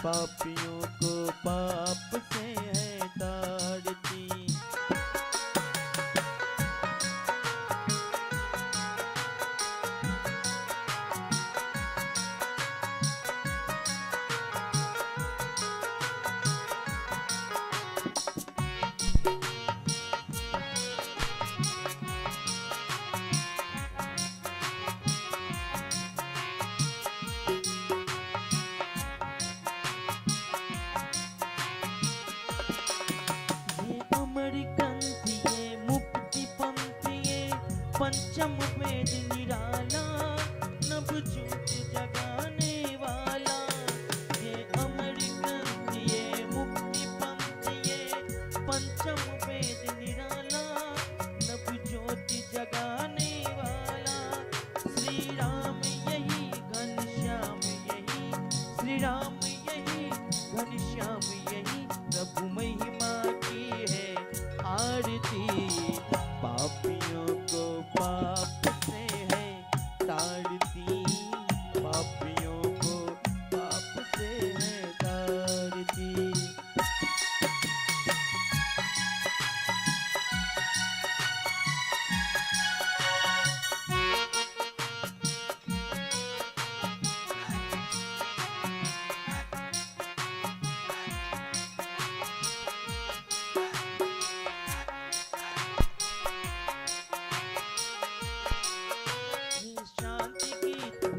पापियों को पाप से है तारती। पंचम वेद निराला, नभ ज्योत जगाने वाला। ये अमर ग्रंथ ये मुक्ति पंथ ये पंचम वेद निराला, नभ ज्योत जगाने वाला। श्री राम यही घनश्याम यही, श्री राम यही घनश्याम यही, प्रभु महिमा की है आरती। पापियों को पाप से है तारती, पापियों को पाप से है तारती।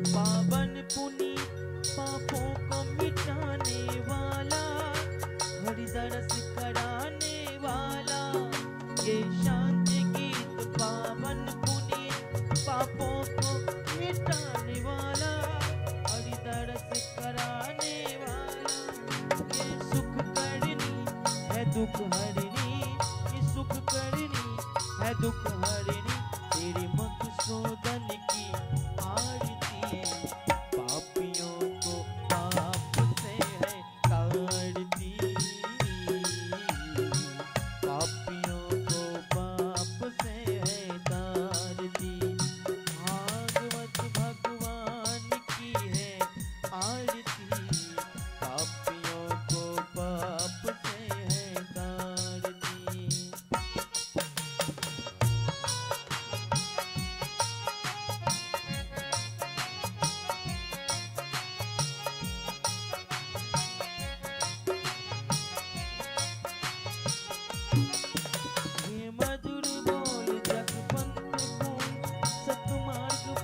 पावन पुनीत पापों को मिटाने वाला, हरि दरस कराने वाला। ये शांति गीत पावन पुनीत पापों को मिटाने वाला, हरि दरस कराने वाला। ये सुख करनी है दुख हरनी, ये सुख करनी है दुख हरनी, तेरी मकसूदन की आरती। पापियों को पाप से है तारती, पापियों को पाप से है तारती। भागवत भगवान की है आरती, पापियों को पाप से है तारती।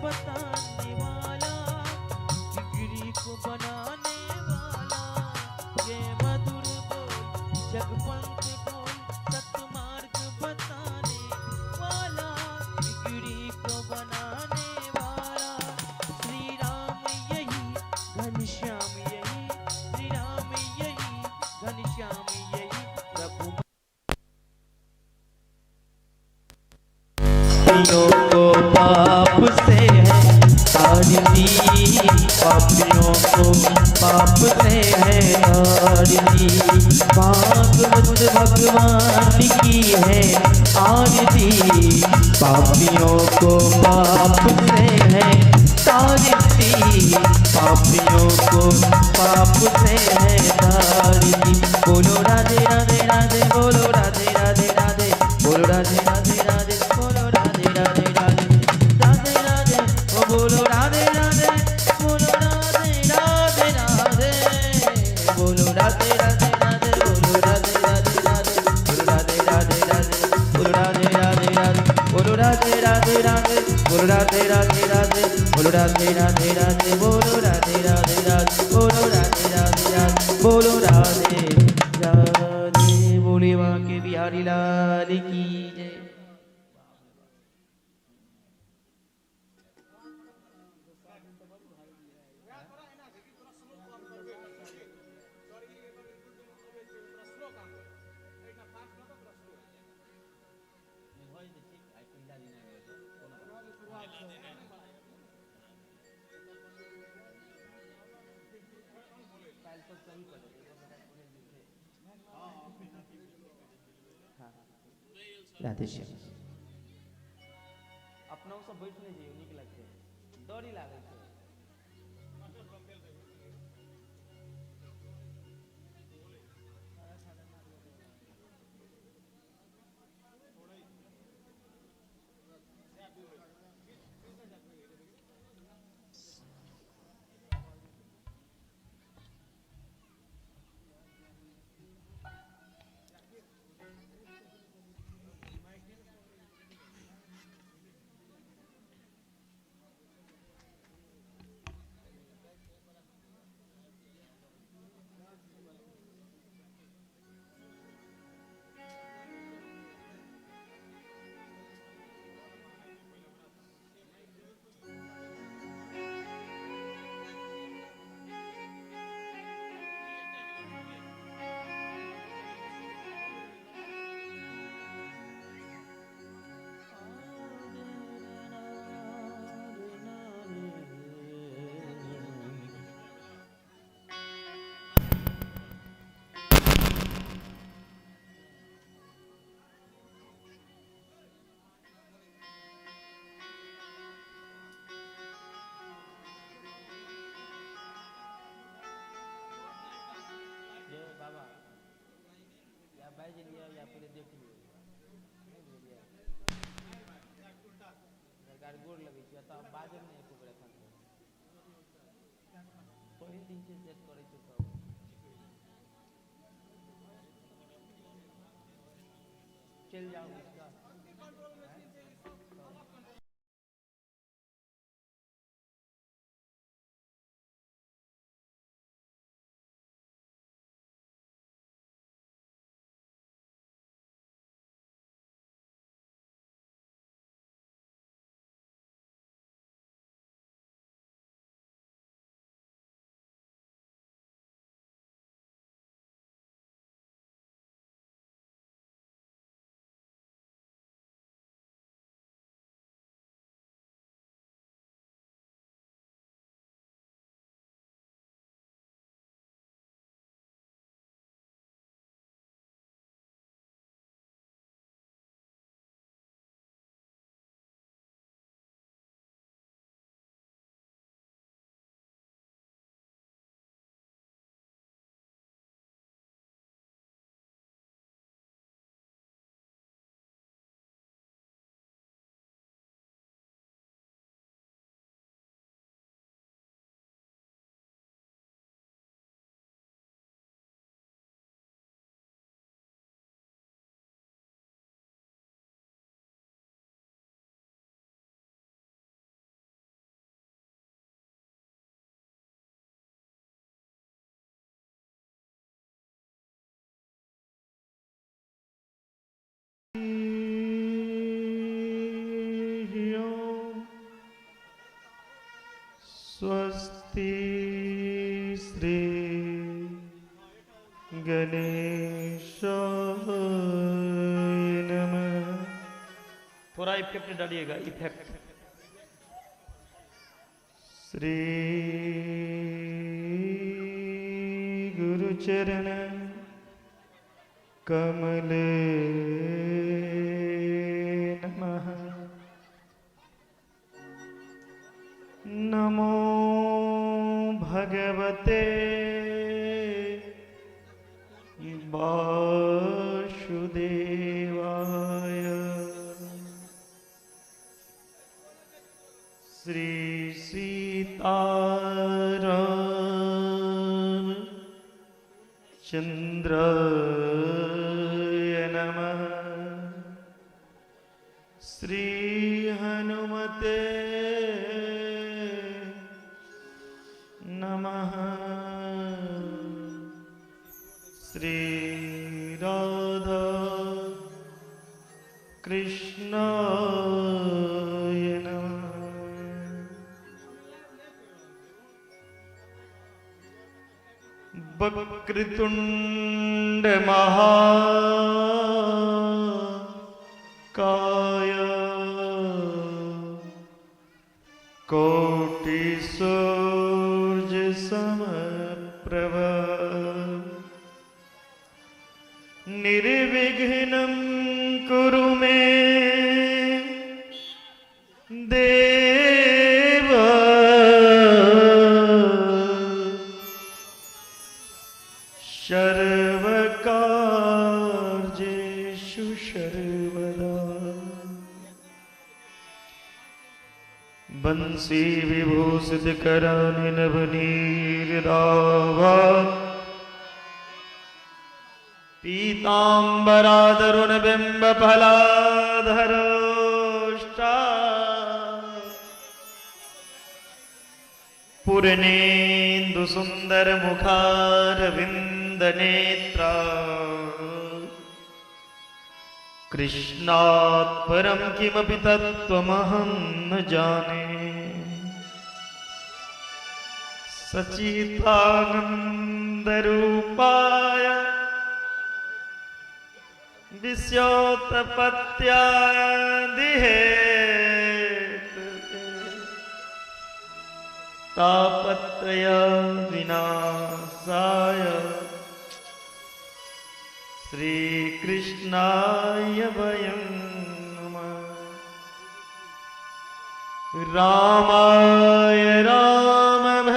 बताने वाला, बिगड़ी को बनाने वाला। ये मधुर बोल जगपंथ बोल सतमार्ग बताने वाला, बिगड़ी को बनाने वाला। श्री राम यही घनश्याम यही, श्री राम यही घनश्याम यही, प्रभु को पाप से है तारती, पापियों को पाप से है तारती। भागवत भगवान की है आरती, पापियों को पाप से है तारती, पापियों को पाप से है तारती। बोलो राधे राधे राधे, बोलो राधे राधे राधे, बोलो राधे राधे राधे, बोलो राधे राधे राधे राधे राधे, ओ बोलो राधे राधे, बोलो राधे राधे राधे, बोलो राधे राधे राधे, बोलो राधे राधे राधे, बोलो राधे राधे राधे, बोलो राधे राधे राधे, बोलो राधे राधे राधे, बोलो राधे राधे राधे, बोलो राधे राधे राधे, बोलो राधे राधे राधे, बोलो राधे राधे राधे, बोलो राधे राधे। बोले बांके बिहारी लाल की जय। राधे श्याम। अपना सब बैठ नहीं जाइयो, नीक लगते डरी लागल छै। बाजि लिअ या पहिले देख लिअ। नहि बुझलियै? सरकार गोर लगै छी। एतऽ बाजब नहि एको बेर एखन। पहिल दिन छै, सेट करै छै सब। चलि जाउ इसका। स्वस्ति श्री गणेशाय नमः। थोड़ा इफेक्ट डालिएगा, इफेक्ट। श्री गुरुचरण कमले नमः। नमो भगवते वासुदेवाय। श्री सीताराम चंद्राय नमः। श्री हनुमते नमः। श्री राधा कृष्णाय नमः। वक्रतुंड महाकाय कोटि सूर्य समप्रभ निर्विघ्नं कुरु मे देव सर्वकार्येषु सर्वदा। बंसी विभूषित करानि नवनीरदावा पीतांबरादरुण बिंब फलाधरोष्टा पूर्णेन्दु सुंदर मुखारविंद नेत्रा कृष्णात् परं किमपि तत्त्वमहं न जाने। सच्चिदानंद रूपाय विश्वोत्पत्त्यादिहेतुके तापत्रय विनाशाय श्री कृष्णाय वयं नमः। रामाय रामभद्राय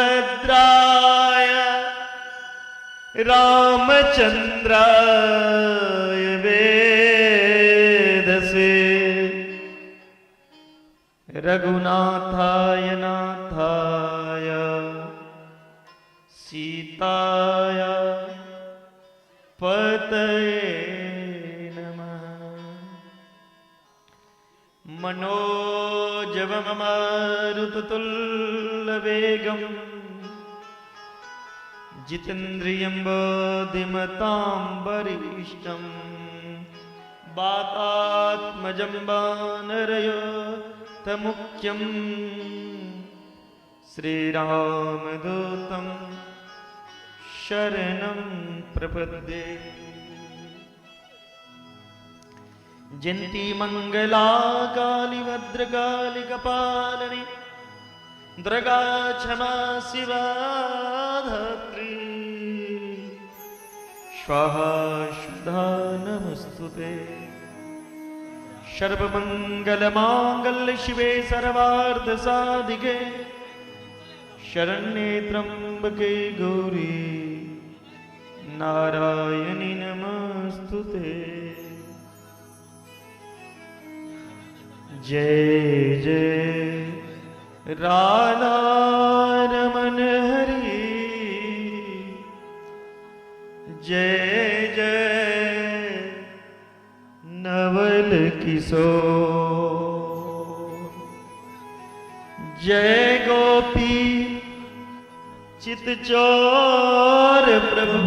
रामचंद्राय रघुनाथाय नाथाय सीताय पतये नमः। मनोजवं मारुततुल्यवेगं जितेन्द्रियं बुद्धिमतां वरिष्ठं वातात्मजं वानरयूथमुख्यं श्रीरामदूतं शरणं प्रपद्ये। जयन्ती मंगला काली भद्रकाली कपालिनी दुर्गा क्षमा शिवा धात्री स्वाहा शुद्धा नमस्तुते। सर्वमंगल मांगल्य शिवे सर्वार्थ साधिके शरण्ये त्र्यंबके गौरी नारायणि नमस्तुते। जय जय राधा रमन हरि जय जय नवल किशोर जय गोपी चित चोर प्रभु।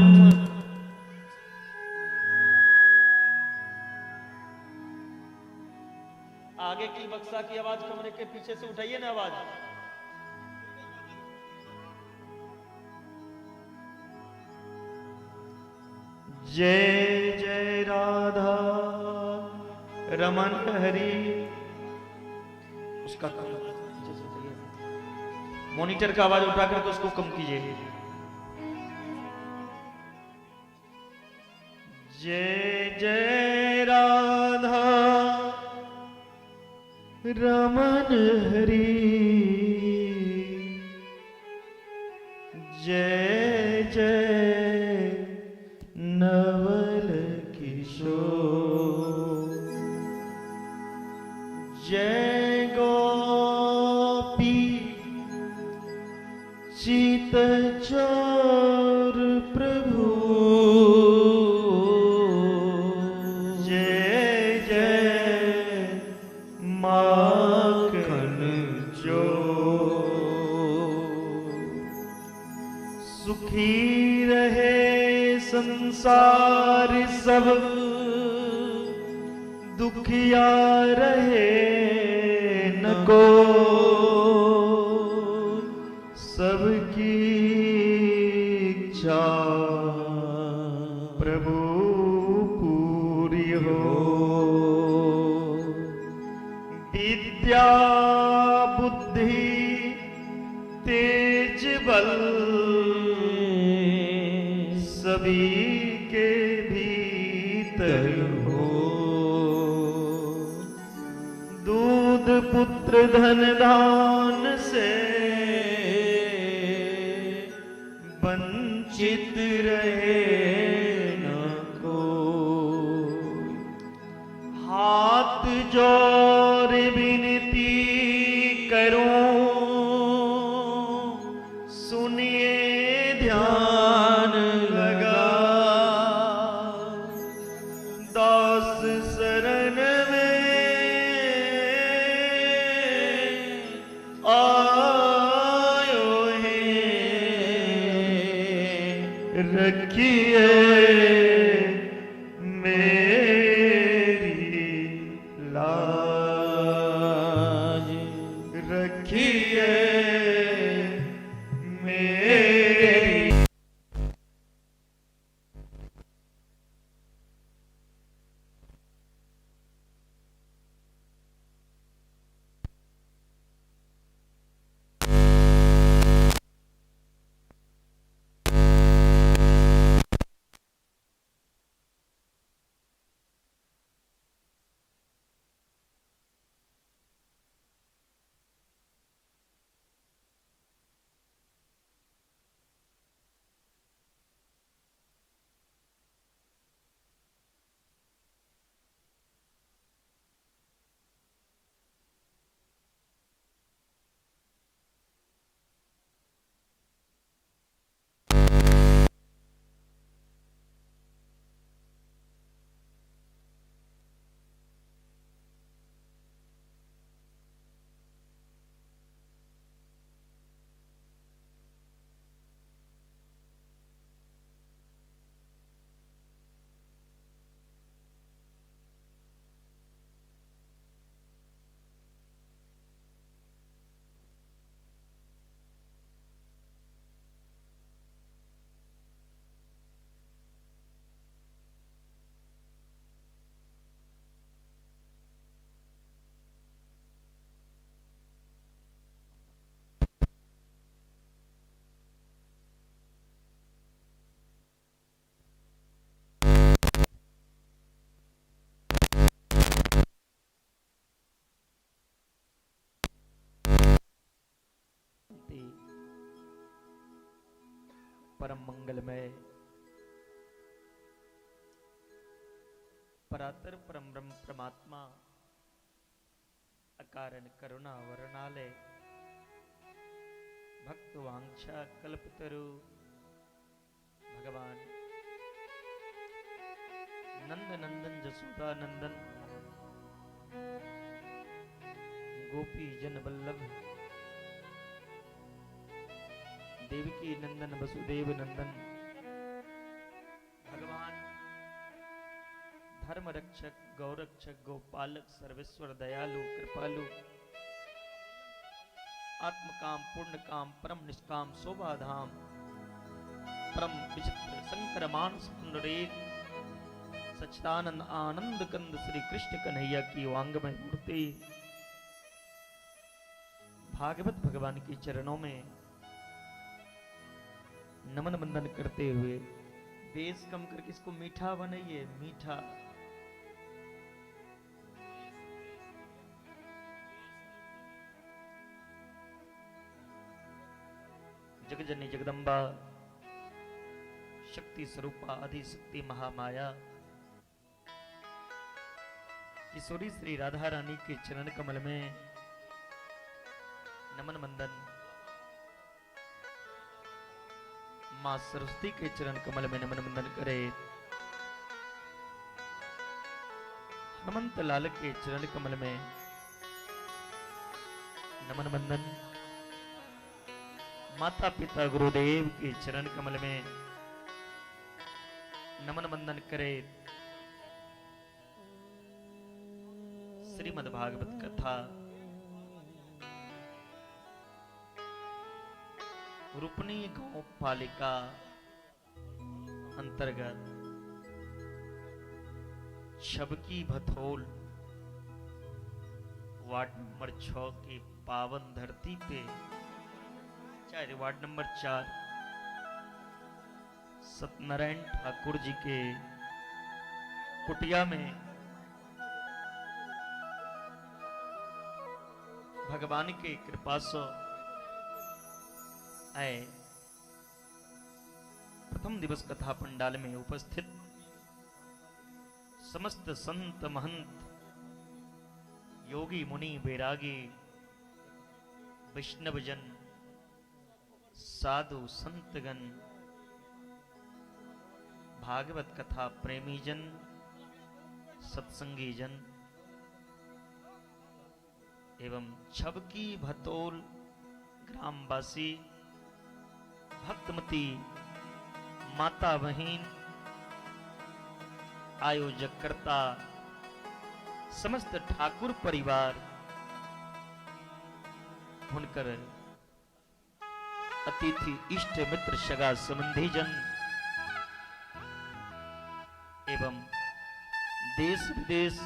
आगे की बक्सा की आवाज कमरे के पीछे से उठाइए ना आवाज। जय जय राधा रमन हरि। उसका कम मॉनिटर का आवाज उठा करके उसको कम कीजिए। जय जय राधा रमन हरि जय जय नवल किशोर जय गोपी चित चोर प्रभु जय जय माखन चोर। सुखी रहे संसार सब दुखिया रहे न को सबकी इच्छा प्रभु पूरी हो। विद्या बुद्धि तेज बल सभी के भीतर हो। दूध पुत्र धन दान से वंचित रहे न कोई। हाथ जोड़ विनती करूं सुनिए ध्यान लगा। दास शरण में आयो है रखिए मेरी लाज रखिए मेरी। परम मंगलमय परातर परम ब्रह्म परमात्मा अकारण करुणा वरुणालय भक्त वांछा कल्पतरु भगवान नंद नंदन जसोदा नंदन गोपी जन वल्लभ देवकी नंदन वसुदेव नंदन भगवान धर्म रक्षक गौरक्षक गोपालक सर्वेश्वर दयालु कृपालु आत्मकाम पूर्ण काम परम निष्काम शोभाधाम परम विचित्र शंकर मानस पुंडरीक सच्चिदानंद आनंद कंद श्री कृष्ण कन्हैया की वांगमय मूर्ति भागवत भगवान के चरणों में नमन बंदन करते हुए बेस कम करके इसको मीठा बनाइए, मीठा। जगजननी जगदम्बा शक्ति स्वरूपा आदि शक्ति महामाया किशोरी श्री राधा रानी के चरण कमल में नमन वंदन, मां सरस्वती के चरण कमल में नमन वंदन करे, हनुमंत लाल के चरण कमल में नमन वंदन, माता पिता गुरुदेव के चरण कमल में नमन वंदन करे। श्रीमद् भागवत कथा रूपनी गांव पालिका अंतर्गत छबकी भथोल वार्ड नंबर 6 की पावन धरती पे, चाहे वार्ड नंबर 4 सत्यनारायण ठाकुर जी के कुटिया में भगवान के कृपा से आए प्रथम दिवस कथा पंडाल में उपस्थित समस्त संत महंत योगी मुनि बैरागी वैष्णवजन साधु संतगण भागवत कथा प्रेमीजन सत्संगीजन एवं छबकी भतोल ग्रामवासी भक्तमती माता बहिन आयोजक कर्ता समस्त ठाकुर परिवार हुनकर अतिथि इष्ट मित्र सगा संबंधी जन एवं देश विदेश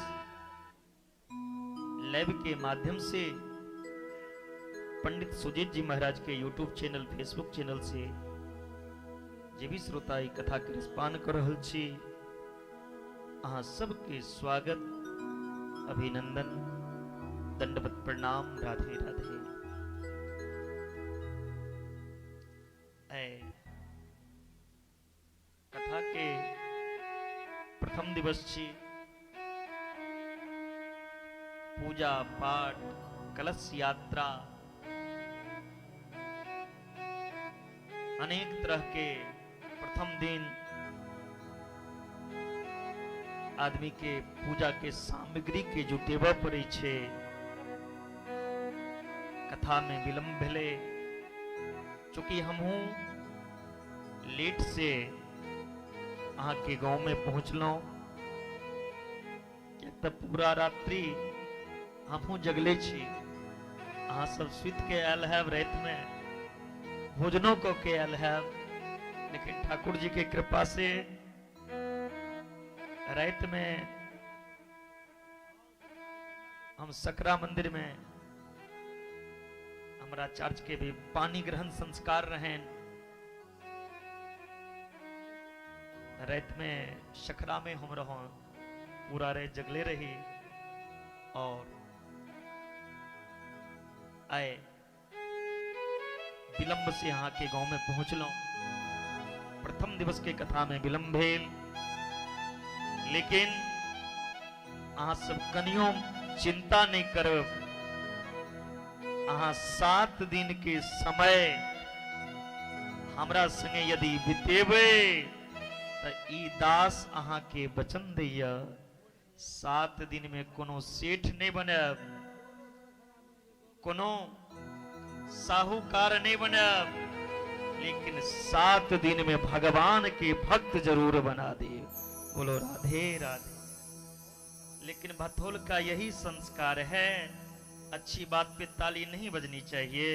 लाइव के माध्यम से पंडित सुजीत जी महाराज के यूट्यूब चैनल फेसबुक चैनल से जे भी श्रोता ई कथा के रसपान कर रहल छी, अहाँ सबके स्वागत अभिनंदन दंडवत प्रणाम, राधे राधे। ऐ कथा के प्रथम दिवस छी, पूजा पाठ कलश यात्रा अनेक तरह के प्रथम दिन आदमी के पूजा के सामग्री के जुटेबा पड़े छे। कथा में विलंब भेले, चूंकि हमहूँ लेट से अहाँ के गांव में पहुंचलहुँ, किएक तऽ पूरा रात्रि हमहूँ जगले छी। अहाँ सब सुति के आयल हैब, राति में भोजनो कऽ के आयल हैब, लेकिन ठाकुर जी के कृपा से राति में हम सकरा मंदिर में हमरा आचार्य के भी पानी ग्रहण संस्कार रहन। राति में सकरा में हम रहो, पूरा रात जगले रही और आए विलंब से यहाँ के गांव में पहुंचलहुं। प्रथम दिवस के कथा में विलंब भेल, लेकिन अहाँ सब कनियो चिंता नहीं करब। अहाँ 7 दिन के समय हमरा संगे यदि बितेबै त ई दास अहाँ के वचन दैया, 7 दिन में कोनो सेठ नहीं बनब, कोनो साहूकार नहीं बनब, लेकिन 7 दिन में भगवान के भक्त जरूर बना दे। बोलो राधे राधे। लेकिन भथोल का यही संस्कार है, अच्छी बात पे ताली नहीं बजनी चाहिए,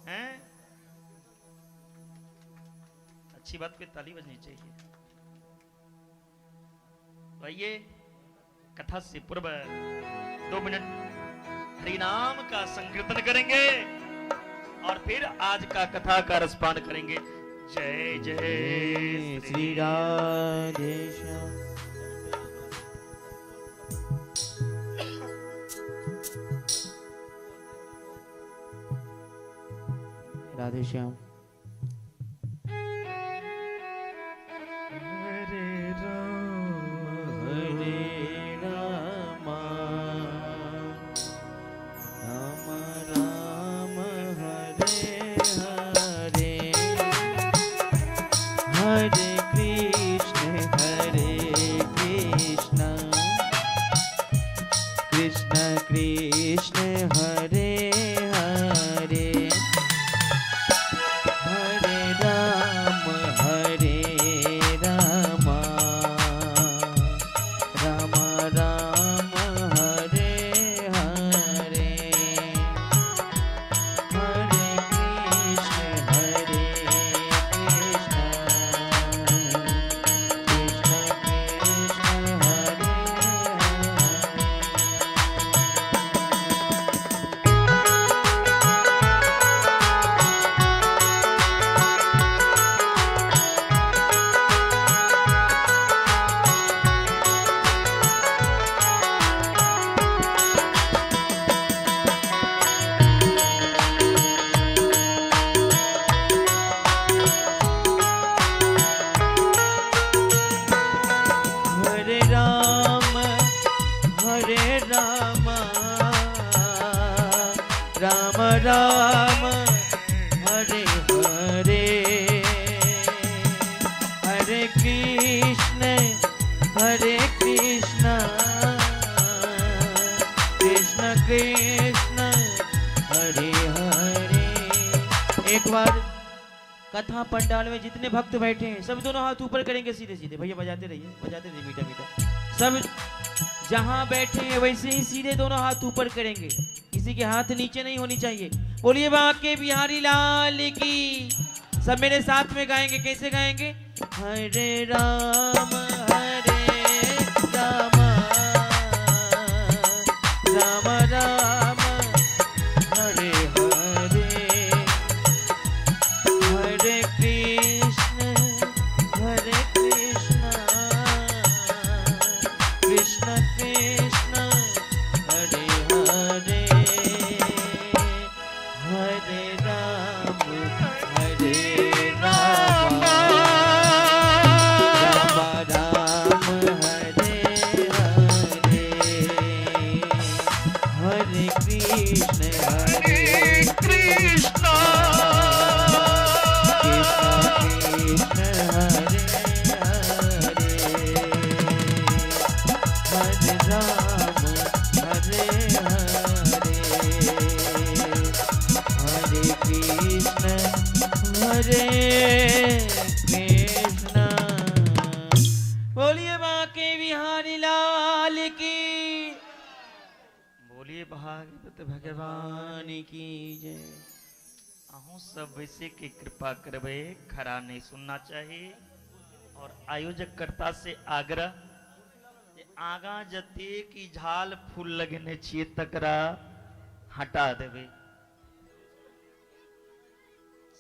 हैं? अच्छी बात पे ताली बजनी चाहिए। तो आइए कथा से पूर्व 2 मिनट हरिनाम का संकीर्तन करेंगे और फिर आज का कथा का रसपान करेंगे। जय जय श्री राधे श्याम। राधे श्याम। हरे राम हरे राम राम राम हरे हरे, हरे कृष्ण हरे कृष्ण कृष्ण कृष्ण हरे हरे, हरे राम हरे राम राम राम हरे हरे, हरे कृष्ण हरे कृष्ण कृष्ण कृष्ण हरे हरे। हरे राम हरे राम राम राम हरे हरे, हरे कृष्ण हरे कृष्ण कृष्ण कृष्ण हरे हरे। एक बार कथा पंडाल में जितने भक्त बैठे हैं सब दोनों हाथ ऊपर करेंगे सीधे सीधे। भैया बजाते रहिए, बजाते रहिए मीठा मीठा। सब जहां बैठे हैं वैसे ही सीधे दोनों हाथ ऊपर करेंगे, किसी के हाथ नीचे नहीं होनी चाहिए। बोलिए बाके बिहारी लाल की। सब मेरे साथ में गाएंगे। कैसे गाएंगे? हरे राम हरे राम राम राम हरे हरे, हरे कृष्ण हरे कृष्ण कृष्ण कृष्ण हरे हरे, हरे राम हरे राम राम राम हरे हरे, हरे कृष्ण हरे कृष्ण कृष्ण कृष्ण हरे हरे, हरे राम हरे हरे, हरे कृष्ण हरे कृष्ण। बोलिए बाके बिहारी लाल की। बोलिए भागवत भगवान भगवान की जय। अहूँ सब वैसे के कृपा करबे, खरा नहीं सुनना चाहिए। और आयोजक कर्ता से आग्रह जे आगा जते की झाल फूल लगने छिए तकरा हटा देबे।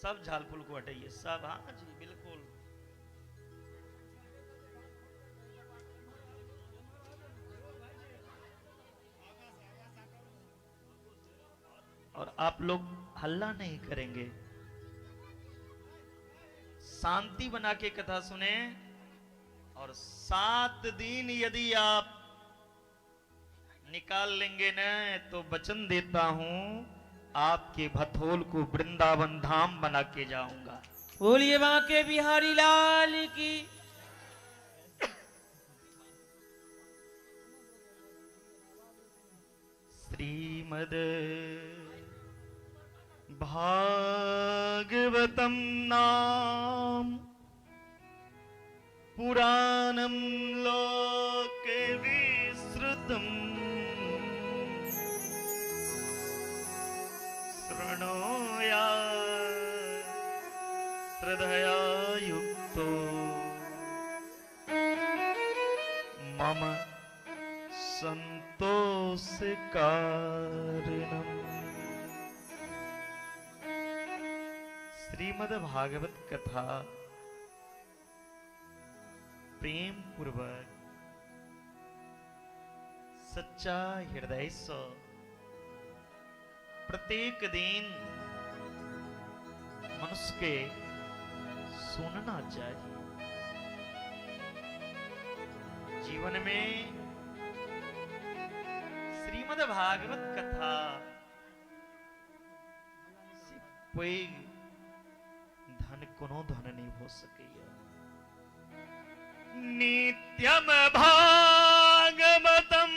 सब झाल फूल को हटाइए सब। हाँ जी बिल्कुल। और आप लोग हल्ला नहीं करेंगे। शांति बना के कथा सुने। और 7 दिन यदि आप निकाल लेंगे न तो वचन देता हूं आपके भथोल को वृंदावन धाम बना के जाऊंगा। बोलिए बांके बिहारी लाल की। श्रीमद् भागवतम नाम पुराणम लोके विश्रुतम शृणोया श्रद्धया युक्तो मम संतोष कारणम। श्रीमद् भागवत कथा प्रेम पूर्वक सच्चा हृदय से प्रत्येक दिन मनुष्य के सुनना चाहिए। जीवन में श्रीमद् भागवत कथा से पैघ धन कोनो धन नहीं हो सकैया। नित्यम भागवतम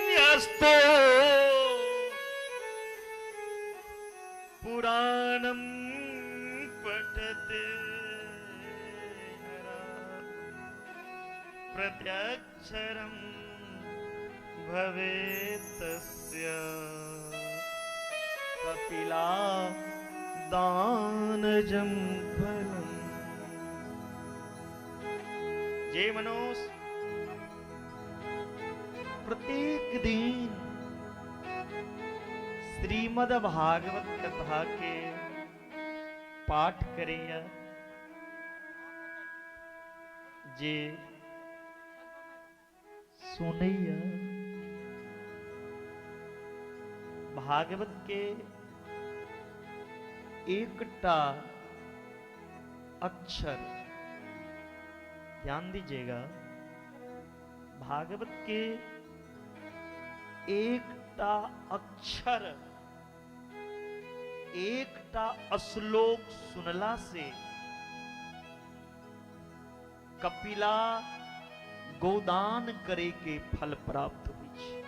यस्तो पुराणम पठते प्रत्यक्षरम भवेतस्य कपिला दानजं फलम्। जय मनोज प्रत्येक दिन श्रीमद् भागवत कथा के पाठ करेया जे सुनैया। भागवत के एकटा अक्षर ध्यान दीजिएगा, भागवत के एकटा अक्षर एकटा श्लोक सुनला से कपिला गोदान करे के फल प्राप्त होइ छै।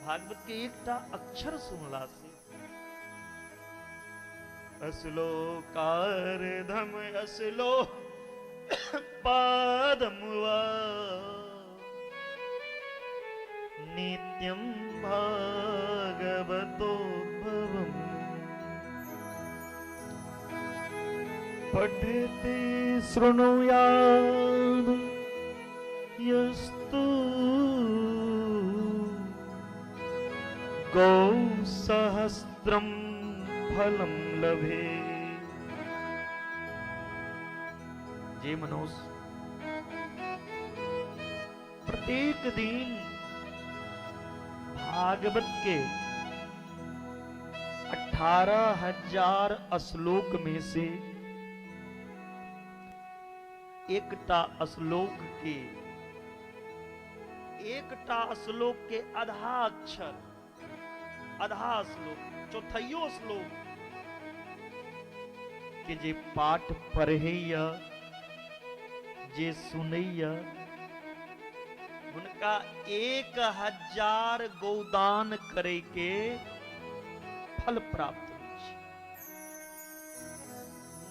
भागवत के एकटा अक्षर सुनला से अश्लोकारधम अश्लो पादम वा नित्यं भागवतो भवम् पठते शृणुयाद् यस्तु गौसहस्त्रं फलं लभे। जे मनोज प्रत्येक दिन भागवत के 18,000 श्लोक में से एकटा श्लोक के एकटा श्लोक के आधा अक्षर आधा श्लोक चौथाइयो श्लोक के जे पाठ पढ़ैया जे सुनैया हुनका 1000 गोदान करे के फल प्राप्त होइ छै।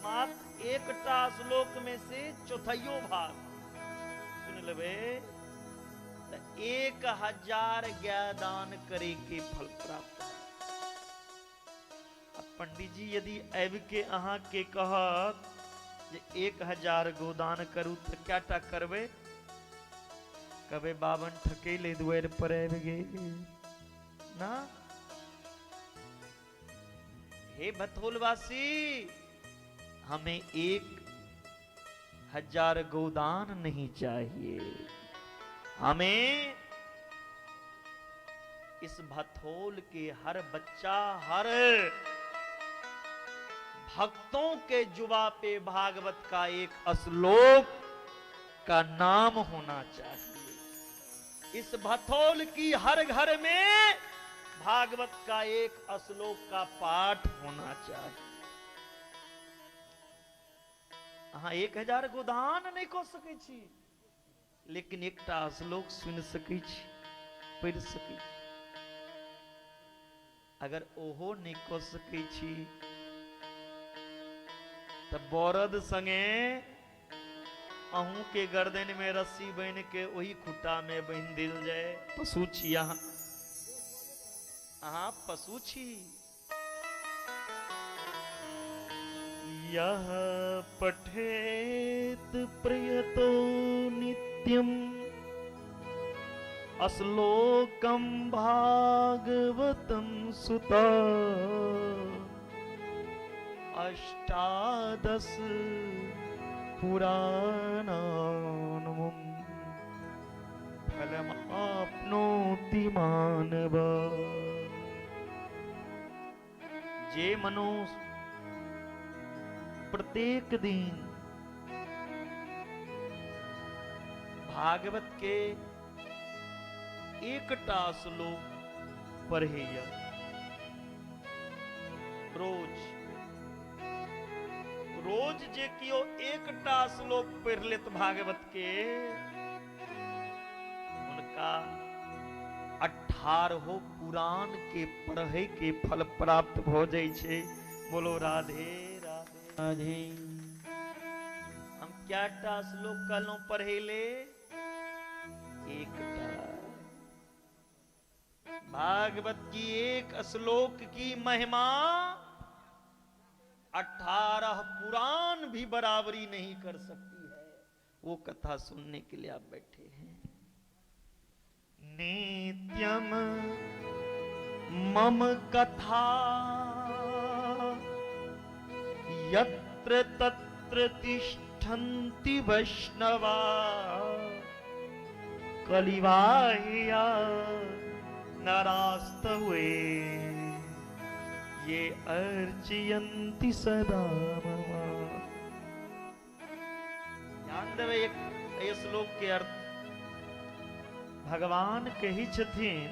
मात्र एकटा श्लोक में से चौथाइयो भाग सुन लेबै तऽ 1000 गाय दान करे के फल प्राप्त। पंडित जी यदि आबि के अहाँ के कहत जे 1000 गोदान करू तऽ कएटा करबै? कहबै बाबन ठकेले दुआरि पर आबि गेल ना। हे भथोलवासी, हमें 1000 गोदान नहीं चाहिए, हमें इस भथोल के हर बच्चा हर भक्तों के जुबा पे भागवत का एक श्लोक का नाम होना चाहिए। इस भथौल की हर घर में भागवत का एक श्लोक का पाठ होना चाहिए। अहाँ 1000 गोदान नहीं कऽ सकै छी, लेकिन एकटा श्लोक सुनि सकै छी, पढ़ि सकै छी। अगर ओहो नहीं कऽ सकै छी तऽ बरद संगे अहूँ के गर्दन में रस्सी बान्हि के ओही खुट्टा में बान्हि देल जाय। पशु छी अहाँ, अहाँ पशु छी। यह पठेत प्रयतो नित्यम अश्लोकम भागवतम सुत अष्टादश पुराणानुम फलमाप्नोति मानव। जे मनुष्य प्रत्येक दिन भागवत के एकटा श्लोक पढ़ैया, रोज रोज जे कियो एकटा श्लोक पढ़ि लेत भागवत के, उनका 18 पुराण के पढ़े के फल प्राप्त भ जाइ छै। बोलो राधे राधे राधे। हम कएटा श्लोक कहलहुँ पढ़े ले? एकटा। भागवत की एक श्लोक की महिमा 18 पुराण भी बराबरी नहीं कर सकती है। वो कथा सुनने के लिए आप बैठे हैं। नित्यम मम कथा यत्र तत्र तिष्ठन्ति वैष्णवा कलिवाहिया नरास्तवे ये अर्चयन्ति सदा मम। ध्यान देबै एक श्लोक के अर्थ। भगवान कहै छथिन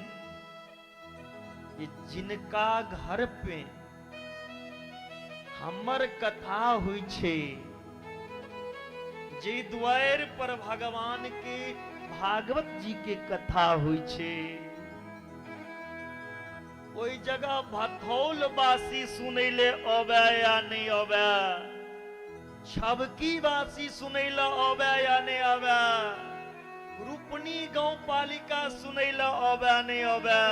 कि जिनका घर पे हमर कथा होइ छै, जे द्वार पर भगवान के भागवत जी के कथा होइ छै, ओहि जगह भथौल वासी सुनै ले अबै या नहीं अबै, छबकी वासी सुनै ले अबै या नहीं अबै, रूपनी गांव पालिका सुनै ले अबै नहीं अबै,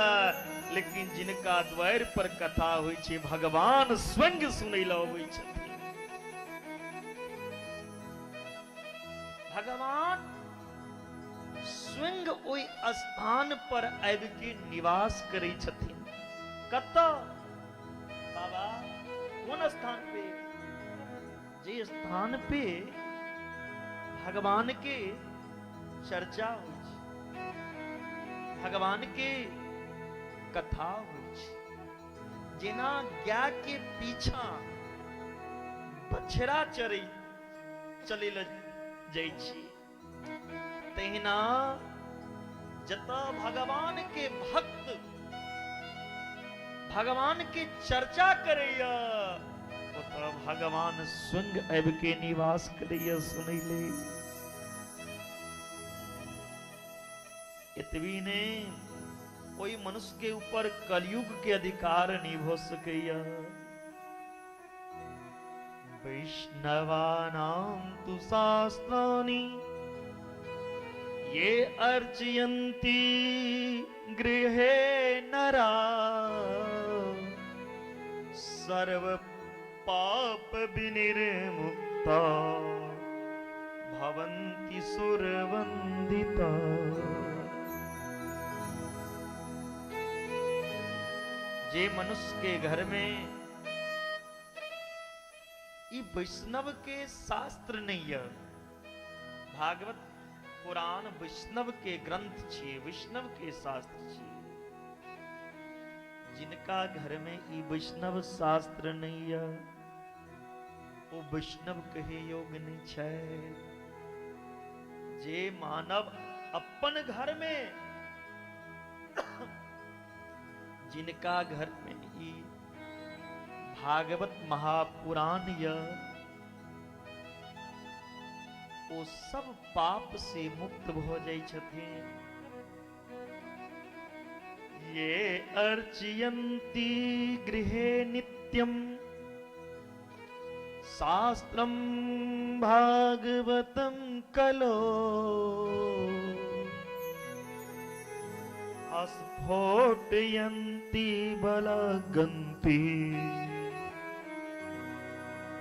लेकिन जिनका द्वार पर कथा होइ छै भगवान स्वयं सुनै ले अबै छथिन। भगवान स्वयं ओहि स्थान पर आबि के निवास करै छथिन। कतऽ बाबा? कोन स्थान पे? जे स्थान पे भगवान के चर्चा होइ छै, भगवान के कथा होइ छै। जेना गाय के पीछा बछड़ा चरै चलै लए जाइ छै, तहिना जतऽ भगवान के भक्त भगवान के चर्चा करैया ओतऽ भगवान स्वयं आबि के निवास करैया सुनै ले। एतबी ने, कोई मनुष्य के ऊपर कलयुग के अधिकार नहीं हो सकैया। वैष्णवानां तु शास्त्राणि ये अर्चयन्ति गृहे नरा सर्व पाप विनिर्मुक्ता भवन्ति सुरवंदिता। जे मनुष्य के घर में ई वैष्णव के शास्त्र नहीं है, भागवत पुराण वैष्णव के ग्रंथ छिए, वैष्णव के शास्त्र छिए, जिनका घर में ई वैष्णव शास्त्र नहीं है, ओ वैष्णव कहे योग्य नहीं छै। जे मानव अपन घर में, जिनका घर में ई भागवत महापुराण य, ओ सब पाप से मुक्त भ जाइ छथिन। ये अर्चयन्ति गृहे नित्यम शास्त्रम भागवतम कलो अस्फोटयन्ति बलगन्ति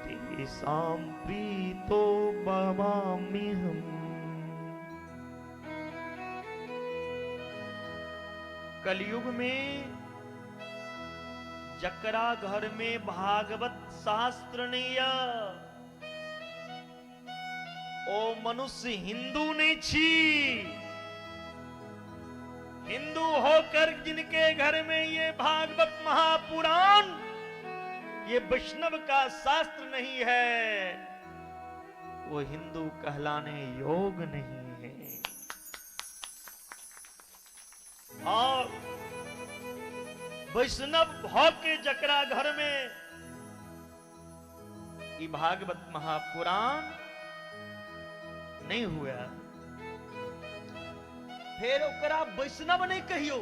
तेषां प्रीतो भवाम्यहम्। कलयुग में जकरा घर में भागवत शास्त्र नहीं है, ओ मनुष्य हिंदू नहीं छी। हिंदू होकर जिनके घर में ये भागवत महापुराण, ये वैष्णव का शास्त्र नहीं है, वो हिंदू कहलाने योग्य नहीं है। और वैष्णव भव के जकरा घर में ये भागवत महापुराण नहीं हुआ, फिर ओकरा वैष्णव नहीं कहियो।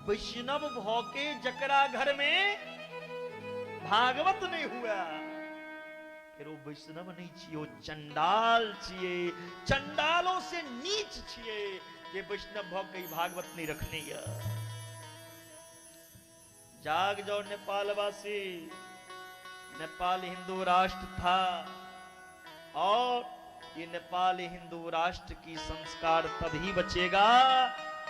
वैष्णव भव के जकरा घर में भागवत नहीं हुआ, फिर वो वैष्णव नहीं छिए, वो चंडाल छिए, चंडालों से नीच छिए जे वैष्णव भव के भागवत नहीं रखने या। जाग जाओ नेपालवासी। नेपाल हिंदू राष्ट्र था और ये नेपाल हिंदू राष्ट्र की संस्कार तभी बचेगा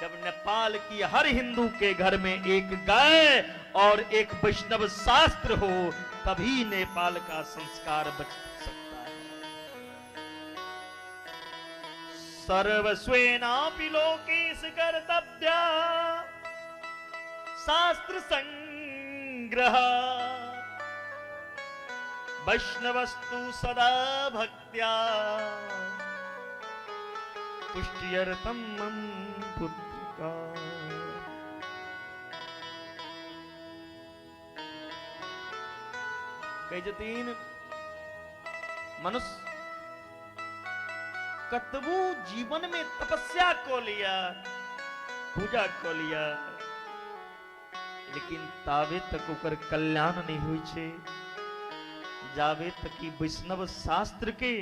जब नेपाल की हर हिंदू के घर में एक गाय और एक वैष्णव शास्त्र हो, तभी नेपाल का संस्कार बच सकता है। सर्वस्वेनापि लोकेश कर्तव्या शास्त्र संग्रह वैष्णवस्तु सदा भक्त्या पुष्ट्यर्थम मम पुत्रिका। कहै छथिन मनुष्य कतबू जीवन में तपस्या को लिया, पूजा को लिया, लेकिन ताबे तक ओकर कल्याण नहीं होइ छै जाबे तक कि वैष्णव शास्त्र के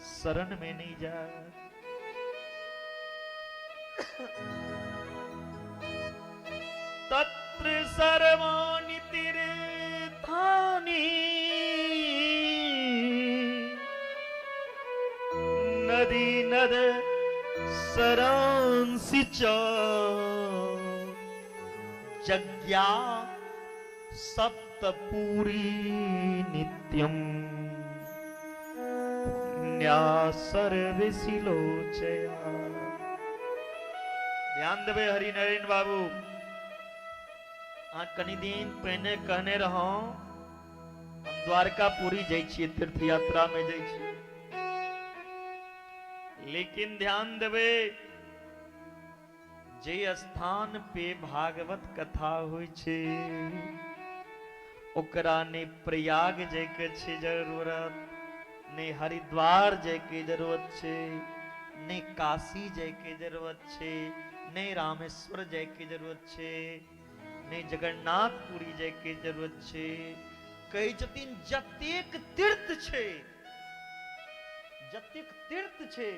शरण में नहीं जाए। तत्र सर्वाणि तीर्थानि नदी नद सरांसि च जज्ञा सप्तपुरी नित्यम पुण्या सर्वशिलोचया। ध्यान देवे हरि नारायण बाबू, अहाँ कनी दिन पहिने कहने रहौ हम द्वारकापुरी जाइ छियै, तीर्थ यात्रा में जाइ छियै, लेकिन ध्यान देवे जे स्थान पे भागवत कथा होइ छै ओकरा ने प्रयाग जायके छै जरूरत, ने हरिद्वार जायके जरूरत छै, ने काशी जायके जरूरत छै, ने रामेश्वर जायके जरूरत छै, ने जगन्नाथपुरी जायके जरूरत छै। कहै छथिन जतेक तीर्थ छै, जतेक तीर्थ छै,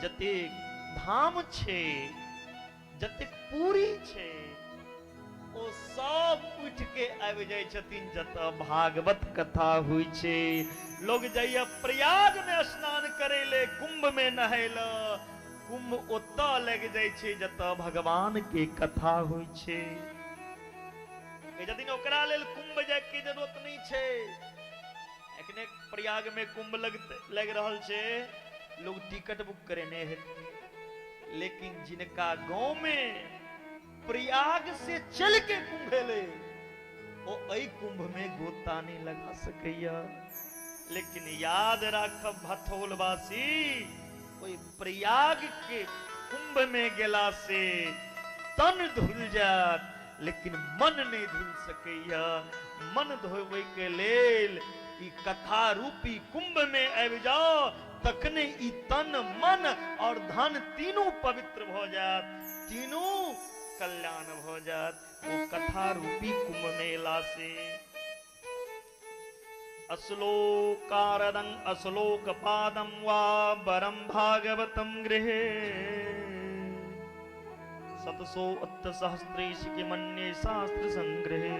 जतेक धाम छै, जतेक पुरी छै, ओ सब उठ के आबि जाइ छथिन जतऽ भागवत कथा होइ छै। लोग जाइए प्रयाग में स्नान करे ले, कुंभ में नहाय ले, कुंभ ओतऽ लागि जाइ छै जतऽ भगवान के कथा होइ छै। यदि ओकरा लेल कुंभ जाय के जरूरत नहीं छै। एखने प्रयाग में कुंभ लग रहल छै, लोग टिकट बुक करेने हेतै, लेकिन जिनका गांव में प्रयाग से चल के कुंभ एलै, ओ एहि कुंभ में गोता नहीं लगा सकैया। लेकिन याद राखब भथौलवासी, ओहि प्रयाग के कुंभ में गेला से तन धुल जात लेकिन मन नहीं धुल सकैया। मन धोवे के लेल ई कथा रूपी कुंभ में आबि जाओ, तखने ई तन मन और धन तीनू पवित्र भ जात, तीनू कल्याण भ जात ओ कथा रूपी कुंभ मेला से। अश्लोकारदं अश्लोक पादं वा बरं भागवतं गृहे सतसो अत्त सहस्रेश के मन्ये शास्त्र संग्रहे।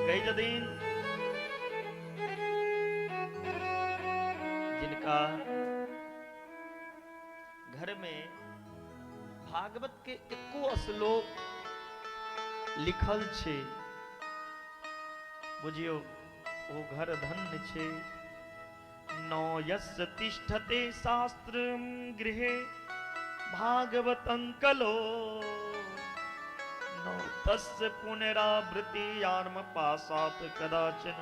कई दिन जिनका घर में भागवत के एको श्लोक लिखल छे, बुझियो ओ घर धन्य छे। नो यस्य तिष्ठते शास्त्र गृहे भागवतं कलो नो तस्य पुनरावृत्ति यार्म पासात कदाचन।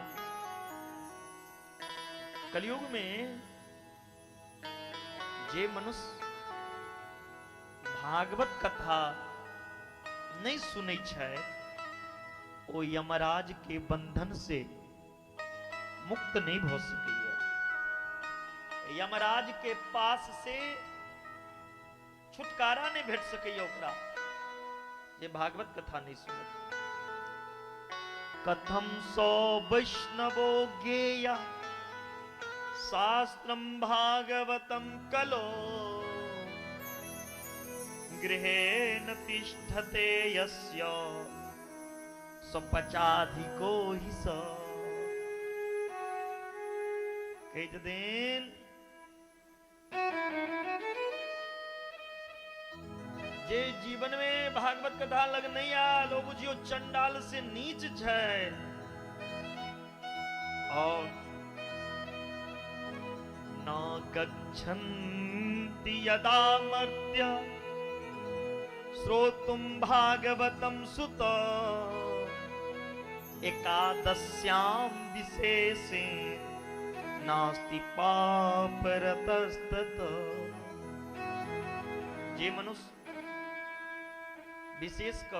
कलयुग में जे मनुष्य भागवत कथा नहीं सुनै छै ओ यमराज के बंधन से मुक्त नहीं भ सकैया। यमराज के पास से छुटकारा नहीं भेट सकैया ओकरा जे भागवत कथा नहीं सुनत। कथम सो वैष्णवो गेया शास्त्रम भागवतम कलो गृहे न तिष्ठते यस्य स्वपचाधिको हि स। कहै छथिन जे जीवन में भागवत कथा लग नहीं आयल ओ बुझियो चंडाल से नीच छै। और न गच्छन्ति यदा मर्त्य श्रोतुं भागवतं सुत एकादश्यां विशेषे नास्ति पापरतस्तत। जे मनुष्य विशेष क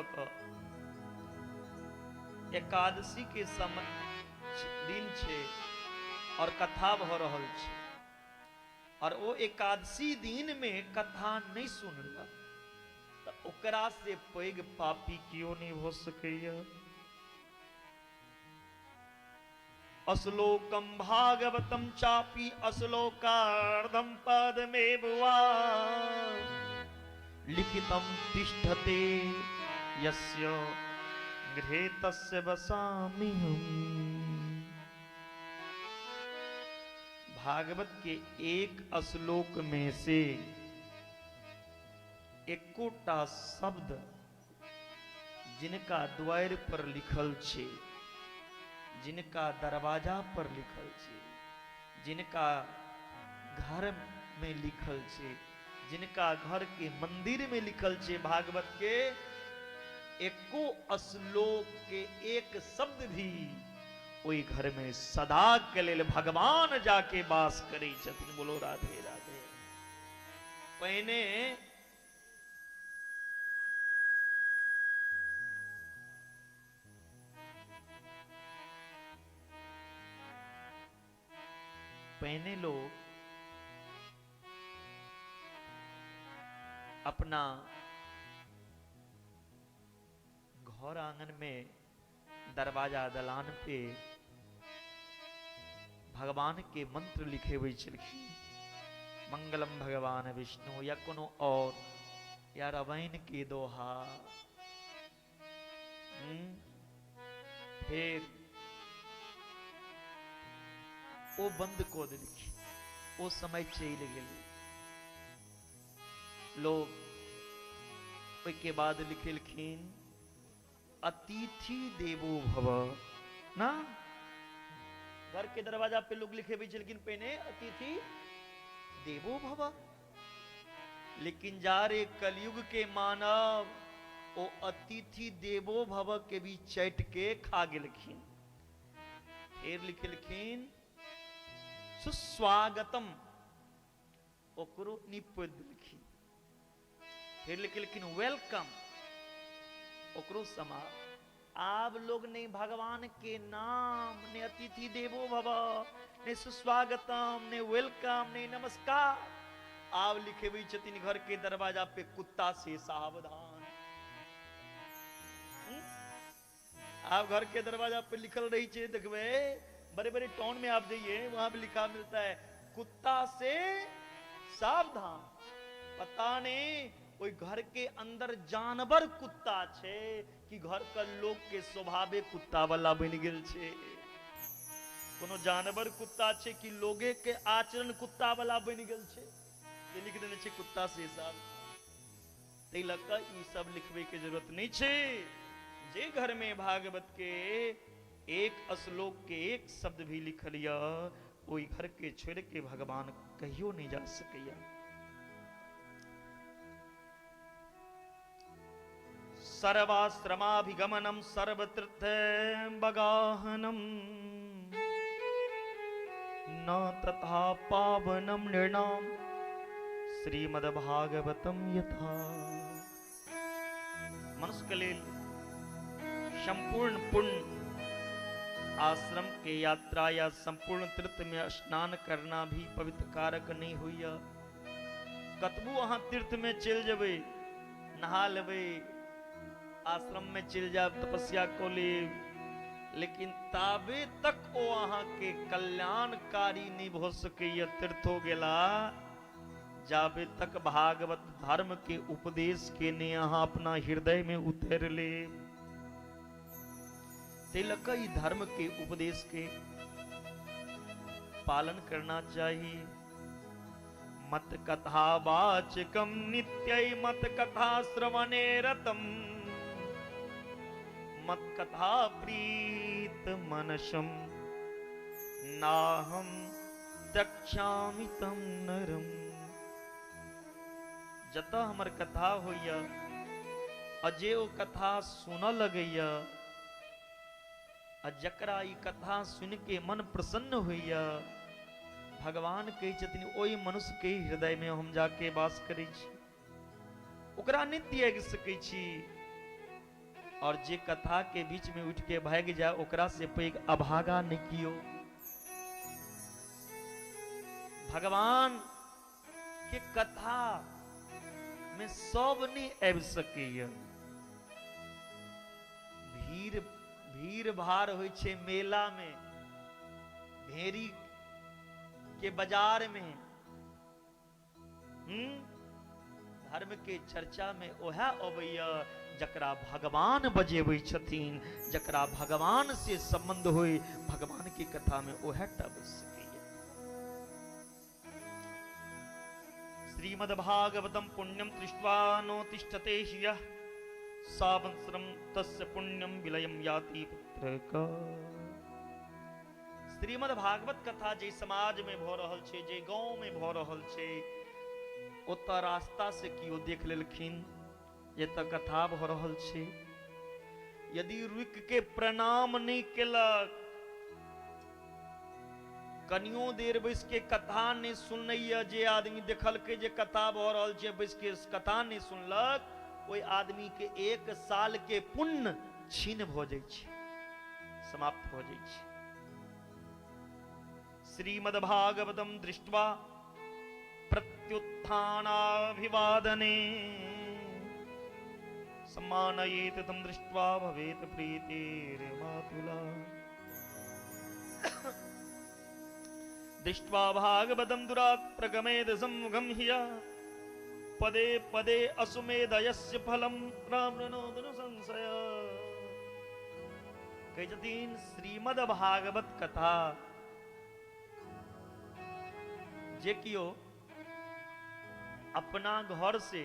एकादशी के समय दिन छे और कथा भ रहल छे और वो एकादशी दिन में कथा नहीं सुनलक त ओकरा से पैघ पापी क्यों नहीं हो सकैया। अश्लोकम भागवतम चापी अश्लोकार्धम पदमेव वा लिखितम तिष्ठते यस्य गृहे तस्य वसाम्यहम्। भागवत के एक श्लोक में से एकोटा शब्द जिनका द्वार पर लिखल छे, जिनका दरवाजा पर लिखल छे, जिनका घर में लिखल छे, जिनका घर के मंदिर में लिखल छे भागवत के एको श्लोक के एक शब्द भी ओहि घर में सदा के लेल भगवान जाके वास करै छथिन। बोलो राधे राधे। पहिने पहिने लोग अपना घर आंगन में दरवाजा दलान पे भगवान के मंत्र लिखे हुए छलखिन, मंगलम भगवान विष्णु या कोनो और या रामायण के दोहा। फिर ओ बंद कऽ देलखिन, ओ समय चलि गेलै। लोग ओहिके बाद लिखेलखिन अतिथि देवो भव ना। घर के दरवाजा पे लोग लिखे भी छलखिन पहिने अतिथि देवो भव। लेकिन जा रे कलयुग के मानव ओ अतिथि देवो भव के भी चट के खा गेलखिन। फेर लिखलखिन सुस्वागतम, ओकरो निप देलखिन। फिर लिखलखिन welcome, ओकरो समाप्त। आब लोग नहीं भगवान के नाम, ने अतिथि देवो भव, ने सुस्वागतम, ने welcome, ने नमस्कार। आब लिखेबै छथिन घर के दरवाजा पे कुत्ता से सावधान। आप घर के दरवाजा पे लिखल रही छे देखबे, बड़े बड़े टाउन में आप जाइए वहां पे लिखा मिलता है कुत्ता से सावधान। पता नहीं कोई घर के अंदर जानवर कुत्ता छे कि घर का लोग के स्वभावे कुत्ता वाला बन गेल छे। कोनो जानवर कुत्ता छे कि लोगे के आचरण कुत्ता वाला बन गेल छे, ये लिख देने छे कुत्ता से सावधान। तै लऽ कऽ ई सब लिखबे के जरूरत नहीं छे। जे घर में भागवत के एक श्लोक के एक शब्द भी लिखल या ओहि घर के छोड़ के भगवान कहियो नहीं जा सकैया। सर्वाश्रमाभिगमनम सर्वतीर्थ बगाहनम न तथा पावनम नृणाम श्रीमद्भागवतम यथा। मनुष्य के लेल संपूर्ण पुण्य आश्रम के यात्रा या संपूर्ण तीर्थ में स्नान करना भी पवित्र कारक नहीं हुई। कतबू अहाँ तीर्थ में चलि जेबै, नहा लेबै, आश्रम में चलि जायब, तपस्या कऽ लेब, लेकिन ताबे तक ओ अहाँ के कल्याणकारी नहीं भऽ सकैया तीर्थो गेला जाबे तक भागवत धर्म के उपदेश के ने अहाँ अपना हृदय में उतारि लेब। तिलक धर्म के उपदेश के पालन करना चाहिए। मत कथा वाचकम नित्य मत कथा श्रवणे रतम मत कथा प्रीत मनसम नाहम त्यक्षामि तम नरम। जतऽ हमर कथा होइया आ जे ओ कथा सुनऽ लगैया आ जकरा ई कथा सुन के मन प्रसन्न होइया, भगवान कहै छथिन ओहि मनुष्य के हृदय में हम जाके वास करै छी, ओकरा नहि त्यागि सकै छी। और जे कथा के बीच में उठ के भागि जाए ओकरा से पैघ अभागा नहीं कियो। भगवान के कथा में सब नहीं आबि सकैया। भीड़ भीड़ भाड़ होइ छै मेला में, भेड़ी के बाजार में, धर्म के चर्चा में ओहे अबैया जकरा भगवान बजेबै छथिन, जकरा भगवान से संबंध होय, भगवान की कथा में ओहे टा बज सकैया। श्रीमद् भागवतम पुण्यम दृष्ट्वा नो तिष्ठते ह्यः सावंसरम तस्य पुण्यम विलयम याति पुत्रक। श्रीमद् भागवत कथा जे समाज में भऽ रहल छै, जे गाँव में भऽ रहल छै, ओतऽ रास्ता से कियो देख लेलखिन जे तऽ कथा भऽ रहल छै, यदि रुकि के प्रणाम नहि केलक, कनियो देर बैस के कथा नहि सुनैया, जे आदमी देखलकै जे कथा भऽ रहल छै बैस के कथा नहि सुनलक, ओहि आदमी के एक साल के पुण्य छीन भऽ जाइ छै, समाप्त भऽ जाइ छै। श्रीमद् भागवतम दृष्ट्वा प्रत्युत्थानाभिवादने सम्मानयेत तम दृष्ट्वा भवेत प्रीतिर्मातुला। दृष्ट्वा भागवतम दुरात् प्रगमेद सम्मुखं हिया पदे पदे असुमेधयस्य फलम रामनोदन संशय। कहै छथिन श्रीमद् भागवत कथा जे कियो अपना घर से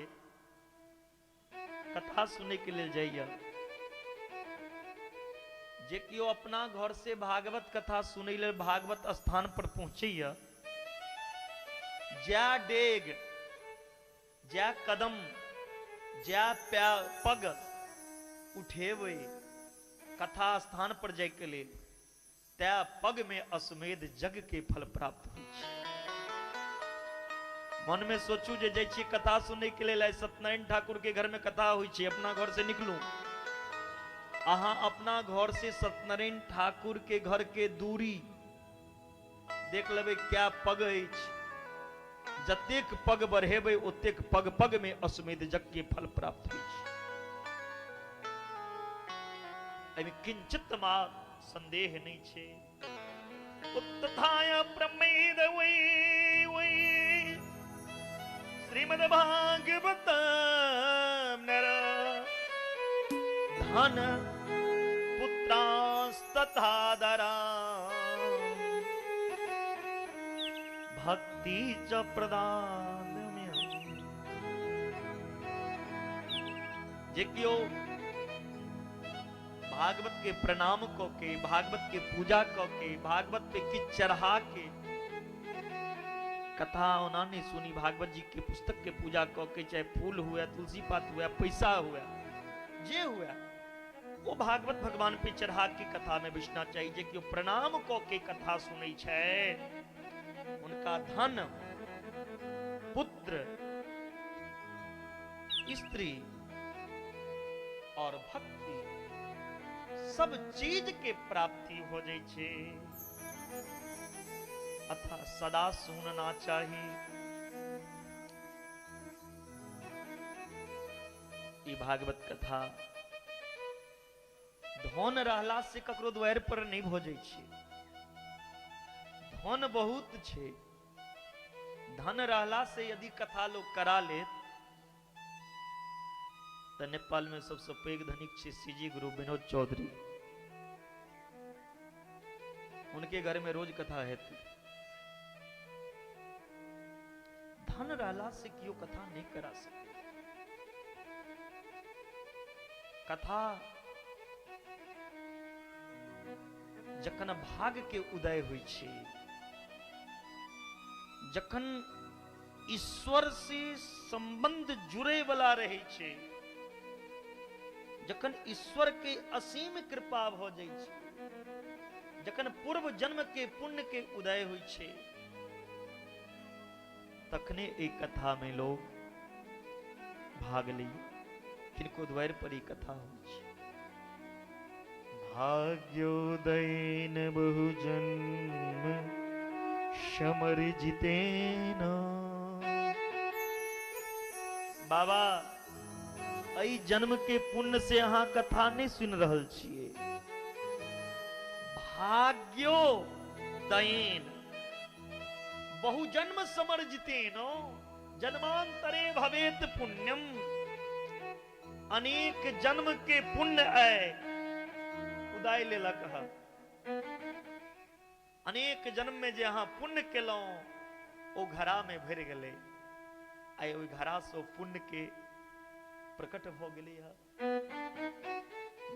कथा सुने के लिए जाइए, जे कियो अपना घर से भागवत कथा सुनै लेल भागवत स्थान पर पहुंचैया, जा डेग जै कदम जै पग उठेबै कथा स्थान पर जायके लेल, तै पग में अश्वमेध यज्ञ के फल प्राप्त होइ छै। मन में सोचू जे जाइ छियै कथा सुनै के लेल, आइ सत्यनारायण ठाकुर के घर में कथा होइ छै, अपना घर से निकलू, अहाँ अपना घर से सत्यनारायण ठाकुर के घर के दूरी देख लेबै क्या पग अछि। जतेक पग बढ़ेबै ओतेक पग पग में अश्वमेध यज्ञ के फल प्राप्त होइ छै। एहिमे किंचित मात्र संदेह नहि छै। उत्थाय प्रमेद वै वै श्रीमद् भागवत नर धन पुत्रास्तथा दरा भक्ति च प्रदान। जे केओ भागवत के प्रणाम क के, भागवत के पूजा क के, भागवत पे किछु चढ़ा के, कथा ओना नहीं सुनी, भागवत जी के पुस्तक के पूजा क के, चाहे फूल हुए, तुलसी पात हुए, पैसा हुए, जे हुए, वो भागवत भगवान पे चढ़ा के कथा में बैसना चाहिए। जे केओ प्रणाम क के कथा सुनै छै, उनका धन, पुत्र, स्त्री और भक्ति सब चीज के प्राप्ति हो जाइ छै। अतः सदा सुनना चाही। ई भागवत कथा धन रहला से ककरो द्वार पर नहीं भऽ जाइ छै। धन बहुत छै, धन रहला से यदि कथा लोग करा लेत तऽ नेपाल में सबसे पैघ धनिक छै सीजी गुरु विनोद चौधरी, उनके घर में रोज कथा हेतै। धन रहला से केओ कथा नहीं करा सके। कथा जखन भाग के उदय होइ छै, जखन ईश्वर से संबंध जुड़े वाला रहे छै, जखन ईश्वर के असीम कृपा भ जाइ छै, जखन पूर्व जन्म के पुण्य के उदय होइ छै, तखने एक कथा में लोग भाग लैए। किनको द्वार पर ई कथा होइ छै। भाग्योदयन बहुजन्म समर्जितेन। बाबा, एहि जन्म के पुण्य से अहाँ कथा नहीं सुनि रहल छियै। भाग्योदयन बहुजन्म समर्जितेन जन्मांतरे भवेत पुण्यम। अनेक जन्म के पुण्य आय उदय लेलक ह। अनेक जन्म में जे अहाँ पुण्य केलहुँ ओ घड़ा में भरि गेलै, आइ ओहि घड़ा से ओ पुण्य के प्रकट भऽ गेलै ह।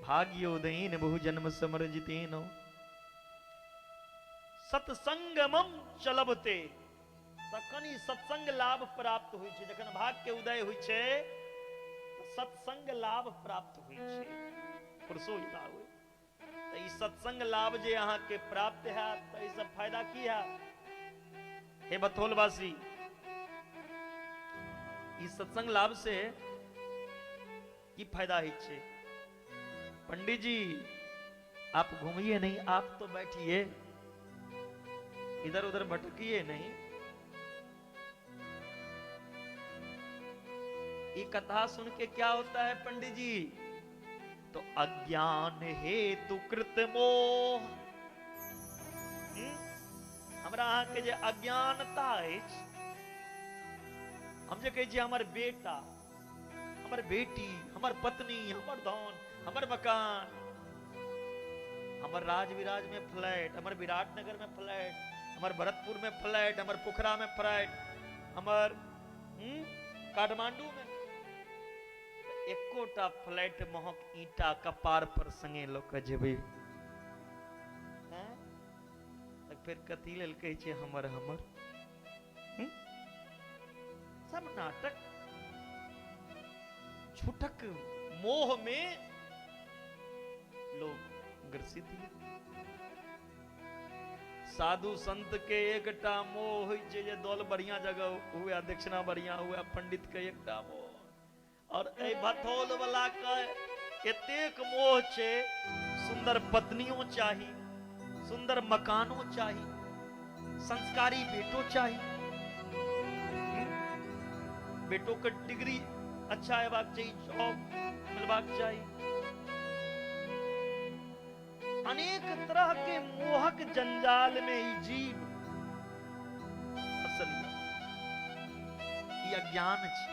भाग्योदयेन बहुजन्म समर्जितेन सत्संगमम चलबते। तखन ई सत्संग लाभ प्राप्त होइ छै। जखन भाग्य के उदय होइ छै तऽ सत्संग लाभ प्राप्त होइ छै। पुरुषो हिता होइ तऽ ई सत्संग लाभ जे अहाँके प्राप्त हैत तऽ एहिसँ फायदा की हैत? हे बथौलवासी, ई सत्संग लाभ से की फायदा होइ छै? पंडित जी आप घूमिए नहीं, आप तो बैठिए, इधर उधर भटकिए नहीं। ये कथा सुन के क्या होता है पंडित जी? तो अज्ञान हेतु कृत मोह। हमरा अहाँ के जे अज्ञानता अछि, हम जे कहै छियै हमर बेटा, हमर बेटी, हमर पत्नी, हमर धन, हमर मकान, हमर राजविराज में फ्लैट, हमर विराटनगर में फ्लैट, हमर भरतपुर में फ्लैट, हमर पोखरा में फ्लैट, हमर काठमांडू में एकोटा फ्लैट महक ईंटा कपार पर संगे लऽ कऽ जेबै तऽ फेर कथी लेल कहै छै हमर हमर? सब नाटक। झूठक मोह में लोग ग्रसित है। साधु संत के एकटा मोह होइ छै जे दल बढ़िया जगह हुए, दक्षिणा बढ़िया हुए, पंडित के एकटा मोह। और एहि भथौल वाला के एतेक मोह छै, सुंदर पत्नियों चाही, सुंदर मकानो चाही, संस्कारी बेटो चाही, बेटो के डिग्री अच्छा हेबाक चाही, जॉब मिलबाक चाही। अनेक तरह के मोहक जंजाल में ई जीव फसल ई अज्ञान छै।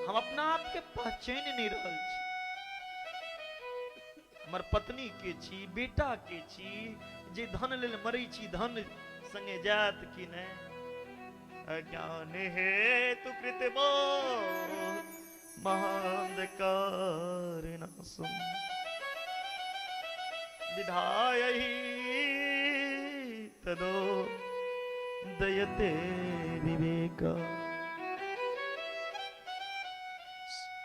हम अपना आप के पहचानि नहीं रहल छी। हमर पत्नी के छी, बेटा के छी, जे धन लेल मरै छी, धन संगे जायत कि नहि। अज्ञान हेतु कृत मोह महांधकार नासुम विधायहि तदो दयते विवेक।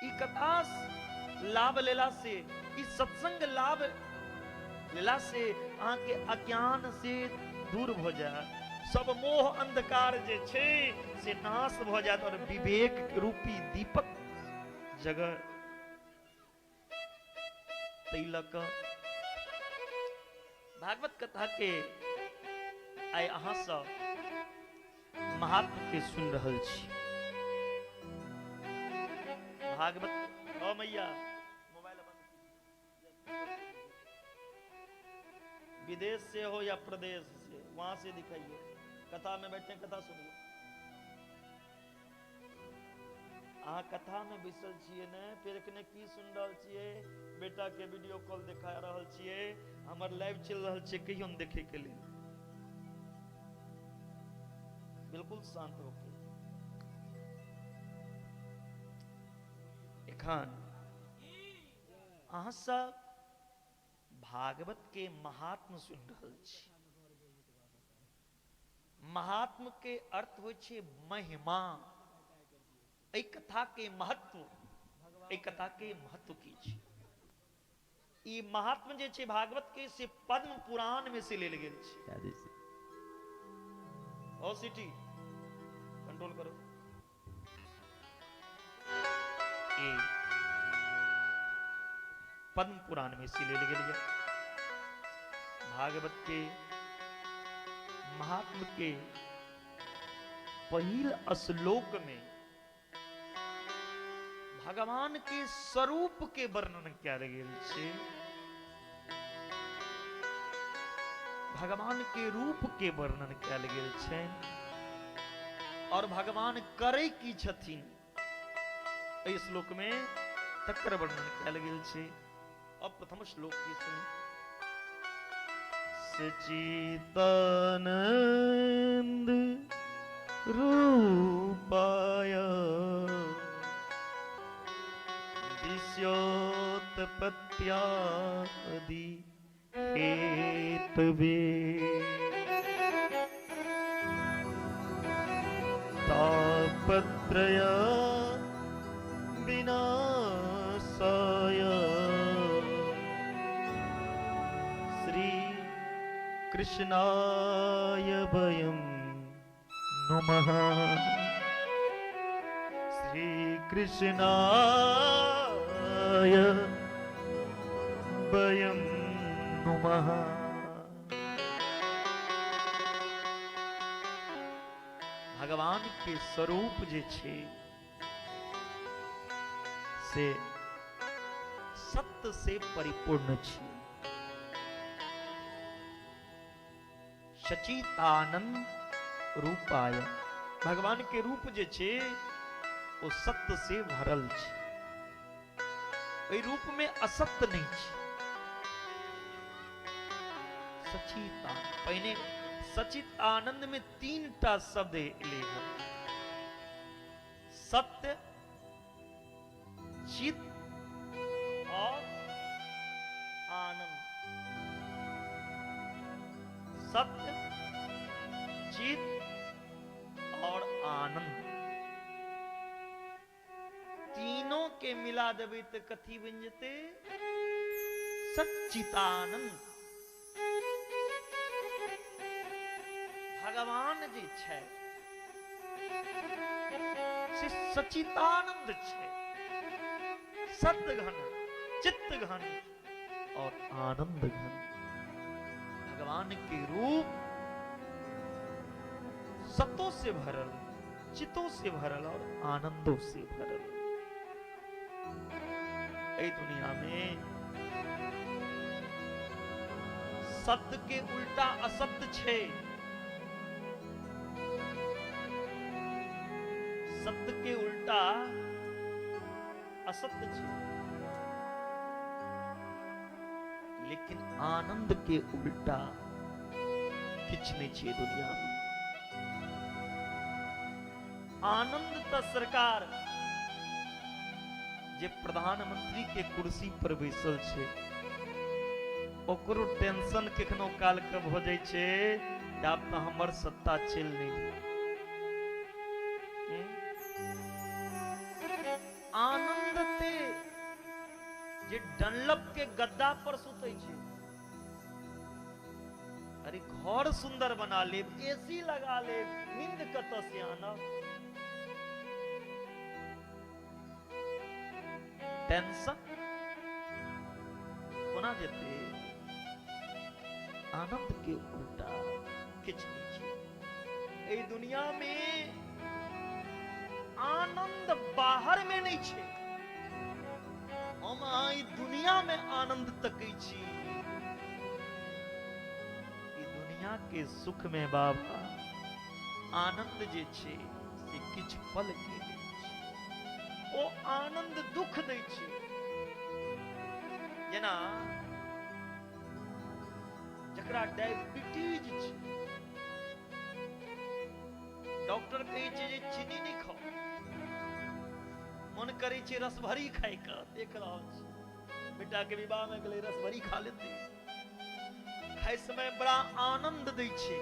ई कथा लाभ लेला से, ई सत्संग लाभ लेला से अहाँ के अज्ञान से दूर भ जायत, सब मोह अंधकार जे छै से नाश भ जायत और विवेक रूपी दीपक जगह तै लऽ कऽ भागवत कथा के आइ अहाँ सब महात्म के सुनि रहल छी। भागवत ओ मैया मोबाइल बंद कीजिए। विदेश से हो या प्रदेश से, वहां से दिखाइए, कथा में बैठे कथा सुनिए। अहाँ कथा में बैसल छियै ने, फेर एखने की सुनि रहल छियै, बेटा के वीडियो कॉल देखा रहल छियै, हमर लाइव चलि रहल छै, कहियो ने देखे के लेल। बिल्कुल शांत होके एखन अहाँ सब भागवत के महात्म सुनि रहल छी। महात्म के अर्थ होइ छै महिमा। एहि कथा के महत्व, एहि कथा के महत्व की छै? ई महात्म जे छै भागवत के, से पद्म पुराण में से लेल गेल छै। ओ सिटी कंट्रोल करो। ई पद्म पुराण में से लेल गेल है। भागवत के महात्म के पहिल श्लोक में भगवान के स्वरूप के वर्णन कयल गेल छै, भगवान के रूप के वर्णन कयल गेल छै और भगवान करै की छथिन एहि श्लोक में तकर वर्णन कयल गेल छै। अब प्रथम श्लोक की सुनी। सचितानंद रूपाय विश्योत्पत्त्यादि हेतवे तापत्रय विनाशाय श्री कृष्णाय वयं नमः। श्री कृष्णाय वयं नमः। भगवान के स्वरूप जे छै से सत्य से परिपूर्ण छै। सचितानंद रूपाय, भगवान के रूप जे छै ओ सत्य से भरल छै। एहि रूप में असत्य नहीं छै। सचिता पहिने सचित आनंद में तीन टा शब्द एलै हन, सत्य, चित और आनंद। सत्य, चित और आनंद। मिला देबै तऽ कथी बनि जेतै? सच्चिदानंद। भगवान जे छै से सच्चिदानंद छै, सतघन, चित्त घन और आनंद घन। भगवान के रूप सतो से भरल, चितो से भरल और आनंदों से भरल। एहि दुनिया में सत्य के उल्टा असत्य छै, सत्य के उल्टा असत्य छै, लेकिन आनंद के उल्टा किछु नहि छै दुनिया में। आनंद तऽ सरकार जे प्रधानमंत्री के कुर्सी पर बैसल छै ओकरो टेंशन केखनो काल के भऽ जाइ छै, आब तऽ हमर सत्ता चलि नहि गेल। आनंद ते जे डनलप के गद्दा पर सुतै छै, अरे घर सुंदर बना लेब, एसी लगा लेब, नींद कतऽ से आनब? टेंशन कोना जेतै? आनंद के उल्टा किछु नहि छै एहि दुनिया में। आनंद बाहर में नहीं छै, हम अहाँ ई दुनिया में आनंद तकै छी। ई दुनिया के सुख में बाबा आनंद जे छै से किछु पल के लेल छै, ओ आनंद दुख दै छै। जेना जकरा डायबिटीज छै, डॉक्टर कहै छै जे चीनी नहि खाउ, मन करै छै रसभरी खाइके। देख रहल छी बेटा के विवाह में गेलै, रसभरी खा लेतै, खाय समय बड़ा आनंद दै छै,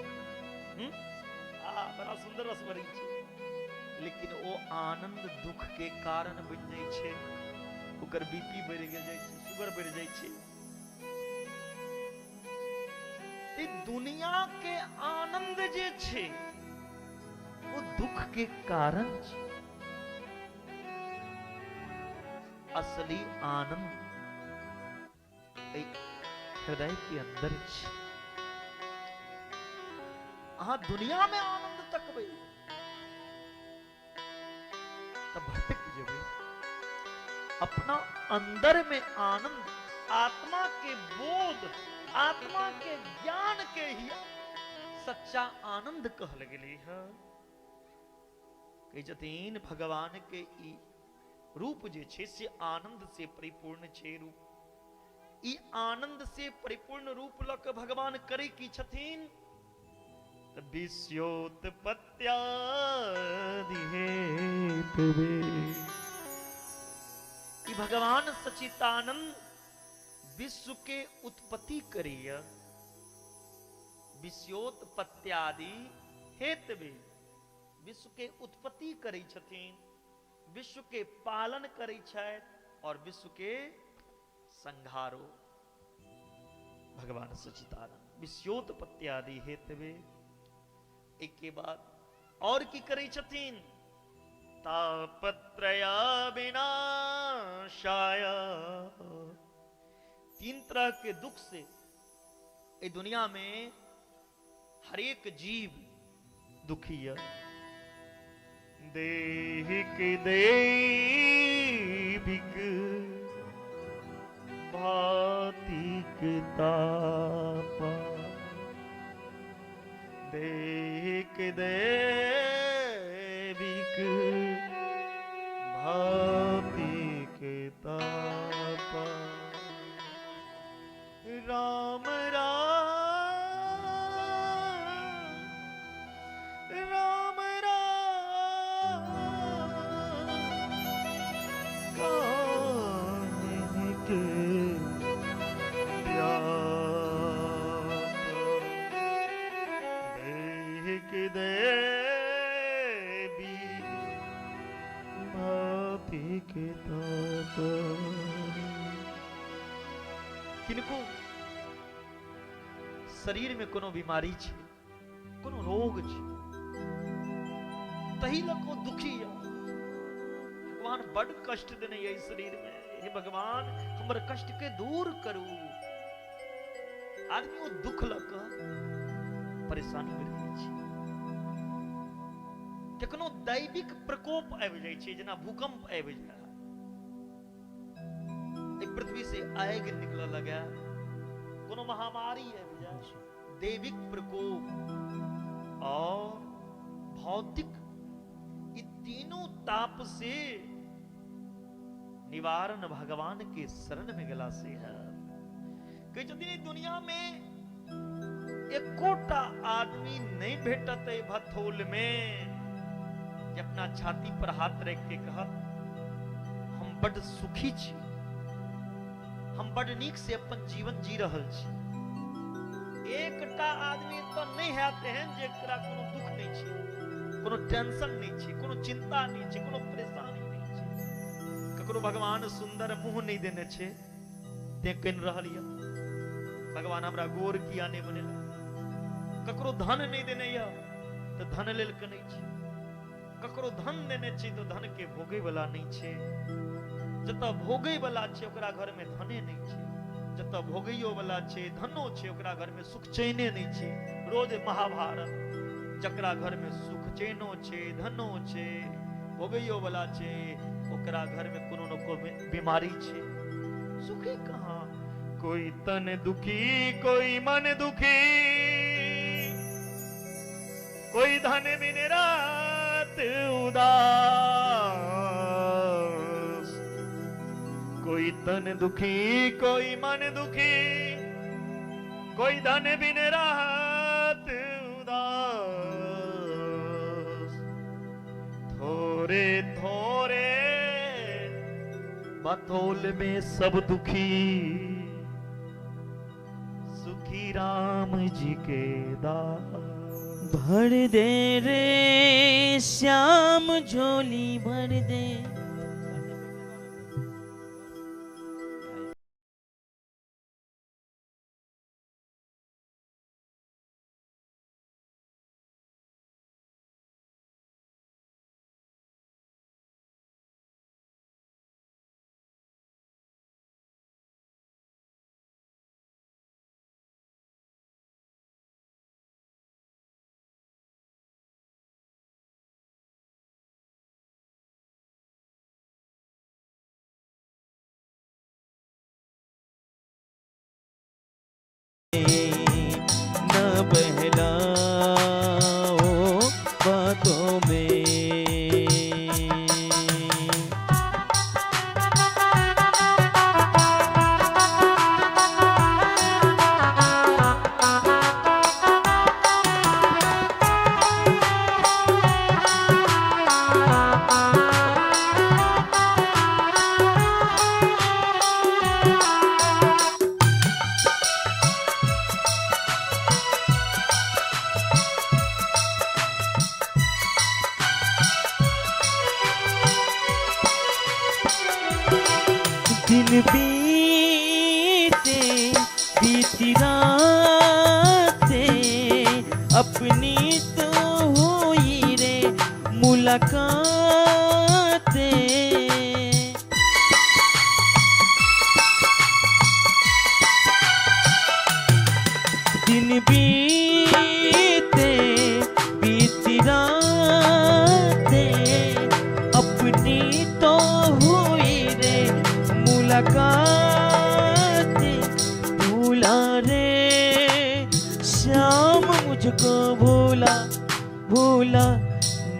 आ बड़ा सुंदर रसभरी छै, लेकिन ओ आनंद दुख के कारण बनि जाइ छै। ओकर बीपी बढ़ि गेल जाइ छै, शुगर बढ़ि जाइ छै। ई दुनिया के आनंद जे छै ओ दुख के कारण छै। असली आनंद हृदय के अंदर छै। अहाँ दुनिया में आनंद तकबै तऽ भटक जेबै। अपना अंदर में आनंद, आत्मा के बोध, आत्मा के ज्ञान के ही सच्चा आनंद कहल गेलै है। कहै छथिन भगवान के ई रूप जे छै से आनंद से परिपूर्ण छै रूप। ई आनंद से परिपूर्ण रूप लऽ कऽ भगवान करै की छथिन? तऽ विश्वोत्पत्त्यादि हेतुवे। ई भगवान सचितानंद विश्व के उत्पत्ति करैया, विश्वोत्पत्त्यादि हेतुवे विश्व के उत्पत्ति करै छथिन, विश्व के पालन करै छथि और विश्व के संहारो। भगवान सचितानंद विश्वोत्पत्त्यादि हेतुवे। एक के बाद और की करै छथिन? तापत्रय विनाशाय। तीन तरह के दुख से एहि दुनिया में हरेक जीव दुखी है। देहिक देविक भौतिक ताप, देहिक देविक भौतिक ताप। राम राम राम राम काहे के व्याप, देहिक देवी भौतिक छाती के ताप। किनको शरीर में कोनो बीमारी छे, कोनो रोग छे, तही लग को दुखी है। भगवान बड़ कष्ट देने ये शरीर में, हे भगवान हमर कष्ट के दूर करू। आदमी वो दुख लग परेशानी में रहै छै। कखनो दैविक प्रकोप आबि जाइ छै, जेना भूकंप आबि जाय, पृथ्वी से आगि निकलऽ लगे, कोनो महामारी आबि जाय, दैविक प्रकोप और भौतिक, ये तीनों ताप से निवारण भगवान के शरण में गेला से है। कहै छथिन दुनिया में एकोटा आदमी नहीं भेटत भथोल में जे अपना छाती पर हाथ रख के कहत हम बड सुखी छी, हम बड नीक से अपन जीवन जी रहल छी। एकटा आदमी तो नहीं हैत एहन जेकरा कोनो दुख नहीं छै, कोनो टेंशन नहीं छै, कोनो चिंता नहीं छै, कोनो परेशानी नहीं छै। ककरो भगवान सुंदर मुंह नहीं देने छै ते कनि रहल यऽ, भगवान हमरा गोर किया नहीं बनेलक। ककरो धन नहीं देने यऽ तऽ धन लेल कनै छै, ककरो धन देने छै तो धन के भोगै वाला नहीं छै। जतऽ भोगै वाला छै ओकरा घर में धने नहीं छै, जतऽ भोगैयो वाला छै धनो छै ओकरा घर में सुख चैने नहीं छै। रोज महाभारत, जकरा घर में सुख चैनो छै, धनो छै, भोगैयो वाला छै, ओकरा घर में कोनो न कोनो बीमारी छै। सुखी कहाँ? कोई तन दुखी कोई मन दुखी, कोई धन बिन रात उदास। कोई तन दुखी कोई मन दुखी, कोई धन बिन रात उदास। थोड़े थोड़े बतौल में सब दुखी, सुखी राम जी के दास। भर दे रे श्याम झोली भर दे। न बहलाओ बातों में। दिन बीते बीती रातें अपनी तो हुई रे मुलाकातें। दिन बीते बीती रातें अपनी तो हुई रे मुलाकातें। भूला रे श्याम मुझको भूला भूला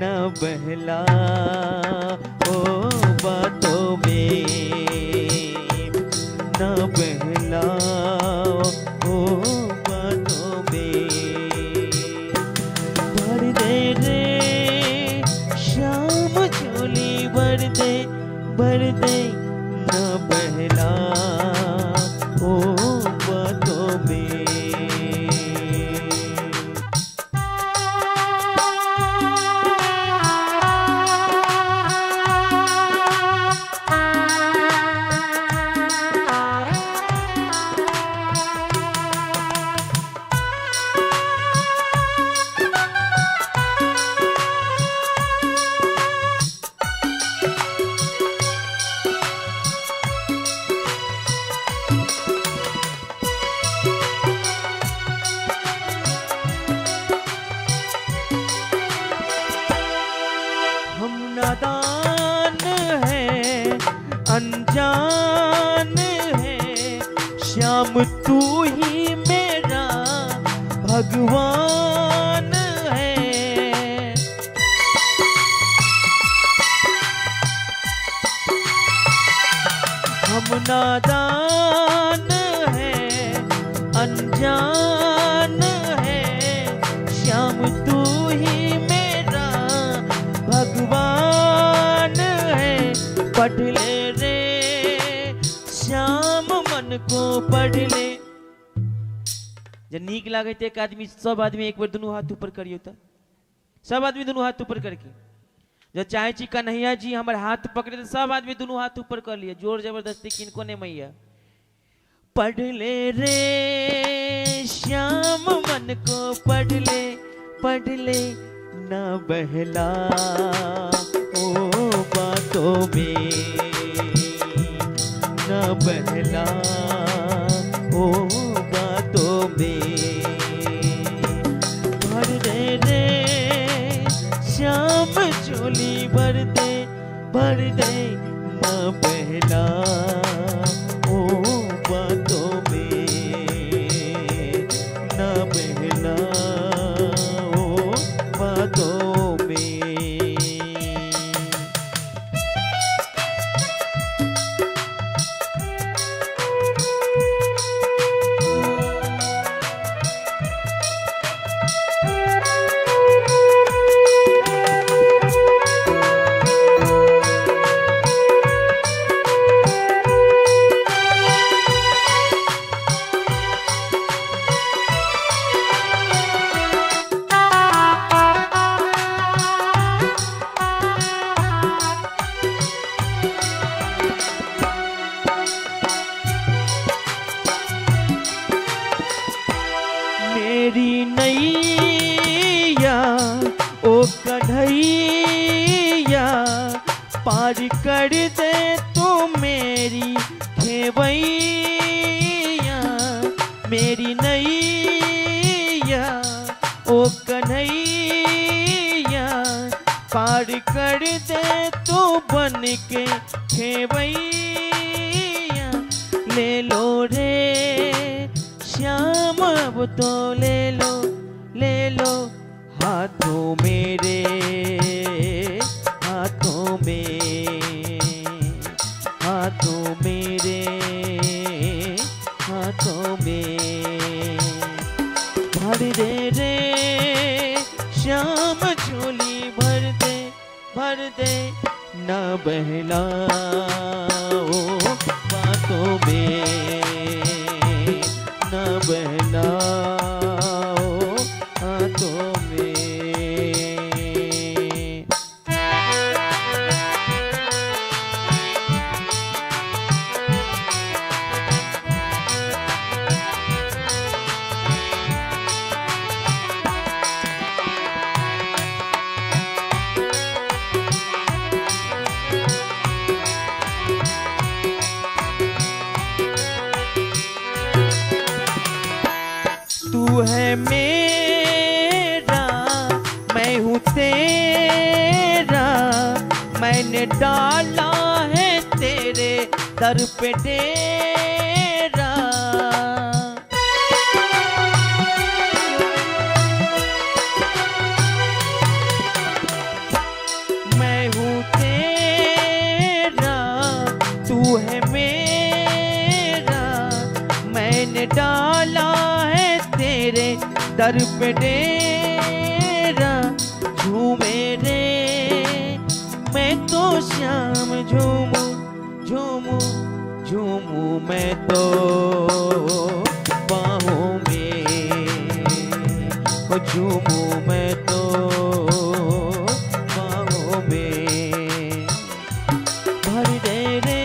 न बहला ओ बातों में, न बहला ओ बातों में। भर दे रे श्याम झोली भर दे भर दे, न बहला ओ बातों में। नादान है अनजान है, श्याम तू ही मेरा भगवान है। हम नादान है अनजान है, श्याम तू ही मेरा भगवान है। पढ़ ले रे श्याम मन को पढ़ ले। जब नीक लागे तो एक आदमी सब आदमी एक बार दोनों हाथ ऊपर करियो, तो सब आदमी दोनों हाथ ऊपर करके जब चाहे छी कन्हैया जी हमारे हाथ पकड़े तो सब आदमी दोनों हाथ ऊपर कर लिए, जोर जबरदस्ती किनको ने मैया। पढ़ ले रे श्याम मन को पढ़ ले, पढ़ ले ना बहला ओ बातों में, ना बहला ओ बातों में। भर दे रे श्याम झोली भर दे, भर दे ना बहला ओ बातों में, ना बहला ओ बातों में। मेरी नैया ओ कन्हैया पार कर दे तू मेरी खेवैया। मेरी नैया ओ कन्हैया पार कर दे तू बन के खेवैया। ले लो रे श्याम अब तो ले लो, ले लो हाथों मेरे हाथों में, हाथों मेरे हाथों में। भर दे रे श्याम झोली भर दे, भर दे ना बहला ओ बातों में, ना बहलाओ हाथों में। तू है मेरा मैं हूँ तेरा, मैंने डाला है तेरे दर पे डेरा। मैं हूँ तेरा तू है मेरा, मैंने डाला है तेरे दर पे डेरा। झूमे रे मैं तो श्याम झूमू झूमू झूमू मैं तो बाहों में, झूमू मैं तो बाहों में। भर दे रे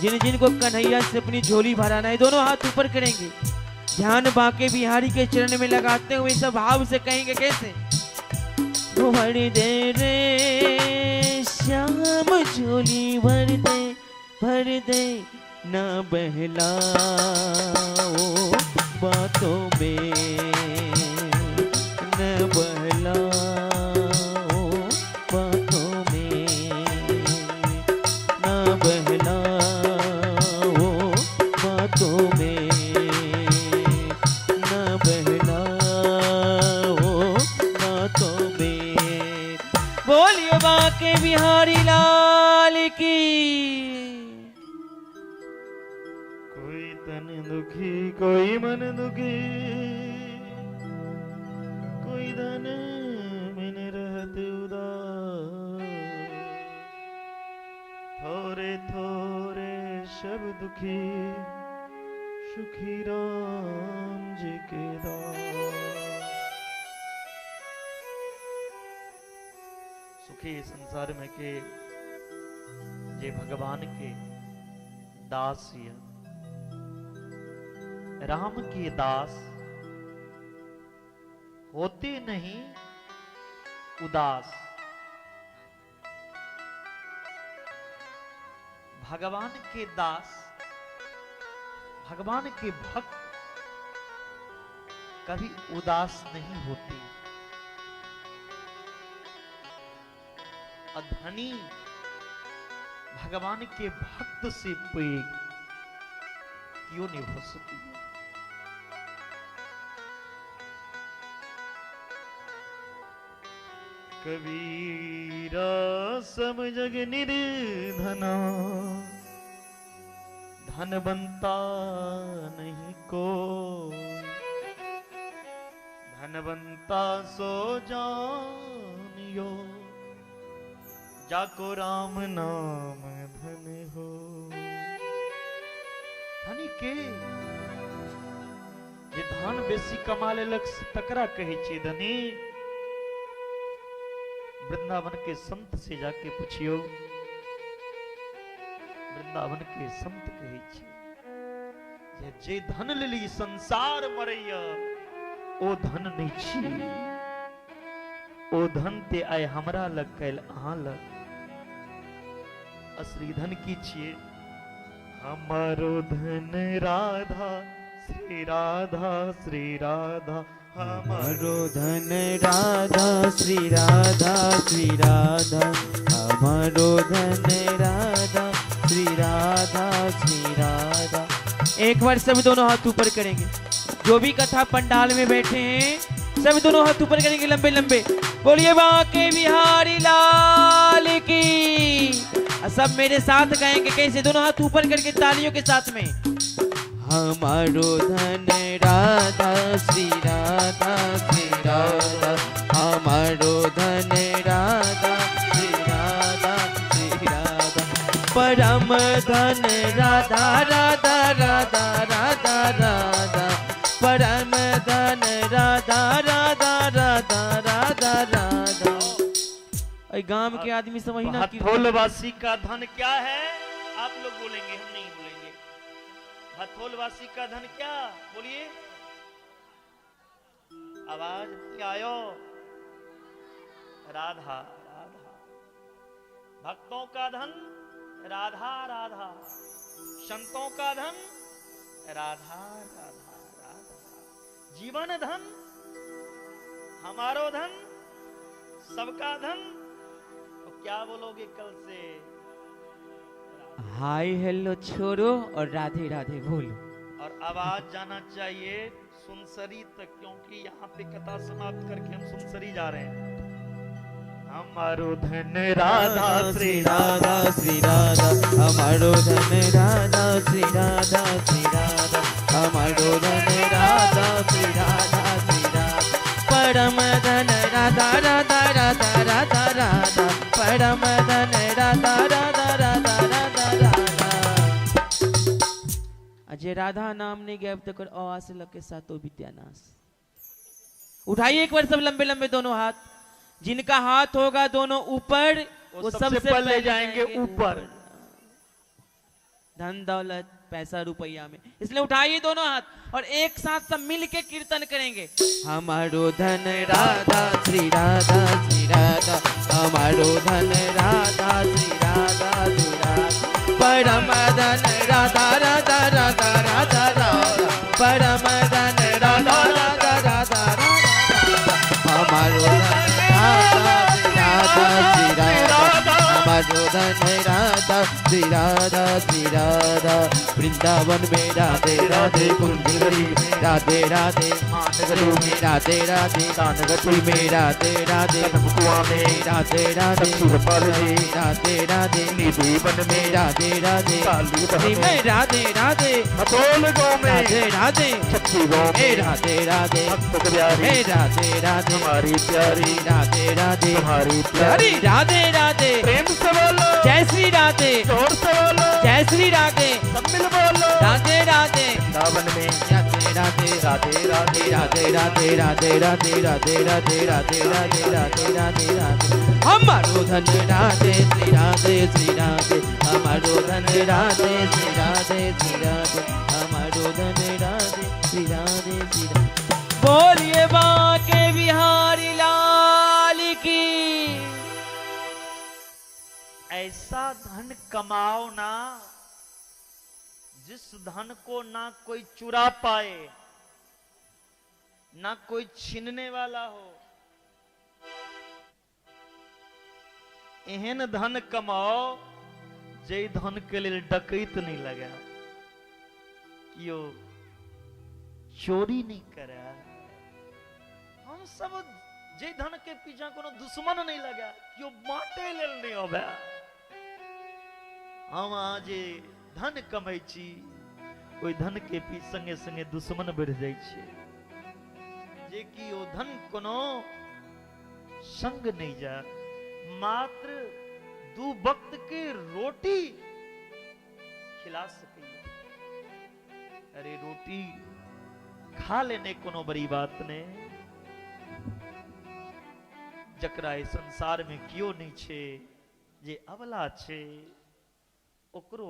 जिन जिनको कन्हैया से अपनी झोली भराना है दोनों हाथ ऊपर करेंगे, ध्यान बाके बिहारी के चरण में लगाते हुए सब भाव से कहेंगे कैसे। भर दे रे श्याम झोली भर दे, भर दे ना बहलाओ बातों में, न बहलाओ बातों में। बाके बिहारी लाल की। कोई तन दुखी कोई मन दुखी, कोई धन बिन रहते उदास, थोरे थोरे सब दुखी, सुखी राम जी के दास। सुखी संसार में के जे भगवान के दास या राम के दास होते नहीं उदास। भगवान के दास, भगवान के भक्त कभी उदास नहीं होते। अधनी भगवान के भक्त से पैघ क्यों नहीं हो सकती। कबीरा सब जग निर्धना, धन बनता नहीं को, धन बनता सो जानियो, जाको राम नाम धन हो। धनी के जे धन बेसी कमा लेलक तकरा कहै छै धनी। वृंदावन के संत से जाके पूछियो, वृंदावन के संत कहै छै जे धन लेली संसार मरैया ओ धन नहीं छी, ओ धन ते आइ हमरा लग कैल अहाँ लग। असली धन की छिए? हमारो धन राधा श्री राधा श्री राधा, हमारो धन राधा श्री राधा श्री राधा, हमारो धन राधा श्री राधा श्री राधा। एक बार सब दोनों हाथ ऊपर करेंगे, जो भी कथा पंडाल में बैठे हैं सब दोनों हाथ ऊपर करेंगे लंबे लंबे। बोलिए बाके बिहारी लाल की। सब मेरे साथ गाएंगे, कैसे? दोनों हाथ ऊपर करके तालियों के साथ में। हमारो धन राधा श्री राधा श्री राधा, हमारो धन राधा श्री राधा श्री राधा, परम धन राधा राधा राधा राधा राधा, परम धन राधा राधा राधा राधा राधा। गांव के आदमी सब वही ना। हथोलवासी का धन क्या है? आप लोग बोलेंगे, हम नहीं बोलेंगे। हथोलवासी का धन क्या? बोलिए, आवाज क्या आयो? राधा राधा। भक्तों का धन राधा राधा, संतों का धन राधा राधा राधा, जीवन धन, हमारो धन, सबका धन। तो क्या बोलोगे कल से? हाय हेलो छोड़ो और राधे राधे बोलो। और आवाज जाना चाहिए सुनसरी तक, क्योंकि यहाँ पे कथा समाप्त करके हम सुनसरी जा रहे हैं। हमारो धन राधा श्री राधा श्री राधा, हमारो धन राधा श्री राधा श्री राधा, हमारो धन राधा श्री राधा श्री राधा, परम धन राधा राधा राधा राधा राधा, परम धन राधा राधा राधा राधा राधा। अजय राधा नाम नहीं गए अब तक अ से लग के सातो विद्यानाश। उठाइए एक बार सब लंबे लंबे दोनों हाथ। जिनका हाथ होगा दोनों ऊपर वो सबसे पहले जाएंगे ऊपर, धन दौलत पैसा रुपया में। इसलिए उठाइए दोनों हाथ और एक साथ सब मिल के कीर्तन करेंगे। हमारो धन राधा श्री राधा श्री राधा, हमारो धन राधा श्री राधा श्री राधा, परम धन राधा राधा राधा राधा राधा, परम धन राधा राधा राधा राधा, हमारो धन राधा श्री राधा श्री राधा, हमारो धन राधा राधा श्री राधा श्री राधा वृंदावन में राधे राधे कुंजगिरी में राधे राधे मानगरी में राधे राधे दानगति में राधे राधे कदमकुआ में राधे राधे गोपाल जी राधे राधे निधिवन में राधे राधे काली बह में में राधे राधे अतोल गांव में राधे राधे छत्ती गांव हे में राधे राधे भक्त प्यारी हे राधे राधे हमारी प्यारी राधे राधे तुम्हारी प्यारी हरी राधे राधे प्रेम से बोलो जय श्री राधे जोर से बोलो जय श्री राधे सब मिल बोलो राधे राधे वृंदावन में राधे राधे राधे राधे राधे राधे राधे राधे राधे राधे राधे राधे राधे राधे राधे हमारो धन राधे श्री राधे श्री राधे हमारो धन राधे श्री राधे श्री राधे हमारो धन राधे श्री राधे श्री राधे। बोलिए बाके बिहारी लाल की। ऐसा धन कमाओ ना जिस धन को ना कोई चुरा पाए ना कोई छीनने वाला हो। एहन धन कमाओ जे धन के लिए डकैत नहीं लगा, कियो चोरी नहीं करे। हम सब जे धन के पीछा कोनो दुश्मन नहीं लगा, कियो बांटे लेल नहीं आवे। हम आज धन कमै छी ओहि धन के पी संगे संगे दुश्मन बढ़ जाइ छै, जे कि ओ धन कोनो संग नहीं जा। मात्र दू वक्त के रोटी खिला सकैया। अरे रोटी खा लेने कोनो बड़ी बात नहीं, जकरा एहि संसार में कियो नहीं छे जे अबला छे ओकरो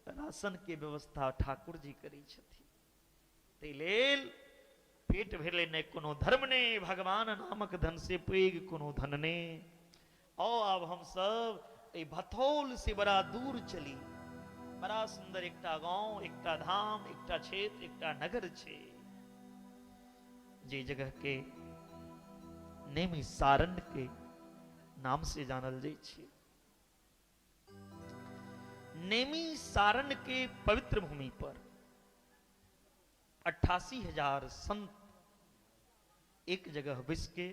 राशन के व्यवस्था ठाकुर जी करै छथिन। ताहि लेल पेट भरले नहि कोनो धर्म नहि, भगवान नामक धन से पैघ कोनो धन नहि। आओ आब हम सब एहि भथौल से बड़ा दूर चली। बड़ा सुंदर एकटा गांव, एकटा धाम, एकटा क्षेत्र, एकटा नगर छे जे जगह के नेमी सारण के नाम से जानल जाइ छै। नेमी सारण के पवित्र भूमि पर 88,000 संत एक जगह बैस के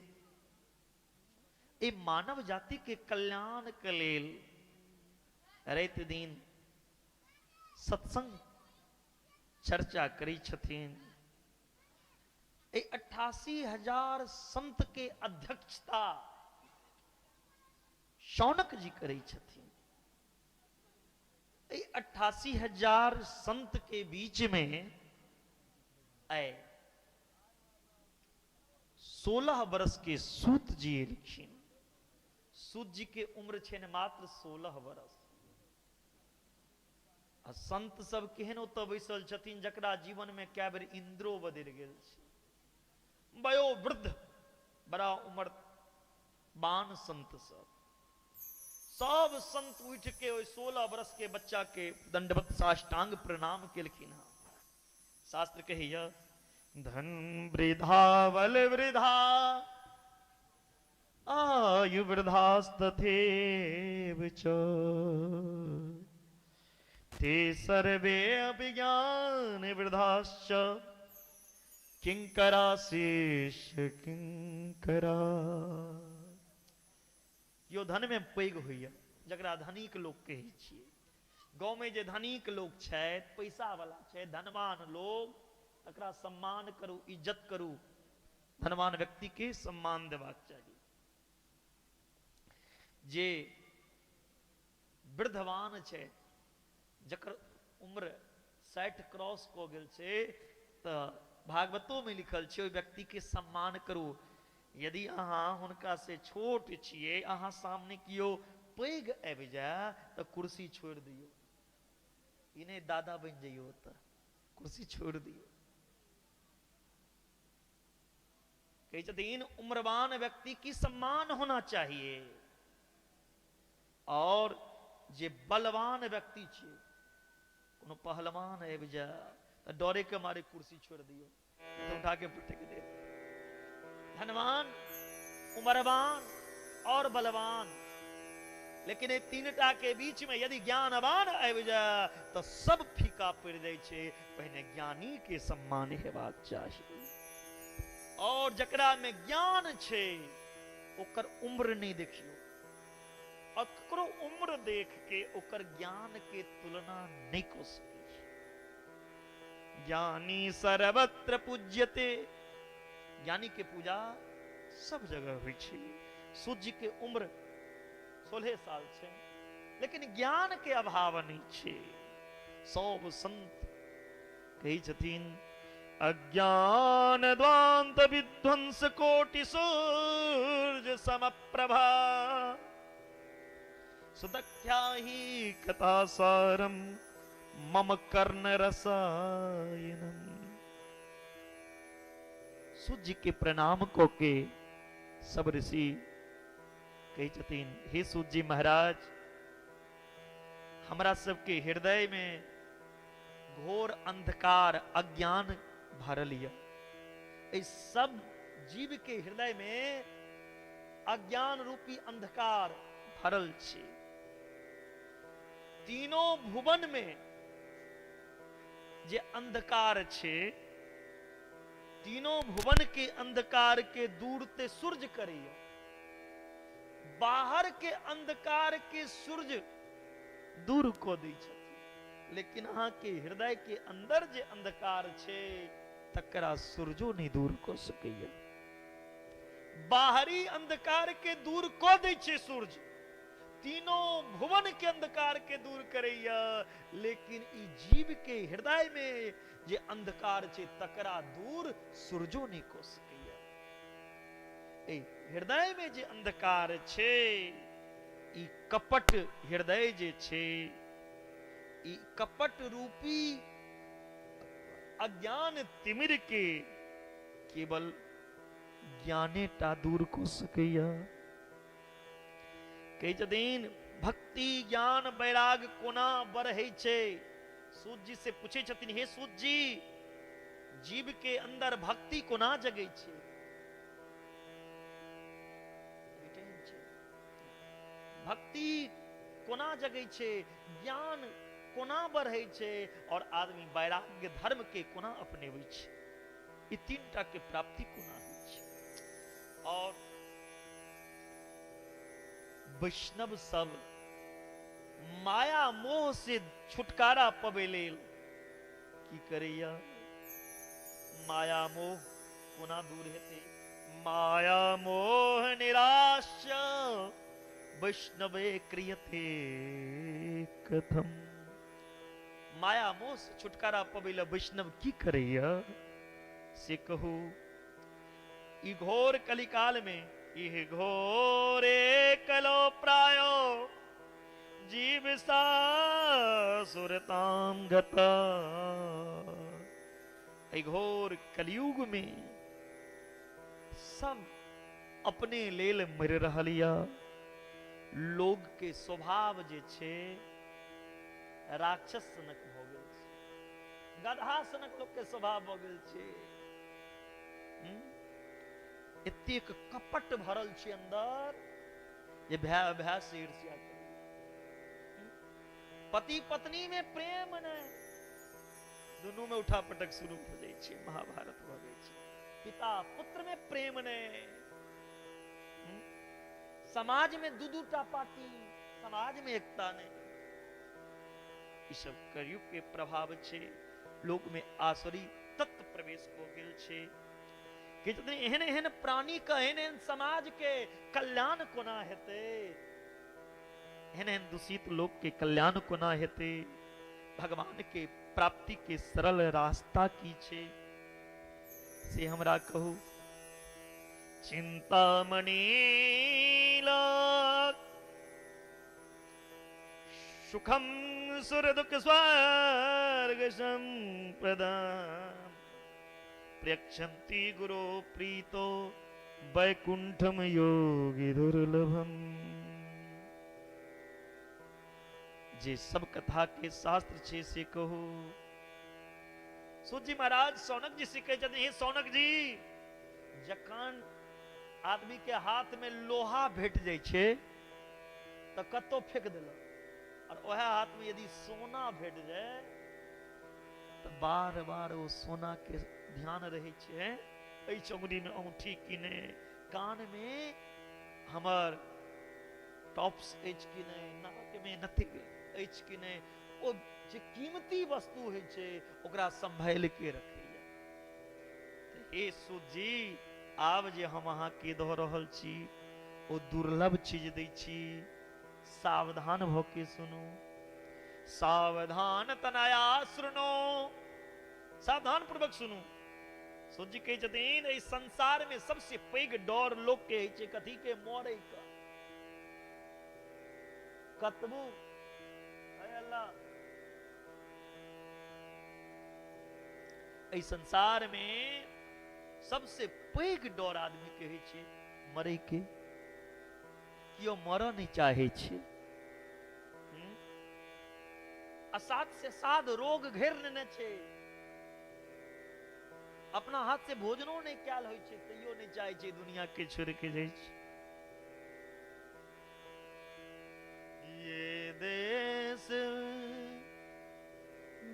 ए मानव जाति के कल्याण के लेल राति दिन सत्संग चर्चा करै छथिन। ए 88,000 संत के अध्यक्षता शौनक जी करै छथिन। 88,000 संत के बीच में आए 16 वर्ष के सूत जी एलखिन। सूत जी के उम्र छनि मात्र 16 वर्ष। आ संत सब केहन ओतऽ बैसल छथिन जकरा जीवन में कए बेर इंद्रो बदलि गेल छै। वयोवृद्ध बड़ा उम्र बान संत सब सब संत उठ के 16 वर्ष के बच्चा के दंडवत साष्टांग प्रणाम केलखिन हँ। शास्त्र कहैया धन वृद्धा बल वृद्धा आयु वृद्धास्तथैव च ते सर्वे अभिज्ञान वृद्धाश्च किंकराशीष किंकरा। यो धन में पैघ होइया जकरा धनिक लोक कहै छियै। गाँव में जे धनिक लोक छथि, पैसा वाला छै, धनवान लोक, तकरा सम्मान करू, इज्जत करू। धनवान व्यक्ति के सम्मान देबाक चाही। जे वृद्धवान छै, जकर उम्र 60 क्रॉस कऽ गेल छै, तऽ भागवतो में लिखल छै ओहि व्यक्ति के सम्मान करू। यदि अहाँ हुनका से छोट छियै, अहाँ सामने कियो पैघ आबि जाय तऽ कुर्सी छोड़ि दियौ। ई नहि दादा बनि जइयौ, तऽ कुर्सी छोड़ि दियौ। कहै छथिन उम्रवान व्यक्ति की सम्मान होना चाहिए। और जे बलवान व्यक्ति छै, कोनो पहलवान आबि जाय तऽ डरे के मारे कुर्सी छोड़ि दियौ, तऽ उठा के पटकि देत। धनवान, उम्रवान और बलवान लेकिन एहि तीनटा के बीच में यदि ज्ञानवान आबि जाय तऽ सब फीका पड़ि जाइ छै। पहिने ज्ञानी के सम्मान हेबाक चाही, और जकरा में ज्ञान छै ओकर उम्र नहि देखियौ, और ककरो उम्र देख के ओकर ज्ञान के तुलना नहि कऽ सकै छी। ज्ञानी सर्वत्र पूज्यते, ज्ञानी के पूजा सब जगह होइ छै। सूर्य के उम्र 16 साल छै, लेकिन ज्ञान के अभाव नहि छै। सब संत कहै छथिन, अज्ञान द्वांत विध्वंस कोटि सूर्य समप्रभा, सुदख्या ही कथा सारम मम कर्ण रसायनम। सूर्य के प्रणाम को के सब ऋषि कहै छथिन, हे सूर्य महाराज, हमरा सबके हृदय में घोर अंधकार अज्ञान भरल यऽ। एहि सब जीव के हृदय में अज्ञान रूपी अंधकार भरल छै। तीनों भुवन में जे अंधकार छै, तीनों भुवन के अंधकार के दूर ते सूर्य करैया, बाहर के अंधकार के सूर्य दूर कऽ दै छथिन, लेकिन अहाँ के हृदय के अंदर जे अंधकार छै तकरा सूर्यो नहि दूर कऽ सकैया। बाहरी अंधकार के दूर कऽ दै छै सूर्य, तीनों भुवन के अंधकार के दूर करैया, लेकिन ई जीव के हृदय में जे अंधकार छै तकरा दूर सूर्यो नहि कऽ सकैया। ए हृदय में जे अंधकार छै, ई कपट हृदय जे छै, ई कपट रूपी अज्ञान तिमिर के केवल ज्ञाने टा दूर कऽ सकैया। कहै छथिन भक्ति ज्ञान वैराग कोना बढ़ै छै। सूत जी से पूछै छथिन, हे सूत जी, जीव के अंदर भक्ति कोना जगै छै? भक्ति कोना जगै छै, ज्ञान कोना बढ़ै छै, और आदमी वैराग्य धर्म के कोना अपनेबै छै? ई तीनटा के प्राप्ति कोना होइ छै? और वैष्णव सब माया मोह से छुटकारा पबै लेल की करैया? माया मोह कोना दूर हेतै? माया मोह निराश वैष्णवे क्रियते कथम। माया मोह से छुटकारा पबै लेल वैष्णव की करैया से कहू। ई घोर कलिकाल में इह घोरे कलो प्रायो जीव सासुरताम गता। एहि घोर कलयुग में सब अपने लेल मरि रहल या। लोग के स्वभाव जे छै राक्षस सनक भऽ गेल छै, गधा सनक लोग के स्वभाव भऽ गेल छै। एतेक कपट भरल छै अंदर जे भाय भाय से ईर्ष्या करै, पति पत्नी में प्रेम नहि, दुनू में उठा पटक शुरू भऽ जाइ छै, महाभारत भऽ जाइ छै। पिता पुत्र में प्रेम नहि, समाज में दू दू टा पार्टी, समाज में एकता नहि। ई सब कलयुग के प्रभाव छै। लोक में आसुरी तत्व प्रवेश हो गेल छै। कि जतने एहन एहन प्राणी के, एहन एहन समाज के कल्याण कोना हेतै, एहन एहन दूषित लोक के कल्याण कोना हेतै, भगवान के प्राप्ति के सरल रास्ता की छै से हमरा कहू। चिंतामणि लोक सुखम सुर दुख स्वर्ग संप्रदा प्रयच्छन्ति गुरो प्रीतो वैकुंठम योगी दुर्लभम। जे सब कथा के शास्त्र छे से कहू। सूत जी महाराज सौनक जी से कहै छथिन, हे सौनक जी, जखन आदमी के हाथ में लोहा भेट जाइ छै त तऽ कतौ फेक देलक। और वएह हाथ में यदि सोना भेट जाय तऽ बार बार ओ सोना के ध्यान रहै छै, एहि चौंगरी में औंठी कि नहि, कान में हमर टॉप्स अछि कि नहि, नाक में नथी अछि कि नहि। ओ जे कीमती वस्तु होइ छै ओकरा संभालि के रखैया। तऽ हे सूत जी, आब जे हम अहाँके दऽ रहल छी ओ दुर्लभ चीज दै छी, सावधान भऽ के सुनू। सावधान तनया सुनो, सावधान पूर्वक सुनू। सूत जी कहै छथिन एहि संसार में सबसे पैघ डर लोक के होइ छै कथी के? मरै के। कतबू अल्लाह एहि संसार में सबसे पैघ डर आदमी के होइ छै मरै के। केओ मरऽ नहि चाहै छै। असाध से साध रोग घेर लेने छै, अपना हाथ से भोजनो नहि कयल होइ छै, तैयो नहि चाहै छै दुनिया के छोड़ि के जाइ छै। ये देश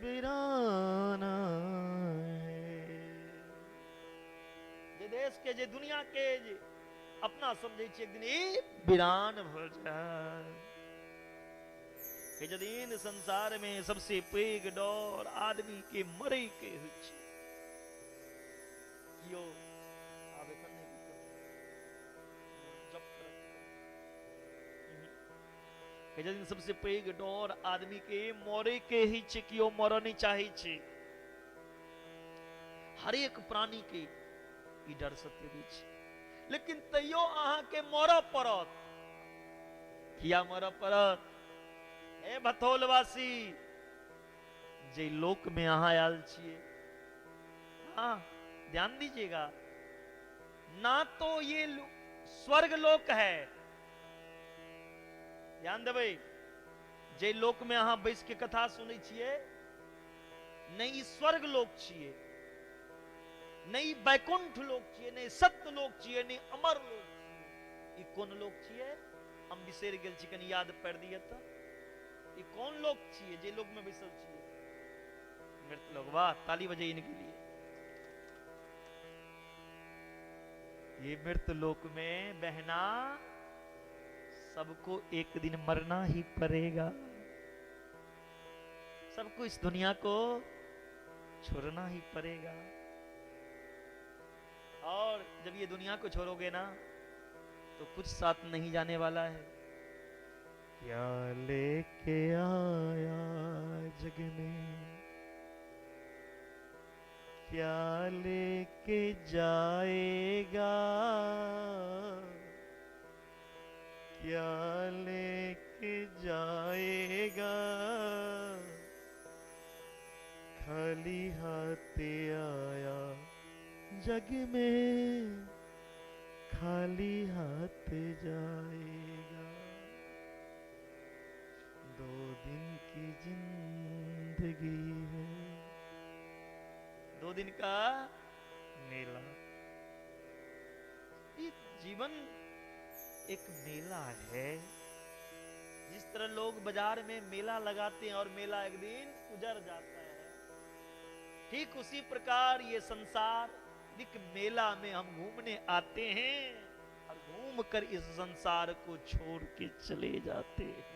वीराना है, जे देश के, जे दुनिया के जे अपना समझै छै एक दिन ई वीरान भऽ जाय। यदि संसार में सबसे पैघ डर आदमी के मरे के होइ छै। कियो आब एखन नहि जप करत। यदि सबसे पैघ डर आदमी के मरे के ही छै, कियो मरऽ नहि चाहै छै। हरेक प्राणी के ई डर सतेबै छै, लेकिन तैयो अहाँके मरऽ पड़त। किया मरऽ पड़त? हे भथौलवासी, जे लोक में अहाँ आयल छियै, हाँ ध्यान दीजिएगा ना, तो ये स्वर्ग लोक है, ध्यान देबै, जे लोक में अहाँ बैस के कथा सुनै छियै, नहि ई स्वर्ग लोक छियै, नहि ई वैकुंठ लोक छियै, नहि सत्य लोक छियै, नहि अमर लोक छियै। ई कोन लोक छियै? हम बिसरि गेल छी, कनि याद पारि दिअ तऽ। ई कोन लोक छियै जे लोक में बैसल छियै? मृत लोक। वाह, ताली बजे इनके लिए। ये मृत लोक में बहना सबको एक दिन मरना ही पड़ेगा, सबको इस दुनिया को छोड़ना ही पड़ेगा। और जब ये दुनिया को छोड़ोगे ना तो कुछ साथ नहीं जाने वाला है। क्या लेके आया जग में, क्या लेके जाएगा, क्या लेके जाएगा, खाली हाथ आया जग में, खाली हाथ जाएगा। 2 दिन की जिंदगी है, 2 दिन का मेला। ये जीवन एक मेला है। जिस तरह लोग बाजार में मेला लगाते हैं और मेला एक दिन उजड़ जाता है, ठीक उसी प्रकार ये संसार एक मेला में हम घूमने आते हैं और घूम कर इस संसार को छोड़ के चले जाते हैं।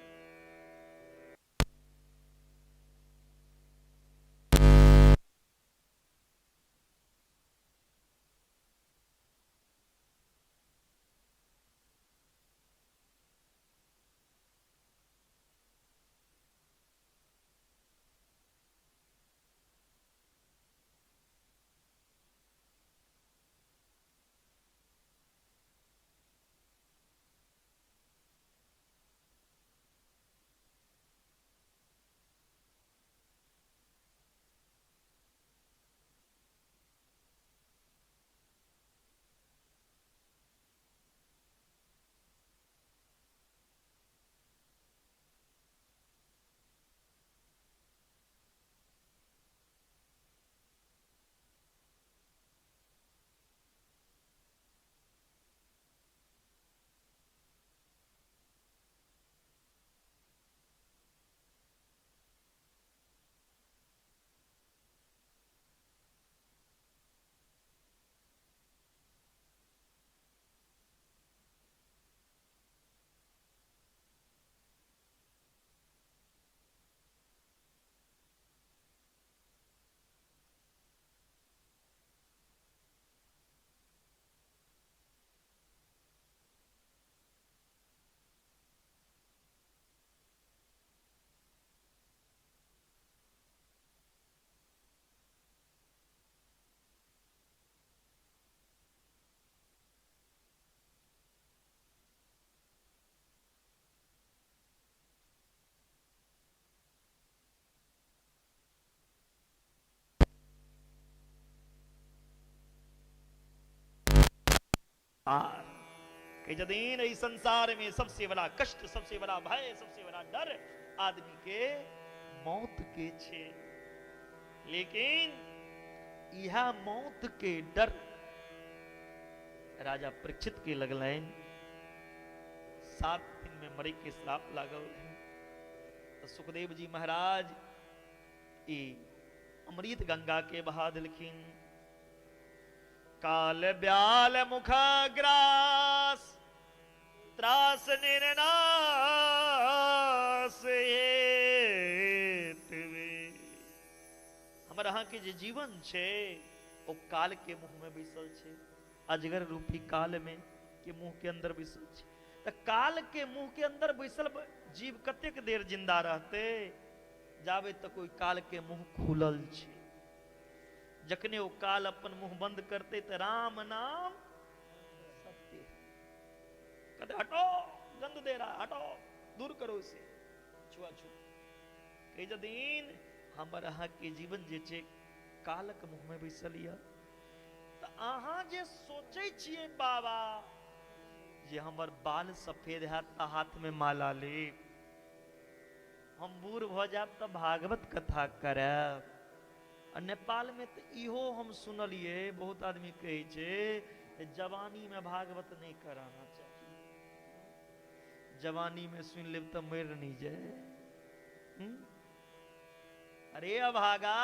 संसार। कहै छथिन एहि संसार में सबसे बड़ा कष्ट, सबसे बड़ा भय, सबसे बड़ा डर आदमी के मौत के छे। लेकिन यह मौत के डर राजा परीक्षित के लगलनि। 7 दिन में मरे के श्राप लागल रहनि। तो सुखदेव जी महाराज ई अमृत गंगा के बहा देलखिन। काल ब्याल मुखाग्रास त्रास निर्नाश हेतुवे। हमर अहाँ के जे जीवन छे ओ काल के मुंह में बैसल छे, अजगर रूपी काल में के मुंह के अंदर बैसल छे। त काल के मुंह के अंदर बैसल जीव कतेक देर जिंदा रहते? जाबे तक ओहि काल के मुंह खुलल छे। जखने ओ काल अपन मुंह बंद करते त राम नाम सत्य। कहते हटो, गंध दे रहा, हटो, दूर करो इसे, छुआ छू। कहै छथिन हमर अहाँ के जीवन जे छे कालक मुंह में बैसल यऽ। त अहाँ जे सोचै छियै बाबा जे हमर बाल सफेद हैत त हाथ में माला लेब, हम बूढ़ भऽ जायब त भागवत कथा करब। आ नेपाल में त इहो हम सुनलियै, बहुत आदमी कहै छै जवानी में भागवत नहीं कराना चाहिए, जवानी में सुन लेब त मरि नहीं जाए। अरे अभागा,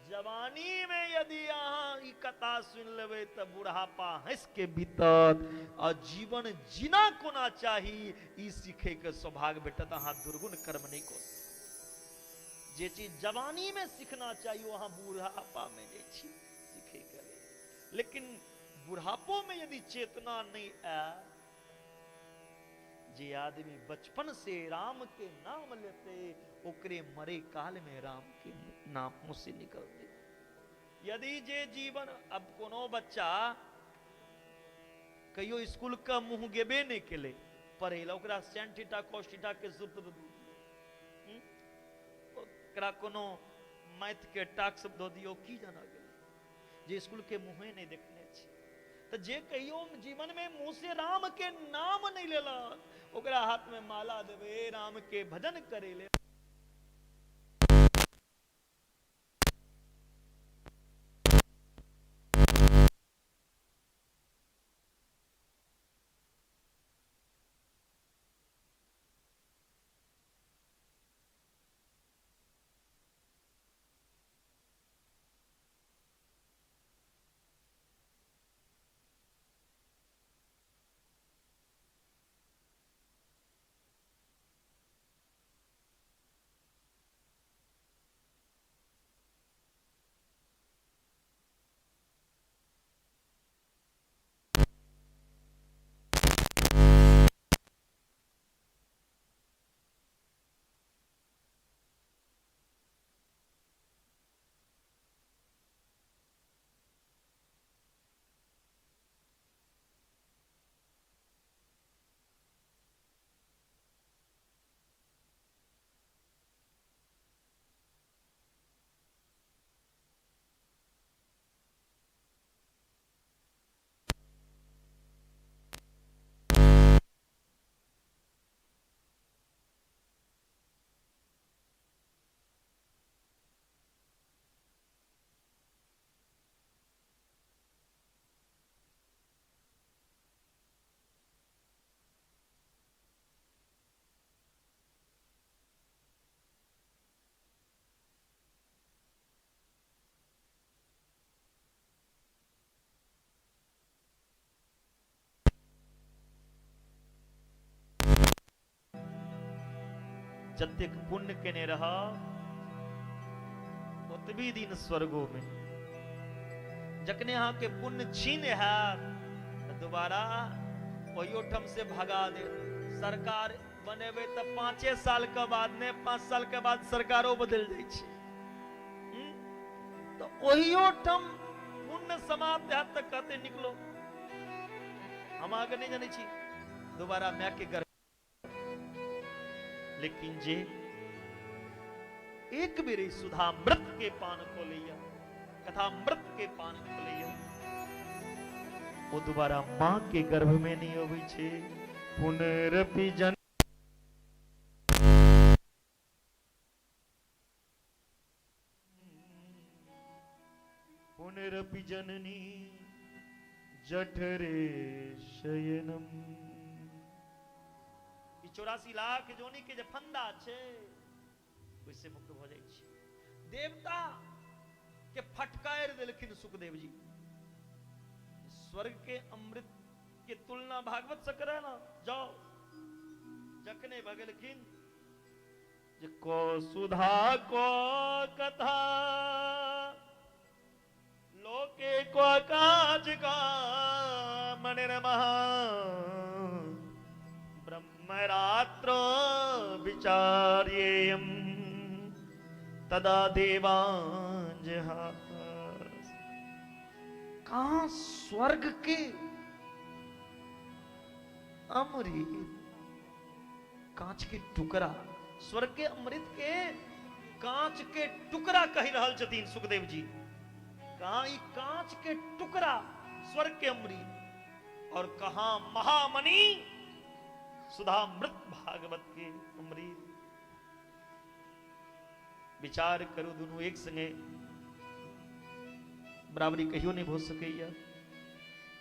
जवानी में यदि अहाँ ई कथा सुन लेबै त बुढ़ापा हंस के बीतत आ जीवन जीना कोना चाही ई सीखे के सौभाग्य भेटत। अहाँ दुर्गुण कर्म नहीं करू। जे चीज जवानी में सीखना चाहिए वो अहाँ बुढ़ापा में जाइ छी सीखे के लेल। लेकिन बुढ़ापो में यदि चेतना नहीं आए, जे आदमी बचपन से राम के नाम लेते ओकरे मरे काल में राम के नाम मुँह से निकलते। यदि जे जीवन, अब कोनो बच्चा कहियो स्कूल के मुँह गेबे नहीं केले पढ़े ला, ओकरा साइन थीटा कॉस थीटा के सूत्र दऽ दियौ, ओकरा कोनो मैथ के टास्क दऽ दियौ, की जाना गेलै जे स्कूल के मुँहे नहीं देखने छी। तऽ जे कहियो जीवन में मुँह से राम के नाम नहीं लेलक ओकरा हाथ में माला देबै राम के भजन करे ले। जतेक पुण्य केने रह ओतबी दिन स्वर्गो में। जखने अहाँ के पुण्य छीन हैत त दोबारा ओहियो ठाम से भगा दे। सरकार बनेबै त 5 साल के बाद ने 5 साल के बाद सरकारो बदल जाइ छै। त ओहियो ठाम पुण्य समाप्त हैत त कहते निकलो, हम अहाँके नहीं जानै छी, दोबारा my के गर्भ। लेकिन जे एक बेर सुधामृत के पान को लिया, कथामृत के पान को लिया, ओ दोबारा माँ के गर्भ में नहीं अबै छै। पुनरपि जन पुनरपि जननी जठरे शयनम। ई 84 लाख जोनी के जे फंदा छै ओहिसे मुक्त भऽ जाइ छै। देवता के फटकारि देलखिन सुखदेव जी। स्वर्ग के अमृत के तुलना भागवत से करे ना जाओ। जखने भगेलखिन जे को सुधा को कथा लोके को काज का मणिरमः ब्रह्मरात्रो विचार्येयम तदा देवांजहा। कहाँ स्वर्ग के अमृत कांच के टुकड़ा, स्वर्ग के अमृत के कांच के टुकड़ा कहि रहल छथिन सुखदेव जी। कहाँ ई कांच के टुकड़ा स्वर्ग के अमृत और कहाँ महामणि सुधामृत भागवत के अमृत। विचार करू दुनू एक संगे बराबरी कहियो नहीं भऽ सकैया।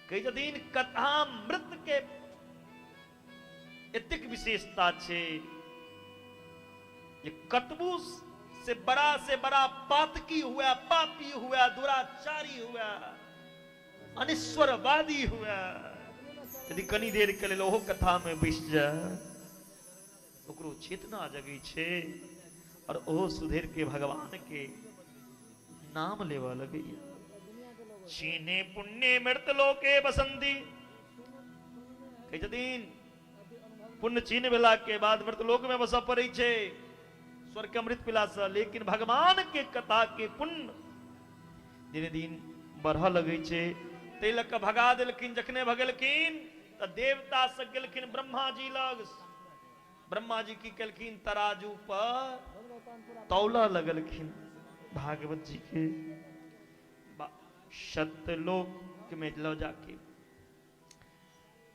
कहै छथिन कथामृत के एतेक विशेषता छै जे कतबू से बड़ा पातकी हुआ, पापी हुआ, दुराचारी हुआ, अनिश्वरवादी हुआ, यदि कनी देर के लेल ओहो कथा में बैस जाए ओकरो चेतना जगै छै और ओहो सुधेर के भगवान के नाम लेवा लगैया। चीने पुण्य मृत लोके बसंती। कहै छथिन पुण्य चीन भेला के बाद मृतलोक में बसऽ पड़ै छै स्वर्ग के अमृत पिला से, लेकिन भगवान के कथा के पुण्य दिने दिन बढ़ऽ लगै छै। ताहि लऽ कऽ भगा देलखिन। जखने भगेलखिन तऽ देवता सब गेलखिन ब्रह्मा जी लग। ब्रह्मा जी की केलखिन, तराजू पर तौलऽ लगलखिन भागवत जी के सत्यलोक में लऽ जाके।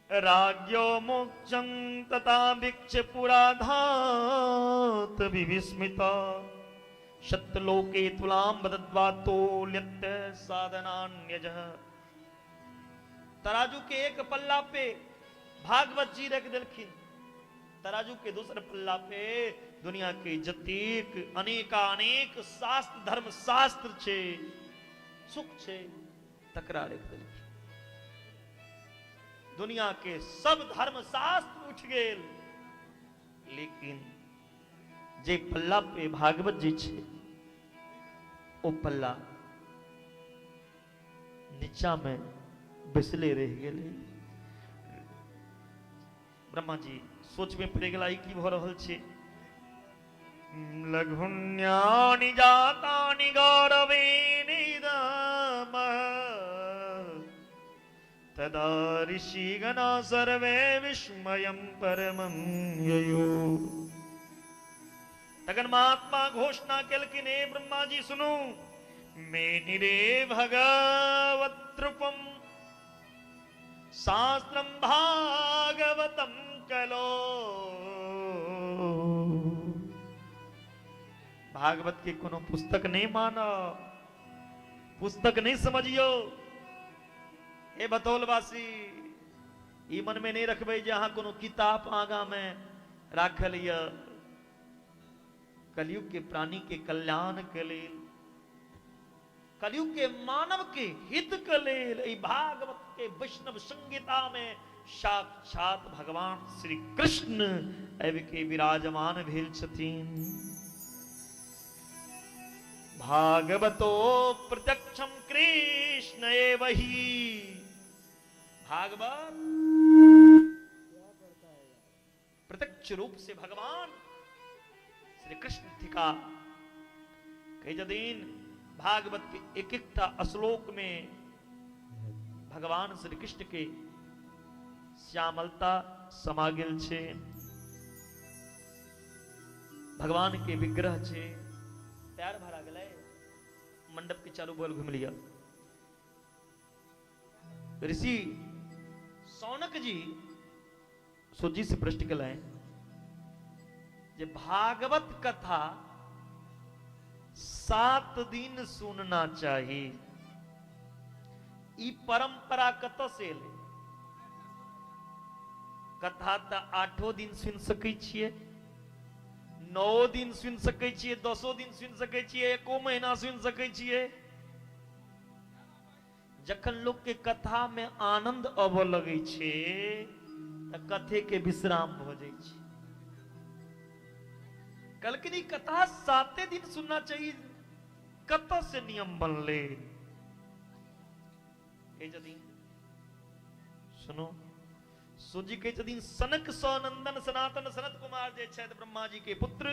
राज्ञो मोक्षं तथा भिक्ष पुराधात विस्मिता सत्यलोके तुलाम बदत्वा तोल्यत्य साधनान्यजः। तराजू के एक पल्ला पे भागवत जी रख देलखिन, तराजू के दूसरे पल्ला पे दुनिया के जतेक अनेकानेक शास्त्र धर्म शास्त्र छे सुख छे तकरा रख देलखिन। दुनिया के सब धर्म शास्त्र उठ गेल, लेकिन जे पल्ला पे भागवत जी छे ओ पल्ला नीचा में बैसले रह गेलै। ब्रह्मा जी सोच में पड़ि गेला ई की भऽ रहल छै। लघुन्यानि जातानि गौरवेनिदम तदा ऋषिगणा सर्वे विस्मयं परमं ययो। तखन महात्मा घोषणा केलखिन, हे ब्रह्मा जी सुनू, मेनिरे भगवत रूपम शास्त्रम भागवतम कलो। भागवत के कोनो पुस्तक नहीं मानो, पुस्तक नहीं समझियो। हे बतौलवासी, ई मन में नहीं रखबै जे अहाँ कोनो किताब आगा में राखल य। कलयुग के प्राणी के कल्याण के लेल, कलयुग के मानव के हित के लेल ई भागवत के वैष्णव संहिता में साक्षात भगवान श्री कृष्ण आबि के विराजमान भेल छथिन। भागवतो प्रत्यक्षम कृष्ण एव ही। भागवत प्रत्यक्ष रूप से भगवान श्री कृष्ण थिका। कहै छथिन भागवत के एक एकटा श्लोक में भगवान श्री कृष्ण के श्यामलता समा गेल छे, भगवान के विग्रह छे। पैर भरा गेलै, मंडप के चारू बगल घुमि लिअ। ऋषि शौनक जी सूजी से प्रश्न केलनि जे भागवत कथा 7 दिन सुनना चाही, ई परंपरा कतऽ से एलै? कथा तऽ 8 दिन सुनि सकै छियै, 9 दिन सुनि सकै छियै, 10 दिन सुनि सकै छियै, 1 महीना सुनि सकै छियै। जखन लोक के कथा में आनंद अबऽ लगै छै तऽ कथे के विश्राम भऽ जाइ छै। कहलखिन ई कथा 7 दिन सुनना चाहिए, कतऽ से नियम बनलै? कहै छथिन सुनो, सूजी कहै छथिन सनक सनंदन सनातन सनत कुमार जे छथि ब्रह्मा जी के पुत्र,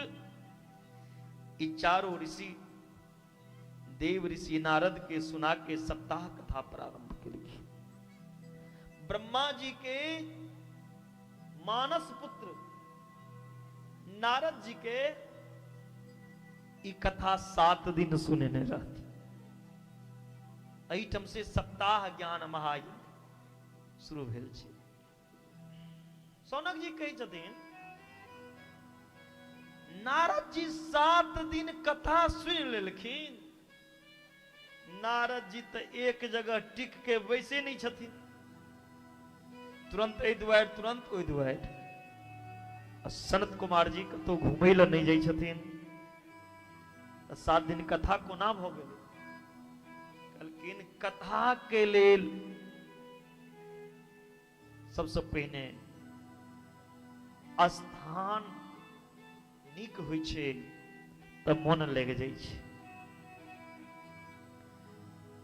ई चारो ऋषि देव ऋषि नारद के सुना के सप्ताह कथा प्रारंभ केलखिन। ब्रह्मा जी के मानस पुत्र नारद जी के ई कथा 7 दिन सुनेने रहथिन। एहिठाम से सप्ताह ज्ञान महायज्ञ शुरू भेल छै। शौनक जी कहै छथिन नारद जी 7 दिन कथा सुनि लेलखिन। नारद जी तऽ एक जगह टिक के बैसे नहि छथिन, तुरंत एहि दुआरि तुरंत ओहि दुआरि। आ सनत कुमार जी कतहु घुमै लए नहि जाइ छथिन, तऽ 7 दिन कथा कोना भऽ गेलै? कहलखिन कथा के लेल सबसँ पहिने स्थान नीक होइ छै तऽ मोन लागि जाइ छै।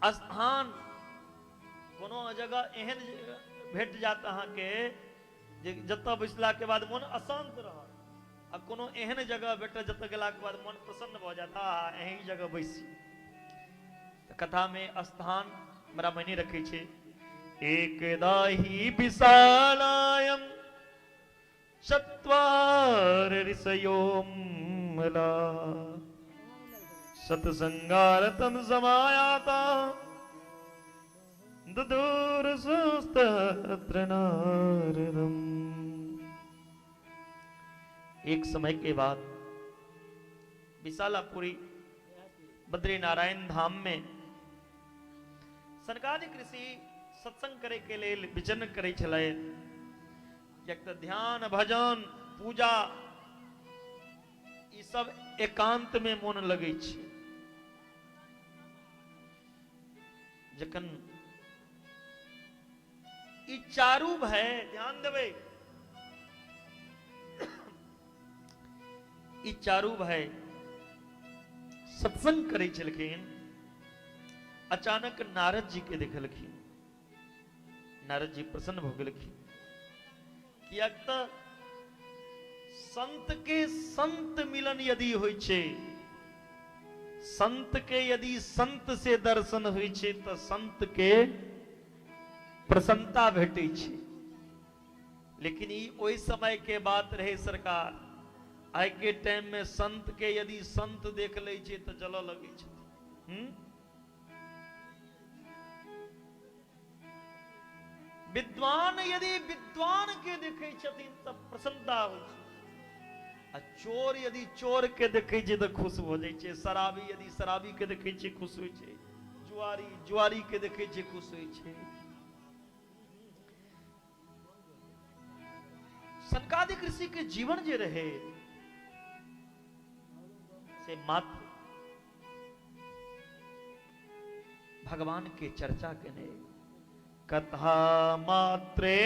स्थान कोनो जगह एहन भेट जायत अहाँके जे जतऽ बैसलाके बाद मोन अशान्त रहत, आ कोनो एहन जगह भेटत जतऽ गेलाके बाद मोन प्रसन्न भऽ जायत, आ एहि जगह बैसी। तऽ कथामे स्थान बड़ा मायने रखै छै। एक दाही विशालायम चत्वार ऋषयोमला सत्संगारतम समायाता दूर सुस्तत्र नारदम। एक समय के बाद विशालापुरी बद्री नारायण धाम में सनकादिक ऋषि सत्संग करे के लेल विचरण करे छलै। किएक तऽ ध्यान भजन पूजा ई सब एकांत में मोन लगै छै। जखन ई चारू भाय, ध्यान देबै, ई चारू भाय सत्संग करै छलखिन, अचानक नारद जी के देखलखिन। नारद जी प्रसन्न भऽ गेलखिन, किएक तऽ संत के संत मिलन यदि होइ छै, संत के यदि संत से दर्शन होइ छै तऽ संत के प्रसन्नता भेटै छै। लेकिन ई ओहि समय के बात रहे सरकार, आइ के टाइम में संत के यदि संत देख लै छै तऽ जलऽ लगै छथिन। विद्वान यदि विद्वान के देखै छथिन तऽ प्रसन्नता होइ छै, आ चोर यदि चोर के देखै छै तऽ खुश भऽ जाइ छै, शराबी यदि शराबी के देखै छै खुश होइ छै, जुआरी जुआरी के देखै छै खुश होइ छै। सनकादिक ऋषि के जीवन जे रहे से मात्र भगवान के चर्चा केने, कथा मात्रे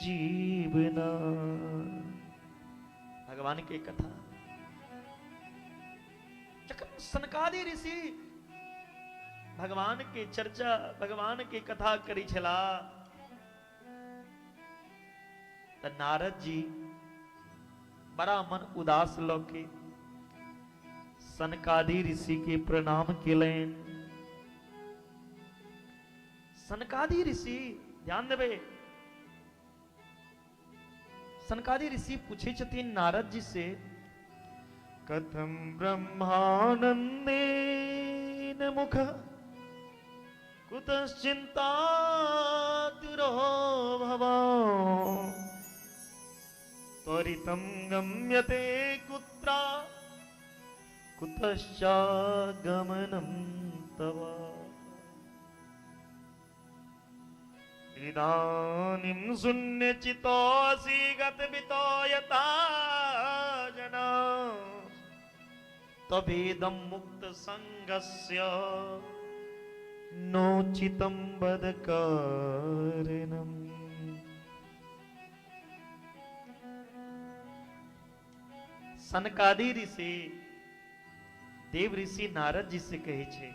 जीवना, भगवान के कथा। जखन सनकादि ऋषि भगवान के चर्चा भगवान के कथा करै छला तऽ नारद जी बड़ा मन उदास लऽ के सनकादि ऋषि के प्रणाम केलनि। सनकादि ऋषि, ध्यान देबै, सनकादि ऋषि पूछै छथिन नारद जी से, कथम ब्रह्मानंदेन मुख कुतश्चिन्ता तुरो भवान् त्वरितं गम्यते कुत्र कुतश्चागमनं तव। इदानीं शून्यचितोऽसि गतवितो यथा जना तवेदं मुक्तसङ्गस्य नोचितं वद कारणम्। सनकादि ऋषि देव ऋषि नारद जी से कहै छै,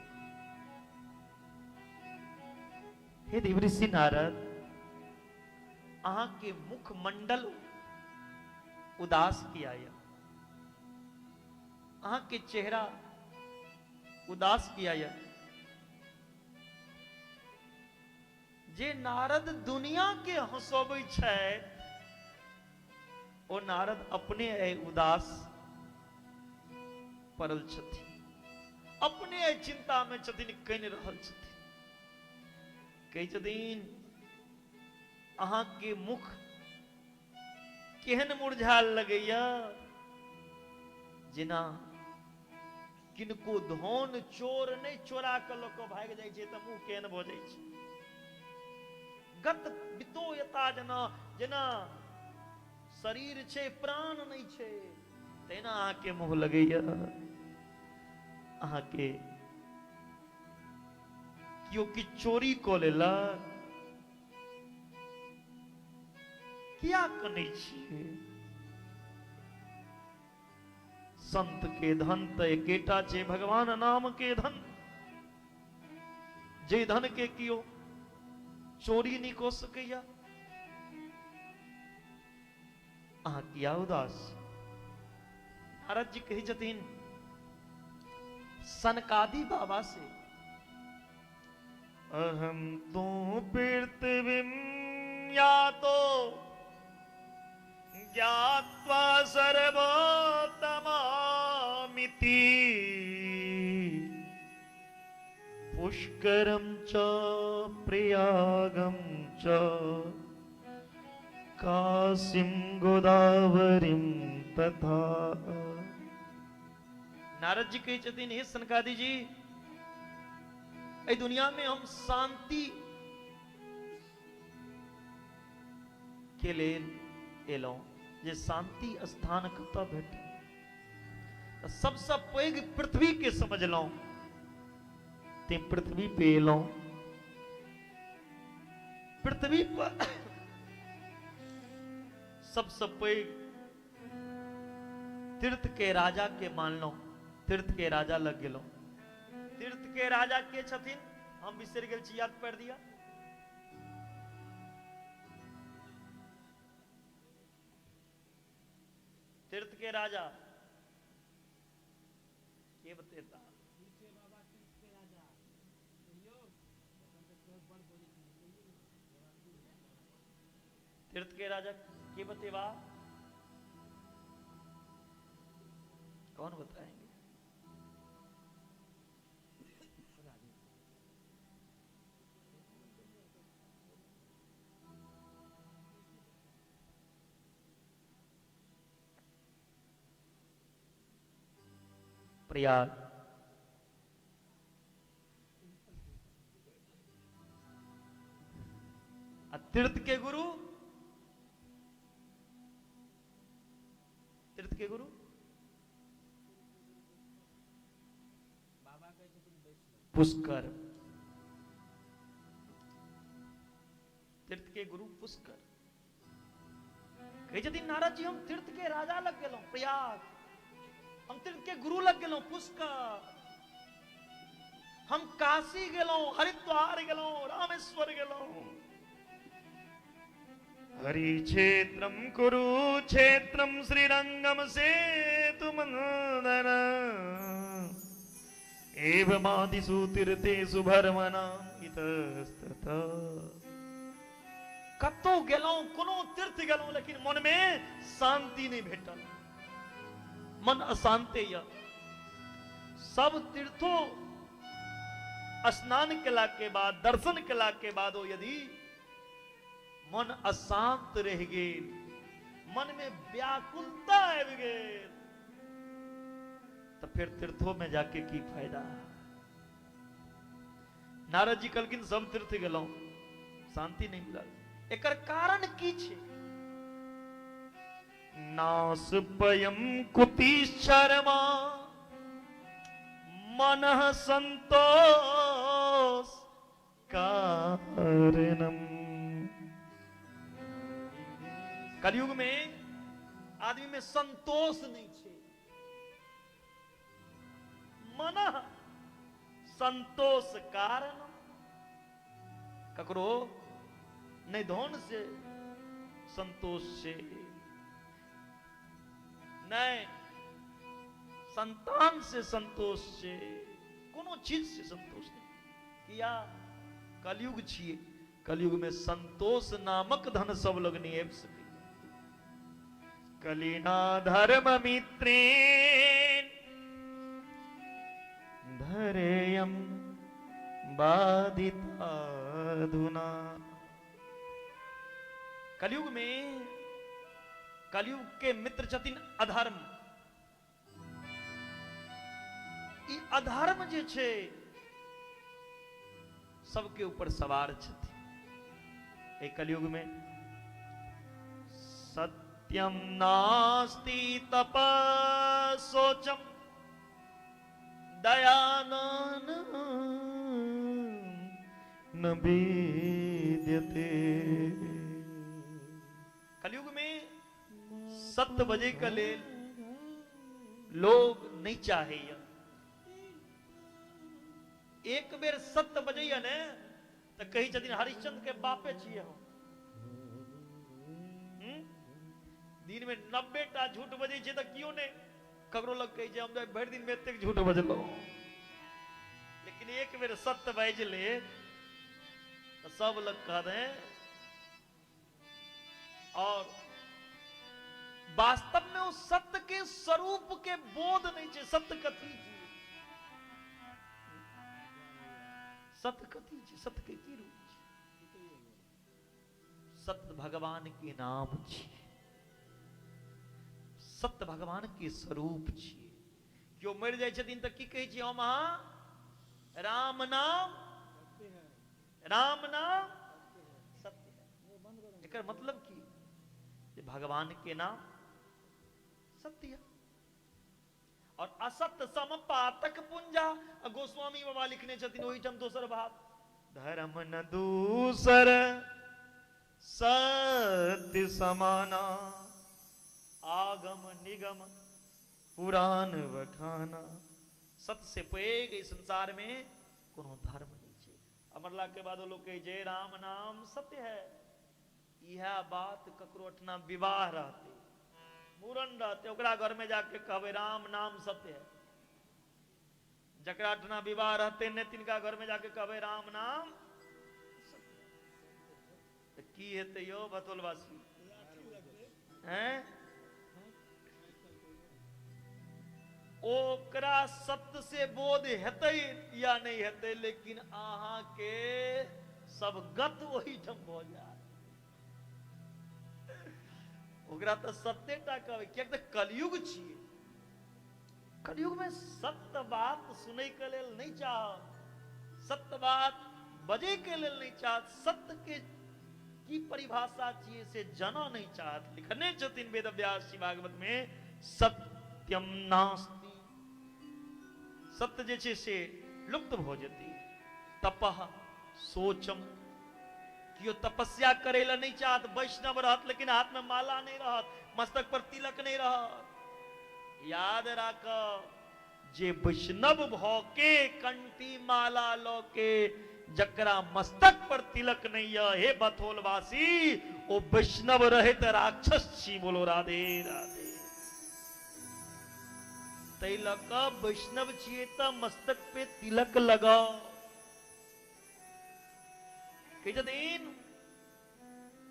हे देव ऋषि नारद, अहाँ के मुखमंडल उदास किया यऽ, अहाँ के चेहरा उदास किया यऽ। जे नारद दुनिया के हंसबै छै ओ नारद अपने एहि उदास पड़ल छथिन, अपने एहि चिंता में छथिन, कनि रहल छथिन। कहै छथिन अहाँ के मुख केहन मुरझायल लगैया, जेना किनको धन चोर नहि चोरा कऽ लऽ कऽ भागि जाइ छै तऽ मुँह केहन भऽ जाइ छै। गत बितो यता जेना, जेना शरीर छै प्राण नहि छै तेना अहाँके मुँह लगैया। अहाँके केओ कि चोरी कऽ लेलक, किया कनै छियै? संत के धन तऽ एकेटा छै, भगवान नाम के धन। जे धन के केओ चोरी नहि कऽ सकैया। अहाँ किया उदास? नारद जी कहै छथिन सनकादि बाबा से, अहम तू पृथ्वीं यातो ज्ञात्वा सर्वोत्तमामिति पुष्करं च प्रयागं च काशीं गोदावरीं तथा। नारद जी कहै छथिन, हे सनकादि जी, एहि दुनिया में हम शांति के लेल एलहुं, जे शांति स्थान कतऽ भेटत? तऽ सबसँ पैघ पृथ्वी के समझलहुं, ते पृथ्वी पे एलहुं। पृथ्वी पर सबसँ पैघ तीर्थ के राजा के मानलहुं, तीर्थ के राजा लग गेलहुं। तीर्थ के राजा के छथिन हम बिसरि गेल छी, याद पारि दिया। तीर्थ के राजा के बतेता? तीर्थ के राजा के बतेबा? कौन बताएंगे? प्रयाग। आ तीर्थ के गुरु, तीर्थ के गुरु पुष्कर। तीर्थ के गुरु पुष्कर। कहै छथिन नारद जी, हम तीर्थ के राजा लग गेलहुं प्रयाग, हम तीर्थ के गुरु लग गेलहुं पुष्कर, हम काशी गेलहुं, हरिद्वार गेलहुं, रामेश्वर गेलहुं। हरि क्षेत्रम कुरुक्षेत्रम श्रीरंगम सेतु मंदन एवमादिषु तीर्थेषु भरमनाम इतस्ततः। कतौ गेलहुं, कोनो तीर्थ गेलहुं, लेकिन मन में शांति नहीं भेटल, मन अशांति यऽ। सब तीर्थो स्नान केला के बाद, दर्शन केला के बाद यदि मन अशांत रहि गेल, मन में व्याकुलता आबि गेल, तऽ फेर तीर्थो में जाके की फायदा। नारद जी कहलखिन सब तीर्थ गेलहुं, शांति नहीं मिलल। एकर कारण की छै? नासपयम कुति शर्मा मन संतोष कारणम। कलयुग में आदमी में संतोष नहीं छे, मन संतोष कारण। ककरो नहीं धन से संतोष से, नहीं संतान से संतोष से, कोनो चीज से संतोष नहीं। किया? कलयुग छिए, कलयुग में संतोष नामक धन सब लग नहीं आबि सकै। कलिना धर्म मित्रेण धरेयम बाधिताधुना। कलयुग में कलयुग के मित्र छथिन अधर्म। ई अधर्म जे छै सबके ऊपर सवार छथिन। एहि कलयुग में सत्यम नास्ति तपसोचम दयानन न विद्यते। कलयुग में सत्य बजे के लेल लोग नहीं चाहैया। एक बेर सत्य बजैया ने तऽ कहै छथिन हरिश्चंद्र के बापे छियै हम। दिन में 90 टा झूठ बजै छै तऽ कियो नहि ककरो लग कहै छै हम तऽ भरि दिन में एतेक झूठ बजलहुँ। लेकिन एक बेर सत्य बाजि ले तऽ सब लग कह दे। और वास्तव में ओ सत्य के स्वरूप के बोध नहीं छै। सत्य कथी छै? सत्य कथी छै? सत्य के की रूप छै? सत्य भगवान के नाम छै, सत्य भगवान के स्वरूप छै। केओ मरि जाइ छथिन तऽ की कहै छी हम अहाँ? राम नाम, राम नाम सत्य है। एकर मतलब की? जे भगवान के नाम सत्य है और असत्य सम पातक पुंजा। गोस्वामी बाबा लिखने छथिन ओहिठाम दोसर भाव, धर्म न दूसर सत्य समाना, आगम निगम पुराण बखाना। सत्य से पैघ एहि संसार में कोनो धर्म नहीं छै। मरला के बाद लोग कहै छै राम नाम सत्य है। इएह बात ककरो अठना विवाह रहते, मूड़न रहते, ओकरा घर में जाके कहबै राम नाम सत्य है। जकरा अठना विवाह रहते नहीं तिनका घर में जाके कहबै राम नाम सत्य है। तऽ की हेतै यौ बतौलवासी? हैं? ओकरा सत्य से बोध हेतै या नहीं हेतै, लेकिन अहाँ के सब गत ओहिठाम भऽ जायत। ओकरा तऽ सत्य टा कहबै, किएक तऽ कलयुग छियै। कलयुग में सत्य बात सुनै के लेल नहीं चाहत, सत्य बात बजै के लेल नहीं चाहत, सत्य के की परिभाषा छियै से जाना नहीं चाहत। लिखने छथिन वेद व्यास जी भागवत में, सत्यम नास्ति। सत्य जे छै से लुप्त भऽ जेतै। तपह सोचम, केओ तपस्या करै लए नहीं चाहत, वैष्णव रहत लेकिन हाथ में माला नहीं रहत, मस्तक पर तिलक नहीं रहत। याद राखब, जे वैष्णव भऽ के कंठी माला लऽ के जकरा मस्तक पर तिलक नहीं यऽ, हे बथोलवासी, ओ वैष्णव रहे तऽ राक्षस छी। बोलो राधे राधे। तै लऽ कऽ वैष्णव छियै तऽ मस्तक पे तिलक लगाउ। कहै छथिन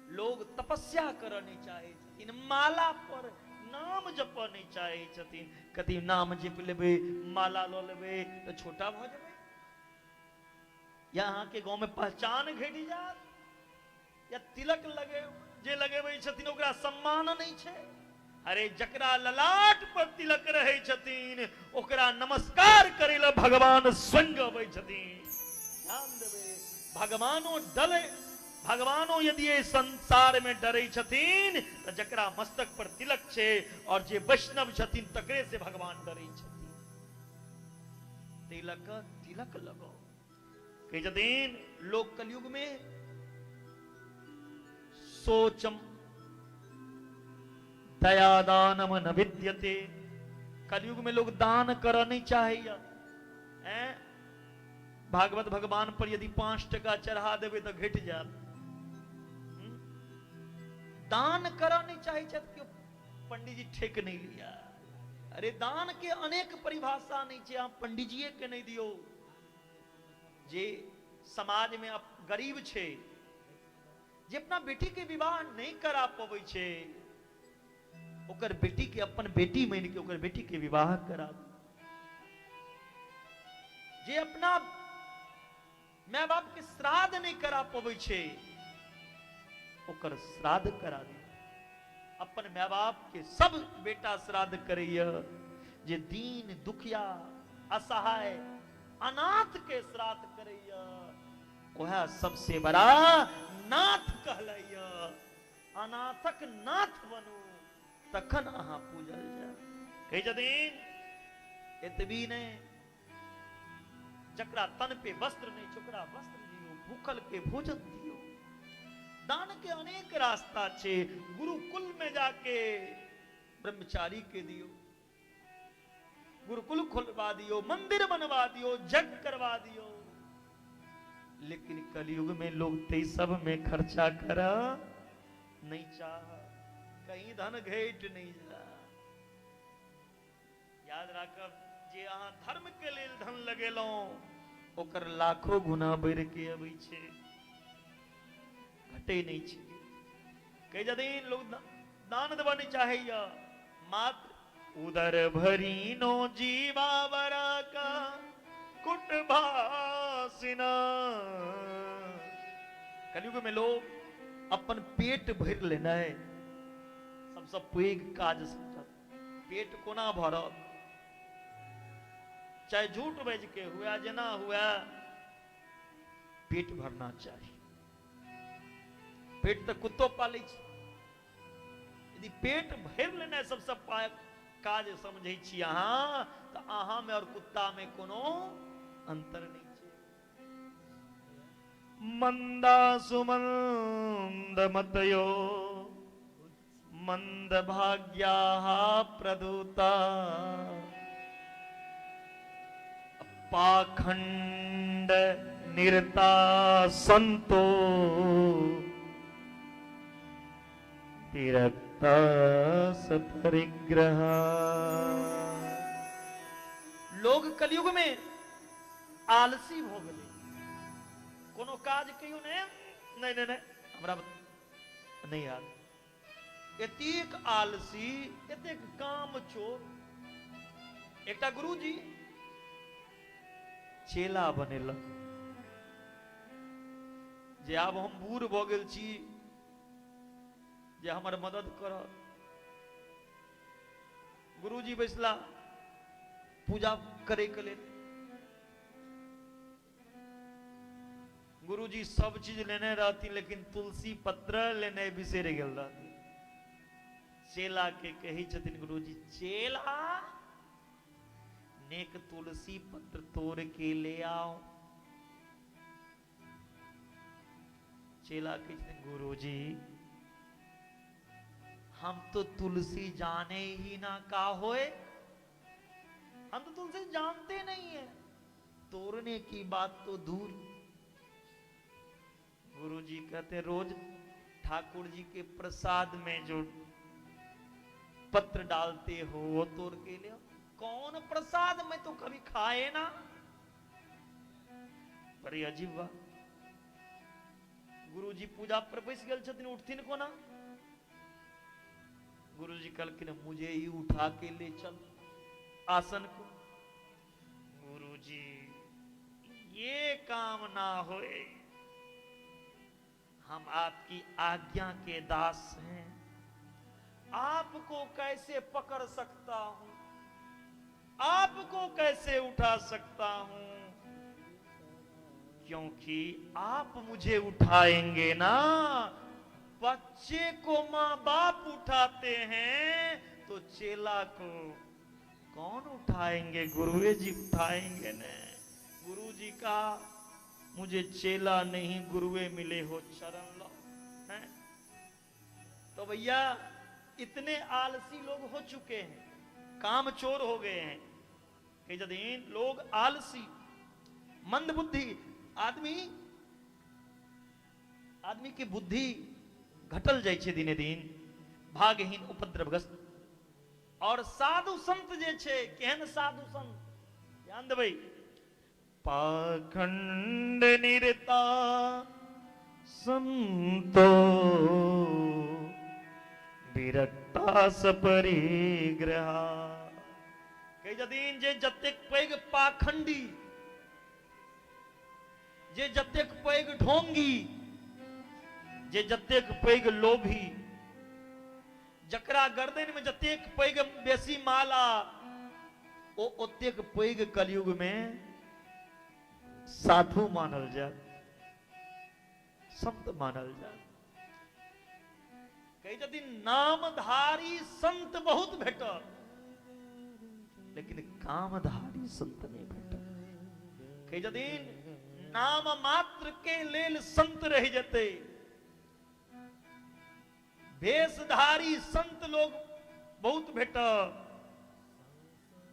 लोग तपस्या करऽ नहीं चाहै छथिन, माला पर नाम जपऽ नहीं चाहै छथिन। कथी नाम जपि लेबै, माला लऽ लेबै तऽ छोटा भऽ जेबै। या अहाँके गाँव में पहचान घटि जायत, या तिलक लगे जे लगेबै छथिन ओकरा सम्मान नहि छै। अरे जकरा ललाट पर तिलक रहै छथिन ओकरा नमस्कार करै लए भगवान स्वयं अबै छथिन। ध्यान देबै, भगवानो डरे, भगवानो यदि एहि संसार में डरै छथिन तऽ जकरा मस्तक पर तिलक छै और जे वैष्णव छथिन तकरे से भगवान डरै छथिन। तिलक तिलक लगाउ। कहै छथिन लोक कलयुग में सोचम दयादानम न विद्यते। कलयुग में लोग दान करऽ नहीं चाहैया। हैं? भागवत भगवान पर यदि 5 टका चढ़ा देबै तऽ घटि जायत। दान करऽ नहीं चाहै छथि केओ, पंडीजी ठेक नहीं लिया। अरे दान के अनेक परिभाषा नहीं छै, अहाँ पंडीजीए के नहीं दियौ। जे समाज में गरीब छै, जे अपना बेटी के विवाह नहीं करा पबै छै, ओकर बेटी के अपन बेटी मानि के ओकर बेटी के विवाह करा दू। जे अपना my बाप के श्राद्ध नहीं करा पबै छै, ओकर श्राद्ध करा दियौ। अपन my बाप के सब बेटा श्राद्ध करैया, जे दीन दुखिया असहाय अनाथ के श्राद्ध करैया, वएह सबसे बड़ा नाथ कहलैया। अनाथक नाथ बनू तखन अहाँ पूजल जायब। कहै छथिन एतबी नहि, जकरा तन पे वस्त्र नहि छै ओकरा वस्त्र दियौ, भूखल के भोजन दियौ। दान के अनेक रास्ता छै। गुरुकुल में जाके ब्रह्मचारी के दियौ, गुरुकुल खोलवा दियौ, मंदिर बनवा दियौ, यज्ञ करवा दियौ। लेकिन कलयुग में लोग ते सब में खर्चा कर नहीं चाह, कहीं धन घेट नहीं जा। याद राखब, जे अहाँ धर्म के लेल धन लगेलहुँ ओकर लाखों गुना बढ़ि के अबै छै, घटे नहीं छै। कहै छथिन लोग दान देबऽ नहीं चाहैया, मात्र उदर भरीनो जीवा बरा का कुट भासिना। कलयुग में लोग अपन पेट भरि लेनाइ सबसँ पैघ काज समझत। पेट कोना भरत, चाहे झूठ बाजि के हुए जेना हुए, पेट भरना चाही। पेट तऽ कुत्तो पालै छै। यदि पेट भरि लेनाइ सबसँ काज समझै छी अहाँ, तऽ अहाँ में और कुत्ता में कोनो अंतर नहि छै। मंदा सुमंद मतयो मंद भाग्याः प्रदूता पाखंड निरता संतो विरक्ता सपरिग्रह। लोग कलयुग में आलसी भ गेलै, कोनो काज कहियो ने, नहीं नहीं नहीं हमरा नहीं याद। एतेक आलसी, एतेक काम चोर। एकटा गुरुजी चेला बनेलक जे आब हम बूढ़ भऽ गेल छी, जे हमर मदद करत। गुरुजी बैसला पूजा करे के लेल। गुरुजी सब चीज लेने रहथिन, लेकिन तुलसी पत्र लेने बिसरि गेल रहथिन। चेला के कहै छथिन गुरुजी, चेला नेक तुलसी पत्र तोड़ के ले आओ। चेला कहै छथिन, गुरुजी हम तो तुलसी जाने ही ना का होए, हम तो तुलसी जानते नहीं है, तोड़ने की बात तो दूर। गुरुजी कहते रोज ठाकुर जी के प्रसाद में जो पत्र डालते हो वो तोड़ के ले आओ। कौन प्रसाद, मैं तो कभी खाए ना। बड़ी अजीब बात। गुरुजी पूजा पर बैस गेल छथिन, उठथिन कोना? गुरुजी कहलखिन मुझे ही उठा के ले चल आसन को। गुरुजी ये काम ना होए, हम आपकी आज्ञा के दास हैं, आपको कैसे पकड़ सकता हूं, आपको कैसे उठा सकता हूं, क्योंकि आप मुझे उठाएंगे ना। बच्चे को मां बाप उठाते हैं तो चेला को कौन उठाएंगे? गुरुए जी उठाएंगे ना। गुरु जी का मुझे चेला नहीं गुरुए मिले हो शरण लो। हैं? तो भैया इतने आलसी लोग हो चुके हैं, काम चोर हो गए हैं। कई जदीन लोग आलसी, मंदबुद्धि आदमी, आदमी की बुद्धि घटल जाइ छै दिने दिन, भागहीन उपद्रवग्रस्त। और साधु संत जे छै, केहन साधु संत, ध्यान देबै, पाखंड निरता संतो विरक्ता सपरिग्रहा। कहै छथिन जे जतेक पैघ पाखंडी, जे जतेक पैघ ढोंगी, जे जतेक पैघ लोभी, जकरा गर्दन में जतेक पैघ बेसी माला, ओ ओतेक पैघ कलयुग में साधु मानल जात, संत मानल जात। कहै छथिन नामधारी संत बहुत भेटल, लेकिन कामधारी संत नहीं भेटल। कहै छथिन नाम मात्र के लेल संत रहि जेतै, भेषधारी संत लोग बहुत भेटल।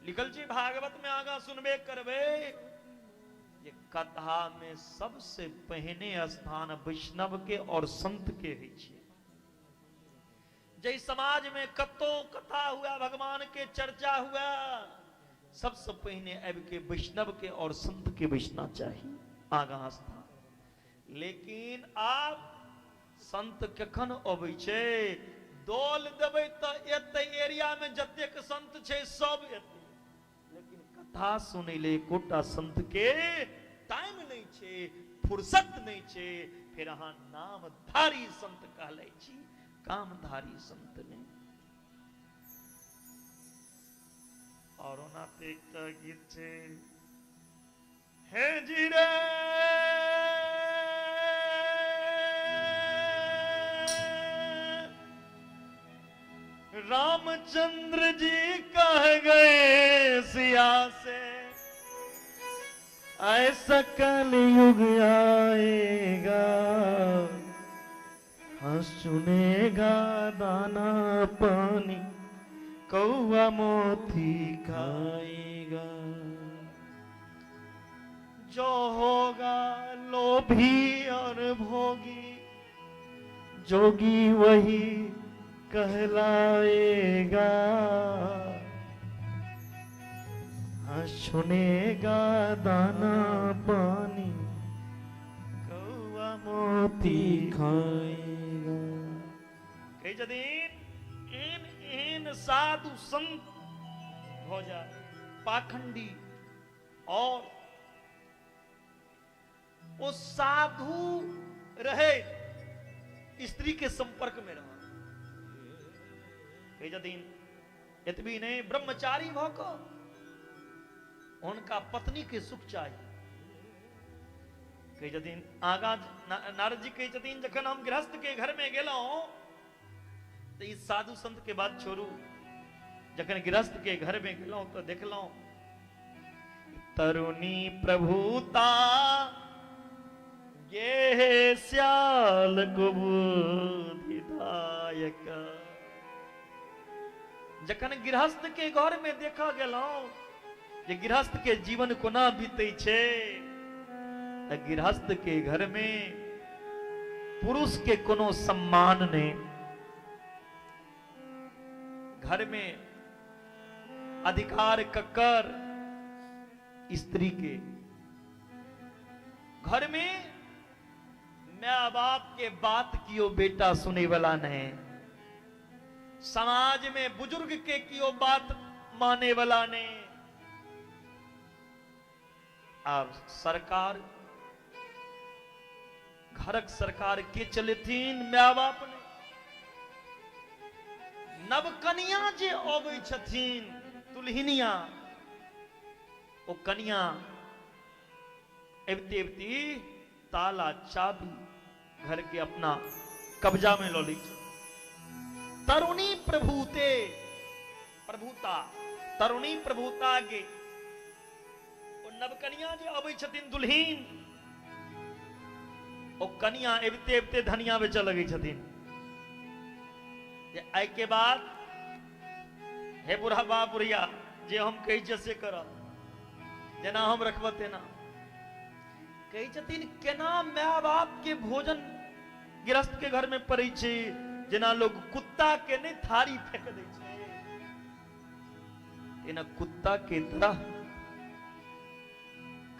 लिखल छै भागवत में, आगा सुनबे करबै जे कथा में सबसे पहिने स्थान वैष्णव के और संत के होइ छै। जै समाज में कतौ कथा हुआ, भगवान के चर्चा हुआ, सबसे पहिने आबि के वैष्णव के और संत के बैसना चाही आगा स्थान। लेकिन आब संत कखन अबै छै? डोल देबै तऽ एते एरिया में जतेक संत छै सब एतै, लेकिन कथा सुनै ले एकोटा संत के टाइम नहि छै, फुर्सत नहि छै। फेर अहाँ नामधारी संत कहलै छी, कामधारी संत नहि। और ओना तऽ एकटा गीत छै, हे जी रे रामचंद्र जी कह गए सिया से, ऐसा कलयुग आएगा, हाँ सुनेगा दाना पानी कौआ मोती खाएगा। जो होगा लोभी और भोगी, जोगी वही कहलाएगा। हाँ सुनेगा दाना पानी कौआ मोती खाएगा। कहै छथिन एहन एहन साधु संत भऽ जाय पाखंडी, और ओ साधु रहे स्त्री के संपर्क में रह। कहै छथिन एतबी नहि, ब्रह्मचारी भऽ कऽ हुनका पत्नी के सुख चाही। कहै छथिन आगाँ नारद जी कहै छथिन जखन हम गृहस्थ के घर में गेलहुँ तऽ ई साधु संत के बात छोड़ू, जखन गृहस्थ के घर में गेलहुँ तऽ देखलहुँ तरुणी प्रभुता गेह श्याल कुबुद्धिदायक। जखन गृहस्थ के घर में देखा गेलहुँ जे गृहस्थ के जीवन कोना बीतै छै, तऽ गृहस्थ के घर में पुरुष के कोनो सम्मान नहि, घर में अधिकार ककर? स्त्री के। घर में माय बाप के बात कियो बेटा सुने वाला नहीं, समाज में बुजुर्ग के कियो बात माने वाला नहीं। आब सरकार, घरक सरकार के चलेथिन? माय बाप नहि। नवकनिया जे अबै छथिन, दुल्हिनिया, ओ कनिया अबिते अबिते ताला चाबी घर के अपना कब्जा में लऽ लै छै। तरुणी प्रभुते प्रभुता, तरुणी प्रभुता के ओ नवकनिया जे अबै छथिन दुल्हिन, ओ कनिया अबिते अबिते धनिया बेचऽ लगै छथिन जे आइ के बाद हे बुढ़ा बा बुढ़िया, जे हम कहै छियै से करह, जेना हम रखबह तेना। कहै छथिन केना माय बाप के भोजन गृहस्थ के घर में पड़ै छै, जेना लोग कुत्ता के नहि थारी फेंक दै छै, तेना कुत्ता के तरह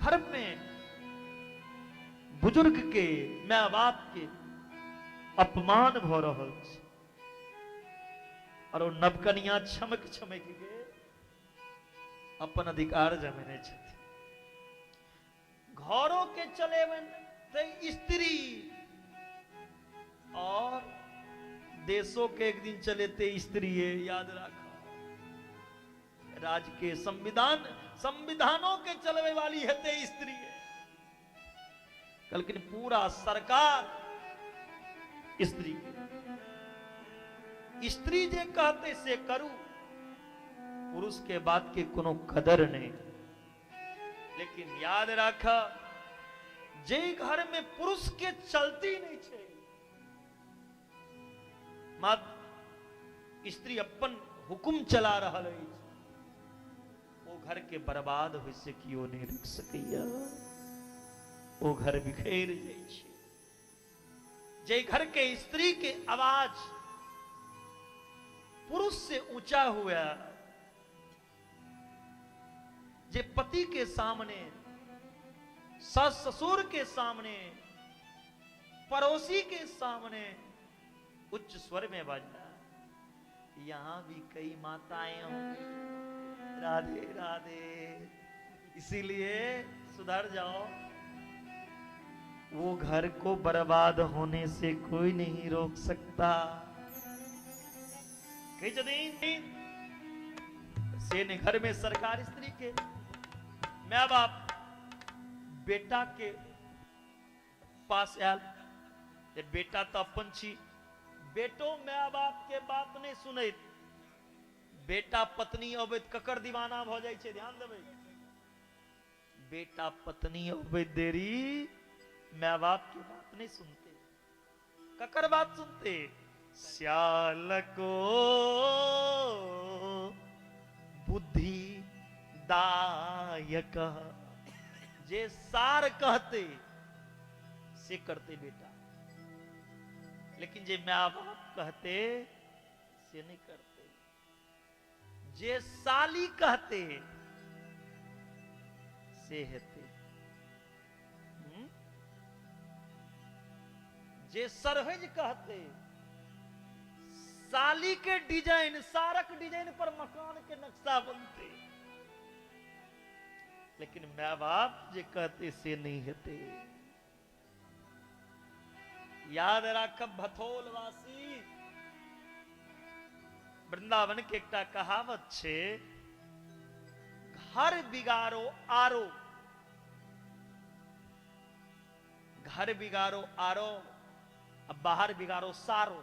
घर में बुजुर्ग के, माय बाप के अपमान भऽ रहल छै। और ओ नवकनिया छमक छमक के अपन अधिकार जमेने छथि। घरों के चलेबन ते स्त्री, और देशों के एक दिन चलेते स्त्री है, याद राख। राज्य के संविधान, संविधानों के चलवे वाली हेते स्त्री है। कहलखिन पूरा सरकार स्त्री के, स्त्री जे कहते से करू, पुरुष के बात के कोनो कदर नहीं। लेकिन याद राख, जे घर में पुरुष के चलती नहीं छे, मात्र स्त्री अपन हुकुम चला रहल अछि, ओ घर के बर्बाद होय से केओ नहीं रोकि सकैया, ओ घर बिखर जाइ छै। जे घर के स्त्री के आवाज पुरुष से ऊंचा हुआ, जे पति के सामने, सास ससुर के सामने, पड़ोसी के सामने उच्च स्वर में बजना। यहां भी कई माताएं होंगी, राधे राधे, इसीलिए सुधर जाओ। वो घर को बर्बाद होने से कोई नहीं रोक सकता। कहै छथिन से ने घर में सरकार स्त्री के, माय बाप बेटा के पास आयल जे बेटा तऽ अपन छी, बेटो माय बाप के बात नहीं सुनैत, बेटा पत्नी अबैत ककर दीवाना भऽ जाइ छै, ध्यान देबै, बेटा पत्नी अबैत देरी माय बाप के बात नहीं सुनते, ककर बात सुनते? श्याल को बुद्धि दायक, जे सार कहते से करते बेटा, लेकिन जे माय बाप कहते से नहीं करते, जे साली कहते से हेते, जे सरहज कहते, साली के डिजाइन, सारक डिजाइन पर मकान के नक्शा बनते, लेकिन माय बाप जे कहते से नहीं हेते। याद राखब भथोल वासी, वृंदावन के एकटा कहावत छे, घर बिगाड़ो आरो, घर बिगाड़ो आरो, अब बाहर बिगाड़ो सारो।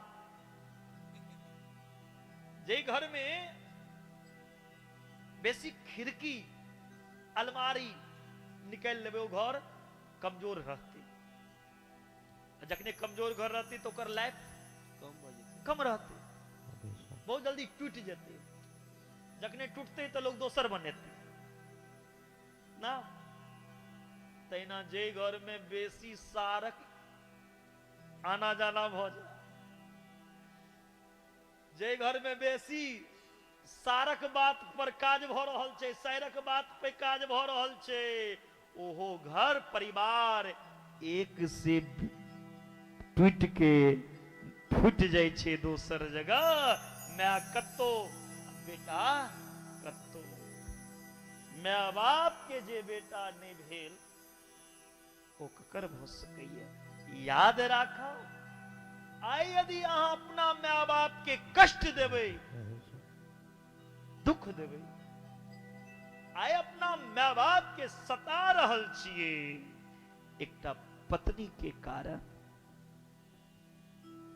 जे घर में बेसी खिड़की अलमारी निकालि लेबै, ओ घर कमजोर रहतै, आ जखने कमजोर घर रहतै तऽ ओकर लाइफ कम भऽ जेतै, कम रहतै, बहुत जल्दी टूटि जेतै। जखने टूटतै तऽ लोग दोसर बनेतै ना। तहिना जे घर में बेसी सारक आना जाना भऽ जाय, जे घर में बेसी सारक बात पर काज भऽ रहल छै, सारक बात पे काज भऽ रहल छै, ओहो घर परिवार एक से टूटि के फूटि जाइ छै दोसर जगह। माय कतौ, बेटा कतौ, My बाप के जे बेटा नहि भेल ओ ककर भऽ सकैया। याद राखब, आइ यदि अहाँ अपना my बाप के कष्ट देबै, दुख देबै, आइ अपना my बाप के सता रहल छियै एकटा पत्नी के कारण,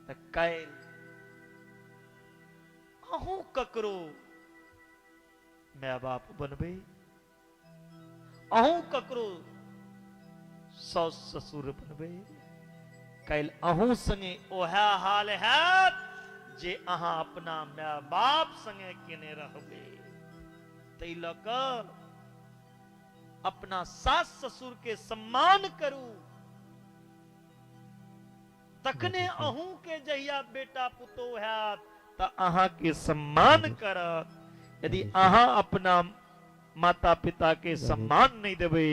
तऽ काल्हि अहूँ ककरो my बाप बनबै, अहूँ ककरो साउस ससुर बनबै, काल्हि अहूँ संगे ओएह हाल हैत जे अहाँ अपना my बाप संगे केने रहबै। ताहि लऽ कऽ अपना सास ससुर के सम्मान करू, तखने अहूँ के जहिया बेटा पुतोह हैत तऽ अहाँ के सम्मान करत। यदि अहाँ अपना माता पिता के सम्मान नहीं देबै,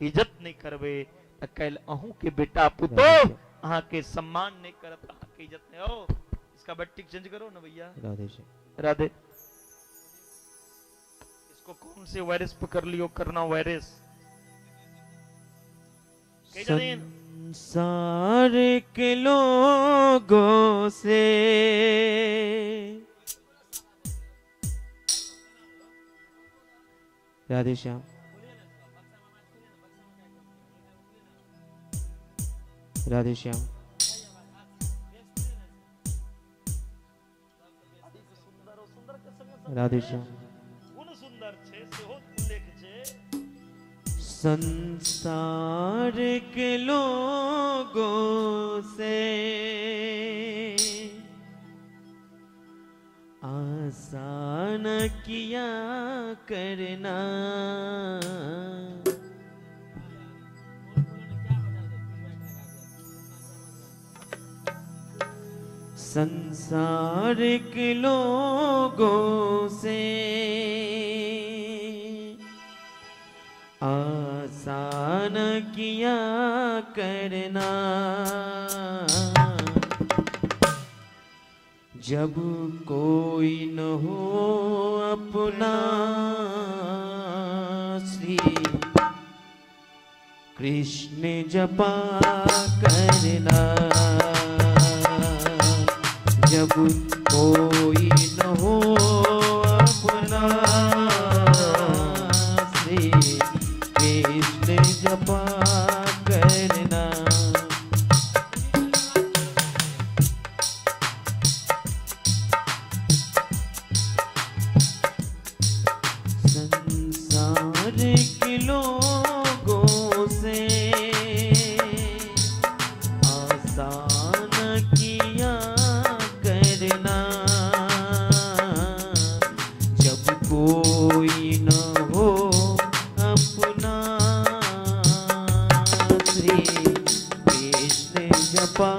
इज्जत नहीं करबै, तऽ काल्हि अहूँ के बेटा पुतोह अहाँ के सम्मान नहीं करत, अहाँ के इज्जत नहीं हो। इसका बैटरी चेंज करो ना भैया। राधे श्याम। राधे। इसको कौन से वायरस पकड़ लियो, करना वायरस। संसार के लोगों से राधे श्याम। राधे श्याम। राधे श्याम। गुण सुंदर छे सेहो उल्लेख छे। संसार के लोगों से आसान किया करना, संसार के लोगों से आसान किया करना, जब कोई न हो अपना श्री कृष्ण जपा करना, जब कोई न हो अपना श्री कृष्ण जपा करना। संसार के लोगों से आसान किया करना, जब कोई न हो अपना श्री कृष्ण जपा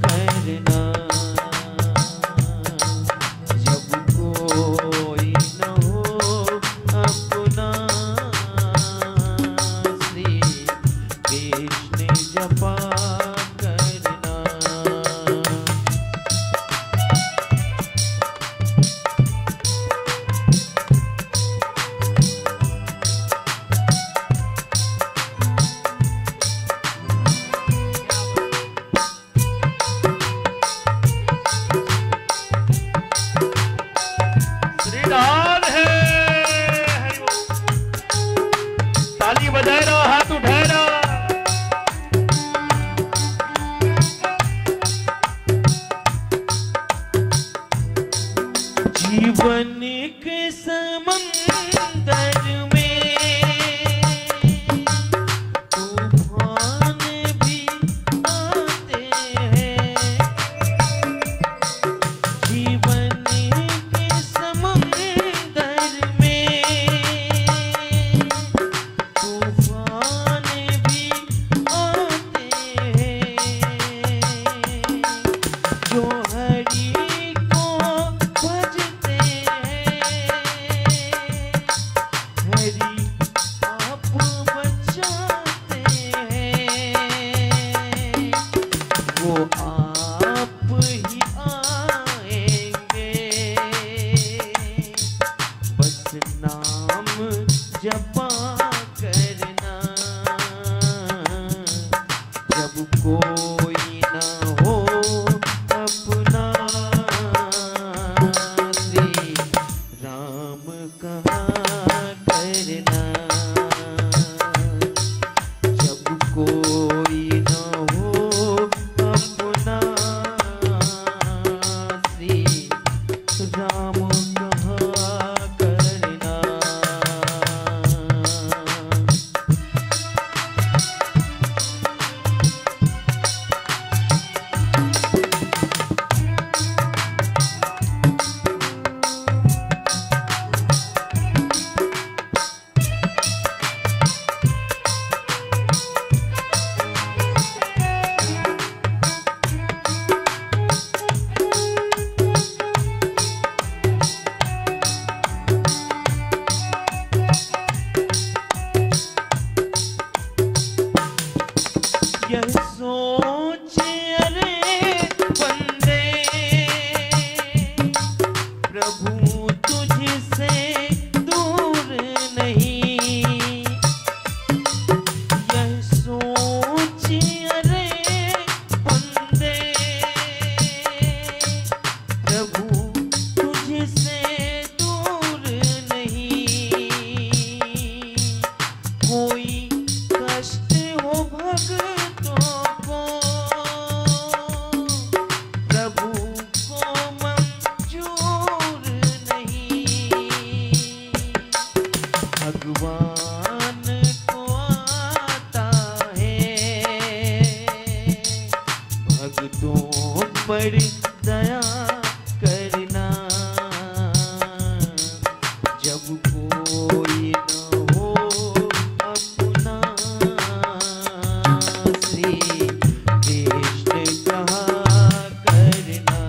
करना, जब कोई न हो अपना श्री कृष्ण जपा करना। श्री राधे हरि बोल। ताली बजाए रहो, हाथ उठाए रहो। जीवन के समंदर में तूफान भी आते हैं, जीवन के समंदर में तूफान भी आते हैं, जो हरि को भजते हैं राम कहा करना। यह सोच अरे बंदे प्रभु तुझसे दूर नहीं। यह सोच अरे बंदे प्रभु तुझसे दूर नहीं। कोई कष्ट हो भक्तों को प्रभु को मंजूर नहीं। भगवान को आता है भक्तों पर दया करना। जब कोई न हो अपना श्री कृष्ण कहा करना।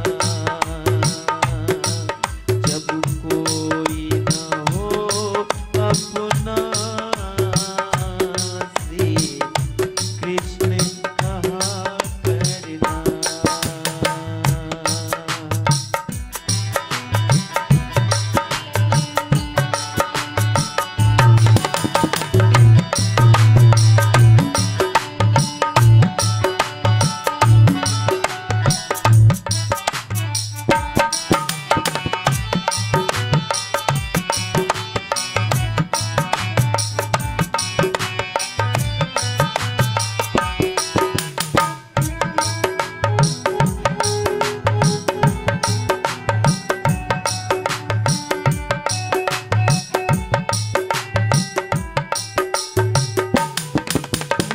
जब कोई न हो अपना श्री कृष्ण कहा करना।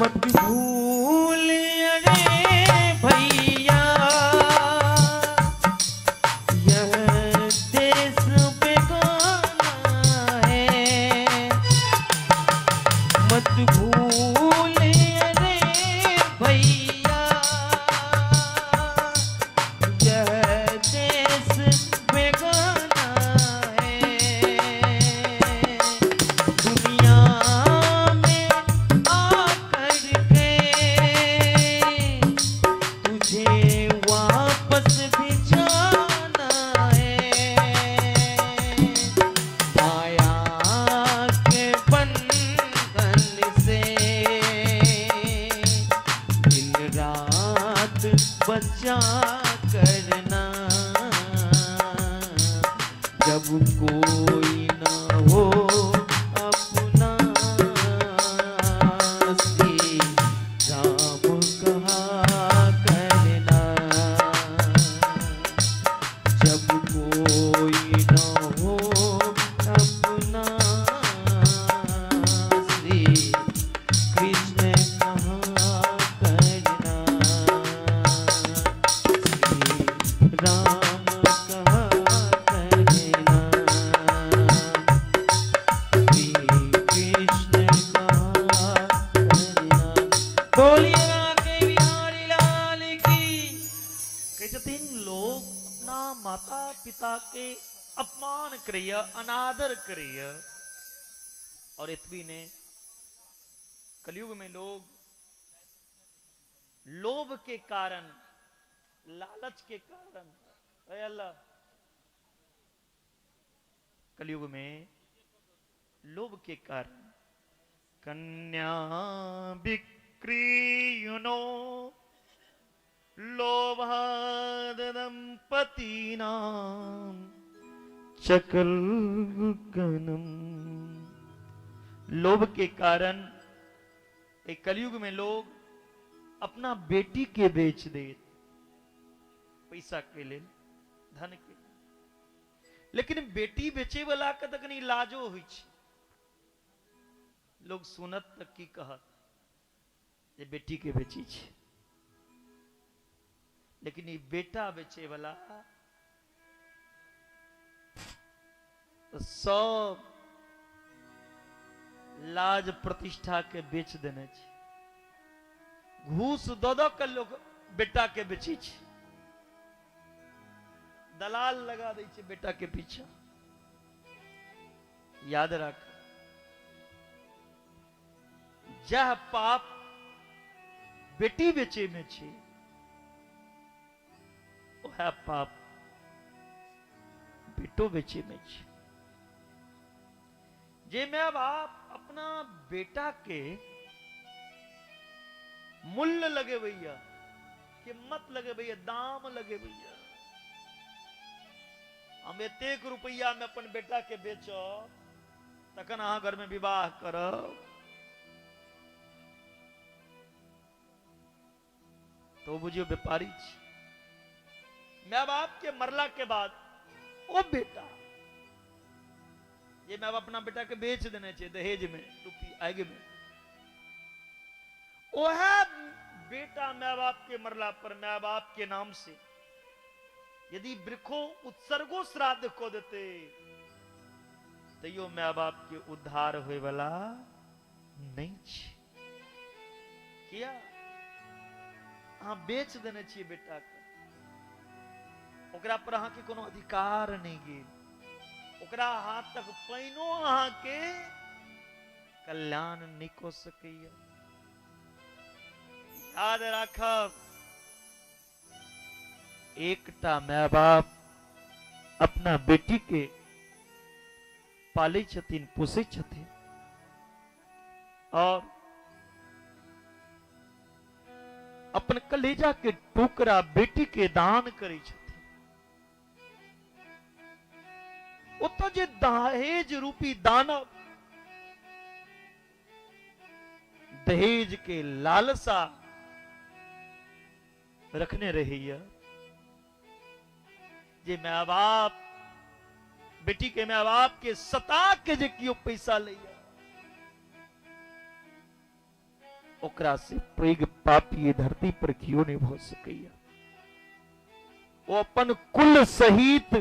मत भूल अरे भैया यह देश बेगाना है। मत भूल अरे भैया यह देश बेगाना है। दुनिया में आकर के तुझे वापस भी जाना है। माया के बंधन से दिन रात बचा करना। जब कोई न हो अपना श्री राम कहा करना। जब कोई न हो अपना श्री कृष्ण कहा करना। श्री राम कहा करना। श्री कृष्ण कहा करना। बोलिए राधे बिहारी लाल की। कहै छथिन लोग अपना माता पिता के अपमान करैया, अनादर करैया। और एतबी ने कलयुग में लोग लोभ के कारण, लालच के कारण, अरे अल्लाह, कलयुग में लोभ के कारण कन्या विक्रीयुनो लोभाद दंपतीनाम चकलगनम। लोभ के कारण एक कलयुग में लोग अपना बेटी के बेच दे पैसा के लिए, धन के लिए। लेकिन बेटी बेचे वाला के तऽ कनी लाजो होइ छै। लोग सुनत तऽ की कहत जे बेटी के बेची छै, लेकिन ई बेटा बेचे वाला तऽ सब लाज प्रतिष्ठा के बेच देने छै। घूस दऽ दऽ के लोग बेटा के बेची छै, दलाल लगा दै छै बेटा के पीछा। याद राख, जह पाप बेटी बेचे में छै वह पाप बेटो बेचे में छै। जे my बाप अपना बेटा के मूल्य लगेबैया, कीमत लगेबैया, दाम लगेबैया, हम एतेक रुपैया में अपन बेटा के बेचब तखन अहाँ घर में विवाह करब, तो बुझियो व्यापारी छी। My बाप के मरला के बाद ओ बेटा जे my बाप अपना बेटा के बेच देने छै दहेज में, रुपी आगि में, ओह बेटा my बाप के मरला पर my बाप के नाम से यदि वृक्षो उत्सर्गो श्राद्ध कऽ देते तैयो my बाप के उद्धार होय वाला नहीं छै। किया? अहाँ बेच देने छियै बेटा के, ओकरा पर अहाँके कोनो अधिकार नहीं गेल, ओकरा हाथ तक पानिओ अहाँके कल्याण नहीं कऽ सकैया। याद राखब, एकटा my बाप अपना बेटी के पालै छथिन, पोसै छथिन और अपन कलेजा के टुकड़ा बेटी के दान करै छथिन। ओतऽ जे दहेज रूपी दानव दहेज के लालसा रखने रहैया, जे my बाप बेटी के my बाप के सता के जे केओ पैसा लैया, ओकरा से पैघ पापी धरती पर केओ नहीं भऽ सकैया। ओ अपन कुल सहित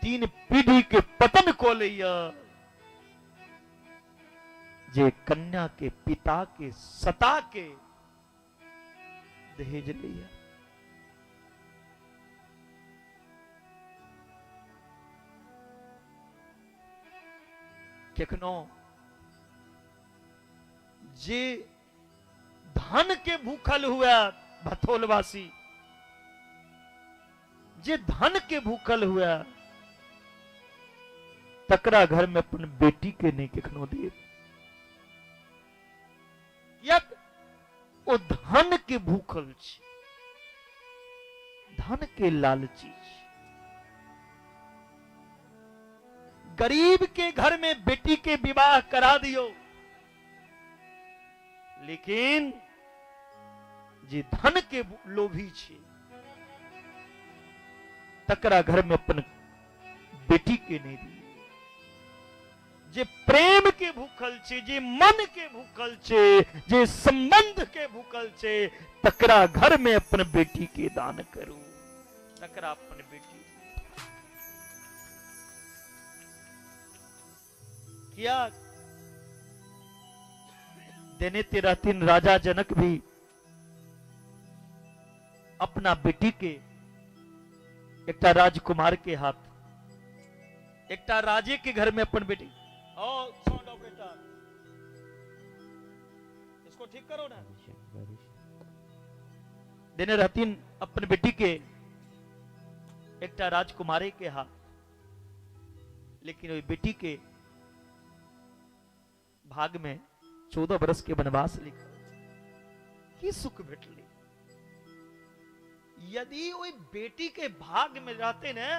3 पीढ़ी के पतन कऽ लैया जे कन्या के पिता के सता के दहेज लैया। केखनो जे धन के भूखल हुए भथोलवासी, जे धन के भूखल हुए तकरा घर में अपन बेटी के नहीं केखनो देब। कियाक ओ धन के भूखल छै, धन के लालची छै। गरीब के घर में बेटी के विवाह करा दियो, लेकिन जे धन के लोभी छै तकरा घर में अपन बेटी के नहीं दियो। जे प्रेम के भूखल छै, जे मन के भूखल छै, जे संबंध के भूखल छै, तकरा घर में अपन बेटी के दान करू, तकरा अपन बेटी। किया देने ते रहथिन राजा जनक भी अपना बेटी के एकटा राजकुमार के हाथ, एकटा राजे के घर में अपन बेटी। ओ साउंड ऑपरेटर इसको ठीक करो ना। देने रहथिन अपन बेटी के एकटा राजकुमारे के हाथ, लेकिन ओहि बेटी के भाग में 14 बरस के वनवास लिखल। की सुख भेटलै? यदि ओहि बेटी के भाग में रहते ने,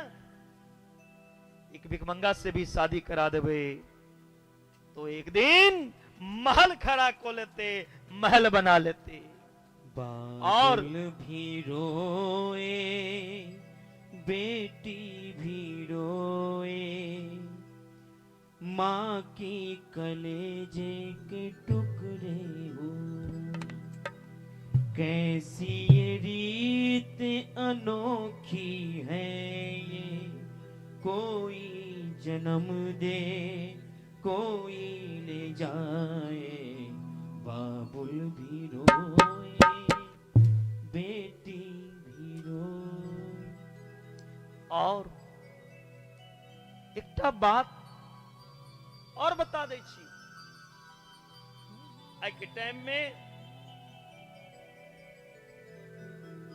एक भिखमंगा से भी शादी करा देवे तो एक दिन महल खड़ा को लेते, महल बना लेते। बादल भी रोए बेटी भी रोए, माँ की कलेजे के टुकड़े हो। कैसी ये रीत अनोखी है ये, कोई जन्म दे कोई ले जाए, बाबुल भी रोए बेटी भी रोए। और एकटा बात और बता दै छी, आइ के टाइम में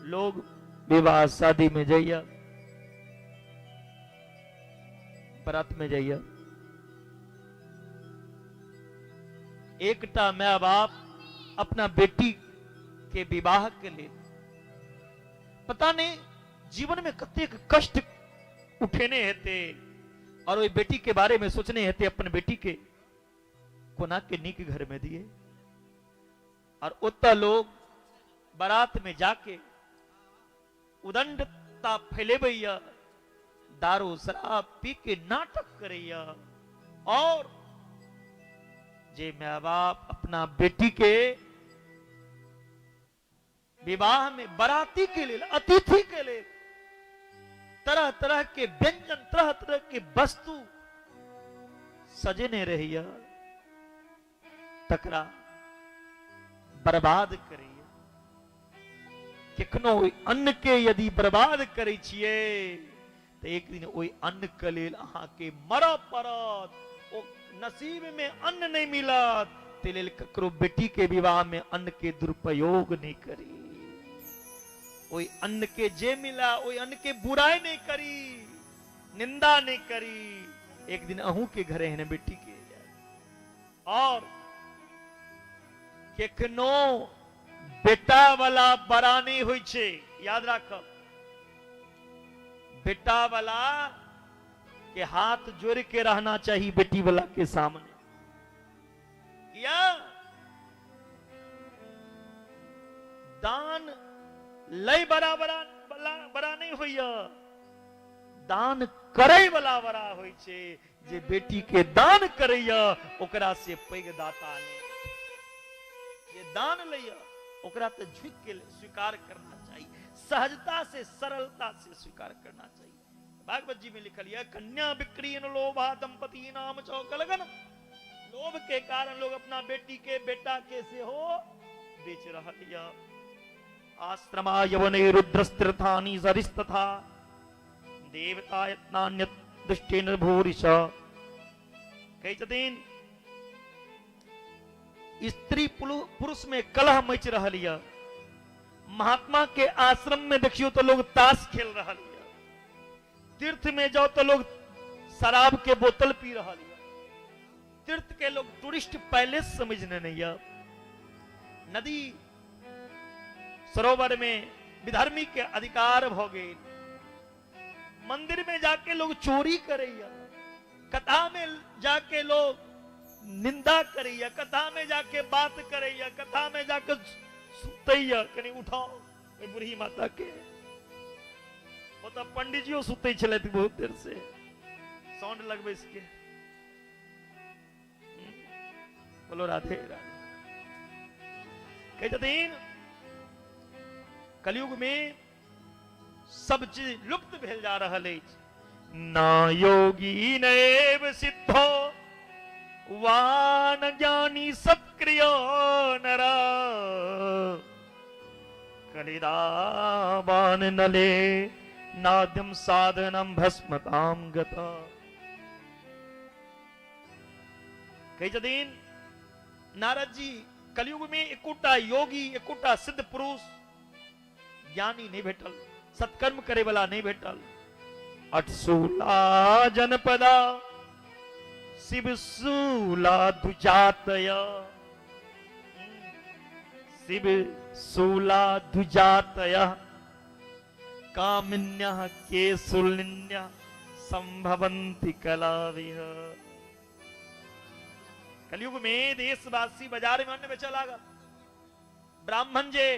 लोग विवाह शादी में जाइए, बारात में जाइए, एकटा my बाप अपना बेटी के विवाह के लिए पता नहीं जीवन में कतेक कष्ट उठेने हेते और ओहि बेटी के बारे में सोचने हेते, अपन बेटी के कोना के नीक घर में दिए। और ओतऽ लोग बारात में जाके उदंडता फैलेबैया, दारू शराब पी के नाटक करैया। और जे my बाप अपना बेटी के विवाह में बराती के लिए, अतिथि के लिए तरह तरह के व्यंजन, तरह तरह के वस्तु सजेने रहिया, तकरा बर्बाद करैया। केखनो ओहि अन्न के यदि बर्बाद करै छियै तऽ एक दिन ओहि अन्न के लेल अहाँके मरऽ पड़त, ओ नसीब में अन्न नहीं मिलत। ते लेल ककरो बेटी के विवाह में अन्न के दुरुपयोग नहीं करी, ओहि अन्न के जे मिला ओहि अन्न के बुराई नहीं करी, निंदा नहीं करी। एक दिन अहू के घरे एहन बेटी के जायत। और केखनो बेटा वाला बड़ा नहीं होइ छै, याद राखब, बेटा वाला के हाथ जोड़ के रहना चाहिए बेटी वाला के सामने। किया दान लय बड़ा बड़ा बड़ा नहीं होइया, दान करे वाला बड़ा होइ छै। जे बेटी के दान करैया ओकरा से पैघ दाता नहीं। जे दान लैया ओकरा तो झुक के स्वीकार करना चाहिए, सहजता से सरलता से स्वीकार करना चाहिए। भागवत जी में लिखल है, कन्या विक्रियन लोभा दंपति नाम चौकलगन। लोभ के कारण लोग अपना बेटी के बेटा के से हो बेच रहा है। आश्रमा यवने रुद्रस्तीर्थानि सरिस्तथा देवता यत्नान्य दृष्टिन भूरिश। कहै छथिन स्त्री पुरुष में कलह मच रहल यऽ। महात्मा के आश्रम में देखियो तो लोग ताश खेल रहल यऽ, तीर्थ में जाओ तो लोग शराब के बोतल पी रहल यऽ, तीर्थ के लोग टूरिस्ट पैलेस समझने नहीं यऽ। नदी सरोवर में विधर्मी के अधिकार भ गेल, मंदिर में जाके लोग चोरी करैया, कथा में जाके लोग निंदा करैया, कथा में जाके बात करैया, कथा में जाके सुतैया, कनी उठाओ बूढ़ी माता के। ओतऽ पंडितजियो सुतै छलथि बहुत देर से साउंड लगबै के। बोलो राधे राधे। कहै छथिन कलयुग में सब चीज लुप्त भेल जा रहल अछि। ना योगी नैव सिद्धो वान ज्ञानी सत्क्रियो नरा, कलिदावान नले नाद्यम साधनम भस्मताम गता। कहै छथिन नारद जी कलयुग में एकोटा योगी, एकोटा सिद्ध पुरुष ज्ञानी नहीं भेटल, सत्कर्म करे वाला नहीं भेटल। अठसूला जनपदा शिवशूला दुजातय, शिवशूला दुजातय कामिन्यः केशुलिन्यः संभवन्ति कलाविह। कलयुग में देशवासी बाजार में अन्न बेचऽ लागल। ब्राह्मण जे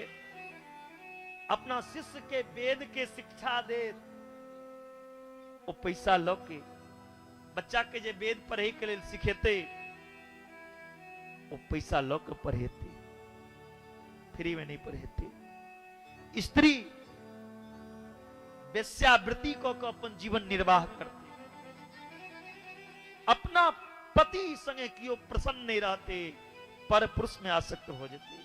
अपना शिष्य के वेद के शिक्षा देत, ओ पैसा लऽ के बच्चा के जे वेद पढ़े के लेल सिखेतै, ओ पैसा लऽ के पढ़ेतै, फ्री में नहीं पढ़ेतै। स्त्री वेश्यावृत्ति कऽ के अपन जीवन निर्वाह करतै, अपना पति संगे केओ प्रसन्न नहीं रहते, पर पुरुष में आसक्त हो जेतै।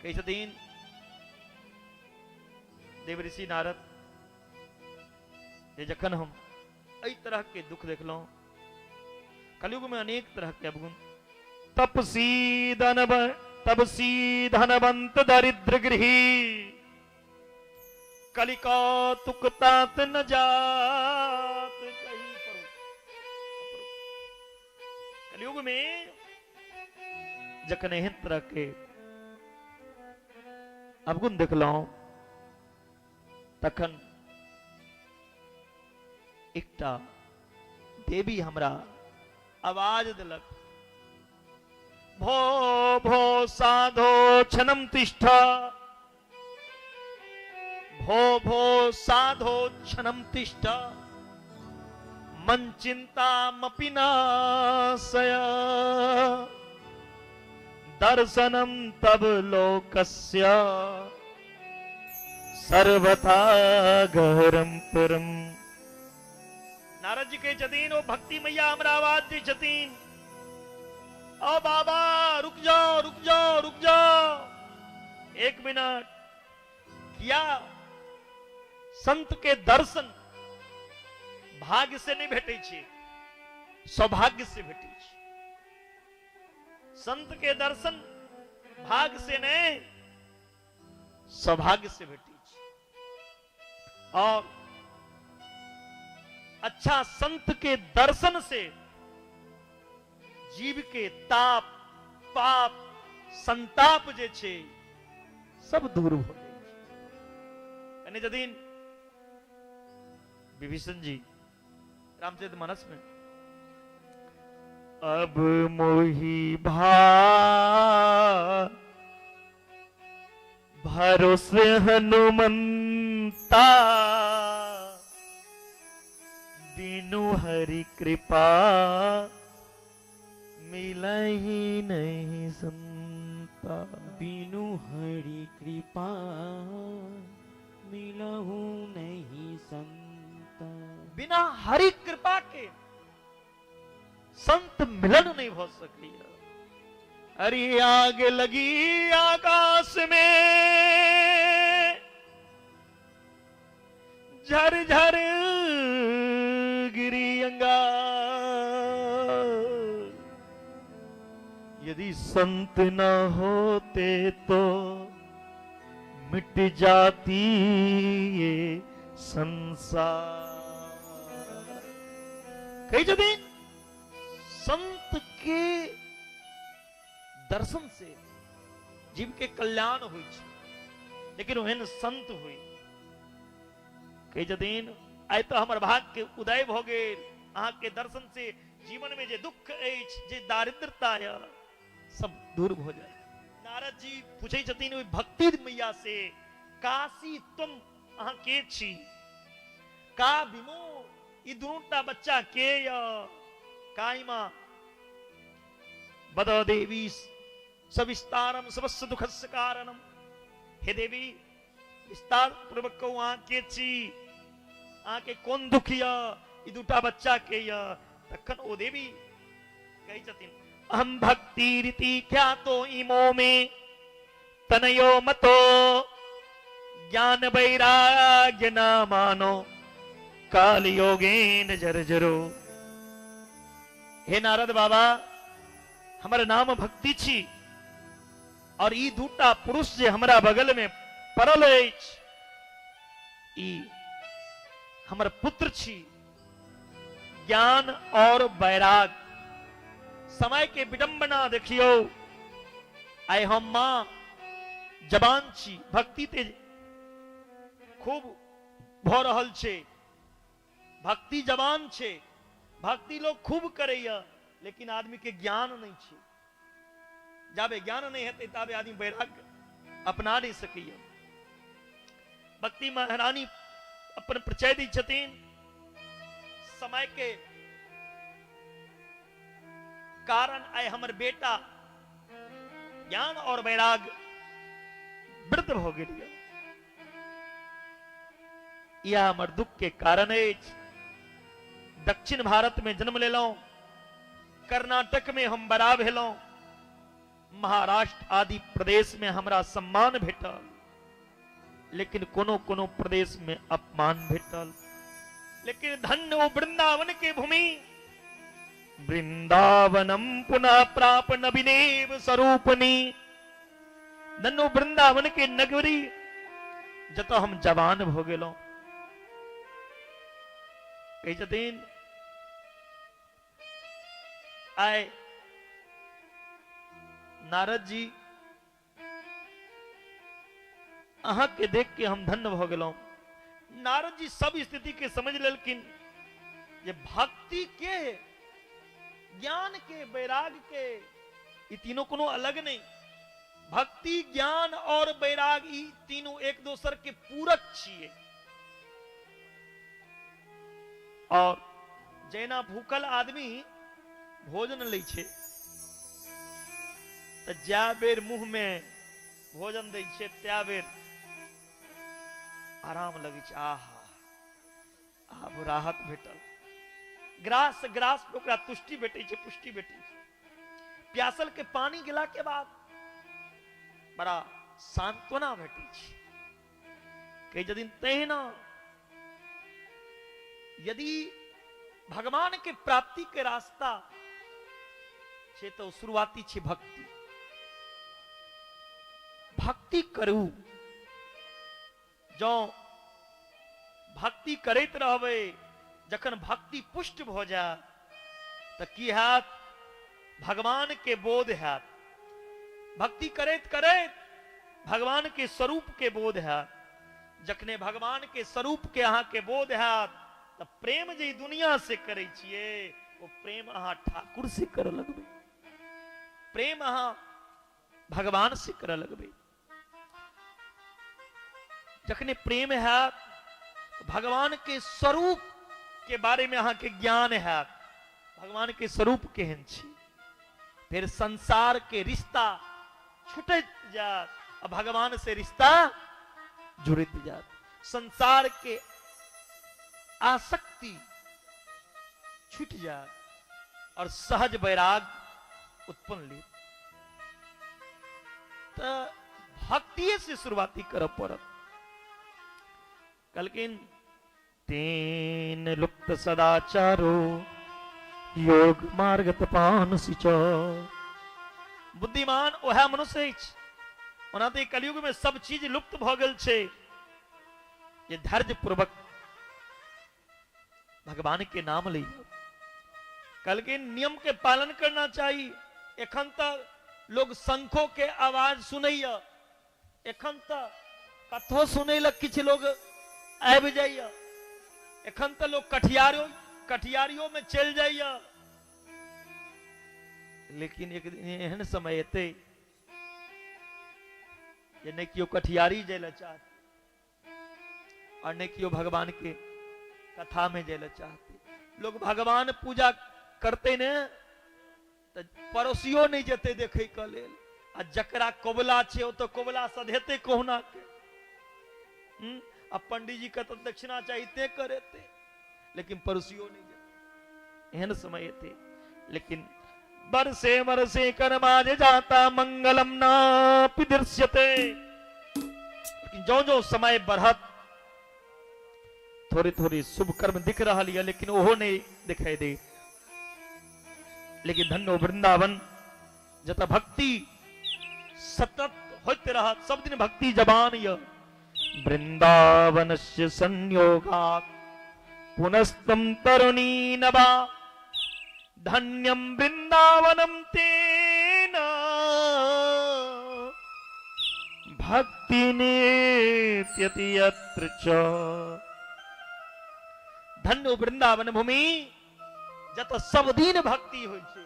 कहै छथिन देवऋषि नारद जे जखन हम एहि तरह के दुख देखलहुं, कलयुग में अनेक तरह के अवगुण, तपसी धनब तपसी धनवंत दरिद्र गृही, कलिकौतुक तात न जात कहीं पर। कलयुग में जखन एहन तरह के अवगुण देखलहुं, तखन एकटा देवी हमरा आवाज देलक, भो भो साधो क्षणम तिष्ठ, भो भो साधो क्षणम तिष्ठ, मन चिंतामपि नाशय, दर्शनम तब लोकस्य सर्वथा गहरम परम। नारद जी कहै छथिन, ओ भक्ति मैया हमरा आवाज दै छथिन, ओ बाबा रुक जाओ रुक जाओ रुक जाओ एक मिनट। किया संत के दर्शन भाग्य से नहीं भेटै छै, सौभाग्य से भेटै छै। संत के दर्शन भाग्य से नहीं, सौभाग्य से भेटै छै। और अच्छा संत के दर्शन से जीव के ताप पाप संताप जे छै सब दूर भ जाइ छै। कने जदिन विभीषण जी रामचरित मानस में, अब मोही भा भरोसे हनुमंता, दीनु हरि कृपा मिलही नहीं संता। दीनु हरि कृपा मिलहु नहीं संता। बिना हरि कृपा के संत मिलन नहीं भ सकैया। हरि आग लगी आकाश में, झर झर गिरी अंगार, यदि संत न होते तो मिट जाती ये संसार। कहै छथिन संत के दर्शन से जीव के कल्याण होइ छै, लेकिन ओहन संत होइ। कहै छथिन आइ तऽ हमर भाग्य के उदय भऽ गेल, अहाँ के दर्शन से जीवन में जे दुख अछि, जे दारिद्रता यऽ, सब दूर भऽ जाय। नारद जी पूछै छथिन ओहि भक्ति मैया से, काशी तुम अहाँ के छी, का बिमो ई दुनूटा बच्चा के यऽ, काइमा बद देवी सविस्तारम सबस्य दुखस्य कारणम। हे देवी विस्तार पूर्वक कहू अहाँ के छी, अहाँ के कोन दुख यऽ, ई दूटा बच्चा के यऽ। तखन ओ देवी कहै छथिन, अहम भक्ति रीति ख्यातो इमो में तनयो मतो, ज्ञान वैराग्य न मानो काल योगेन जर्जरो। हे नारद बाबा, हमर नाम भक्ति छी और ई दूटा पुरुष जे हमरा बगल में पड़ल अछि ई हमर पुत्र छी। ज्ञान और वैराग, समय के विडंबना देखियौ, आइ हम माँ जवान छी, भक्ति ते खूब भऽ रहल छै, भक्ति जवान छै, भक्ति लोग खूब करैया, लेकिन आदमी के ज्ञान नहीं छै। जाबे ज्ञान नहीं हेतै ताबे आदमी वैराग्य अपना नहीं सकैया। भक्ति महारानी अपन परिचय दै छथिन। समय के कारण आइ हमर बेटा ज्ञान और वैराग वृद्ध भऽ गेल यऽ। इएह हमर दुख के कारण अछि। दक्षिण भारत में जन्म लेलहुं, कर्नाटक में हम बड़ा भेलहुं, महाराष्ट्र आदि प्रदेश में हमरा सम्मान भेटल, लेकिन कोनो कोनो प्रदेश में अपमान भेटल। लेकिन धन्य ओ वृंदावन के भूमि, वृंदावनम पुनः प्राप नवीनेव स्वरूपनी। धन्य ओ वृंदावन के नगरी जतऽ हम जवान भऽ गेलहुं। कहै छथिन आइ नारद जी अहाँ के देख के हम धन्य भऽ गेलहुं। नारद जी सब स्थिति के समझ लेलखिन जे भक्ति के, ज्ञान के, वैराग के, ई तीनों कोनो अलग नहीं। भक्ति, ज्ञान और वैराग ई तीनों एक दोसर के पूरक छिए। और जैना भूखल आदमी भोजन लै छै तऽ जा बेर मुंह में भोजन दै छै त्या बेर आराम लगै छै, आहा आब राहत भेटल। ग्रास ग्रास पे ओकरा तुष्टि भेटै छै, पुष्टि भेटै छै। प्यासल के पानी गेला के बाद बड़ा सांत्वना भेटै छै। कहै छथिन तहिना यदि भगवान के प्राप्ति के रास्ता छै तऽ शुरुआती छै भक्ति। भक्ति करू, जँ भक्ति करैत रहबै, जखन भक्ति पुष्ट भऽ जायत तऽ की हैत? भगवान के बोध हैत। भक्ति करैत करैत भगवान के स्वरूप के बोध हैत। जखने भगवान के स्वरूप के अहाँ के बोध हैत तऽ प्रेम जे दुनिया से करै छियै ओ प्रेम अहाँ ठाकुर से करऽ लगबै, प्रेम अहाँ भगवान से करऽ लगबै। जखने प्रेम हैत, भगवान के स्वरूप के बारे में अहाँ के ज्ञान हैत, भगवान के स्वरूप केहन छी, फिर संसार के रिश्ता छूटैत जायत आ भगवान से रिश्ता जुड़ैत जायत। संसार के आसक्ति छूट जायत और सहज वैराग उत्पन्न लेत। तऽ भक्तिये से शुरुआती करऽ पड़त। कहलखिन तेन लुप्त सदाचारो योग मार्ग तपान सिच। बुद्धिमान ओएह मनुष्य अछि। ओना तऽ कलयुग में सब चीज लुप्त भऽ गेल छै, जे धैर्य पूर्वक भगवान के नाम ली। कहलखिन नियम के पालन करना चाहिए। एखन तक लोग शंखों के आवाज सुनैया, एखन तक कथो सुनै लए किछु लोग आबि जाइया, एखन तऽ लोग कटिहारियो में चलि जाइया। लेकिन एक दिन एहन समय एतै जे नहि केओ कटिहारी जाय लए चाहतै और नहि केओ भगवान के कथा में जाय लए चाहते। लोग भगवान पूजा करते ने तऽ पड़ोसियो नहि जेतै देखै के लेल, आ जकरा कबुला छै ओ तऽ कबुला सधेतै कहुना के। आ पंडीजी के तऽ दक्षिणा चाही ते करेतै, लेकिन पड़ोसियो नहि जेतै। एहन समय एतै। लेकिन बरसे बरसे कर्माज जाता मंगलम नापि दृश्यते। लेकिन जो जो समय बढ़त थोड़ी थोड़ी शुभ कर्म दिख रहा है, लेकिन ओहो नहीं दिखाई दे। लेकिन धन्य वृंदावन जत भक्ति सतत होते रहा, सब दिन भक्ति जबान य। वृंदावन से संयोगात पुनस्तम तरुणी नवा धन्यम वृंदावनम तेन भक्ति नेत्यति यत्र च। धन्य वृंदावन भूमि जत सब दिन भक्ति होइ छै,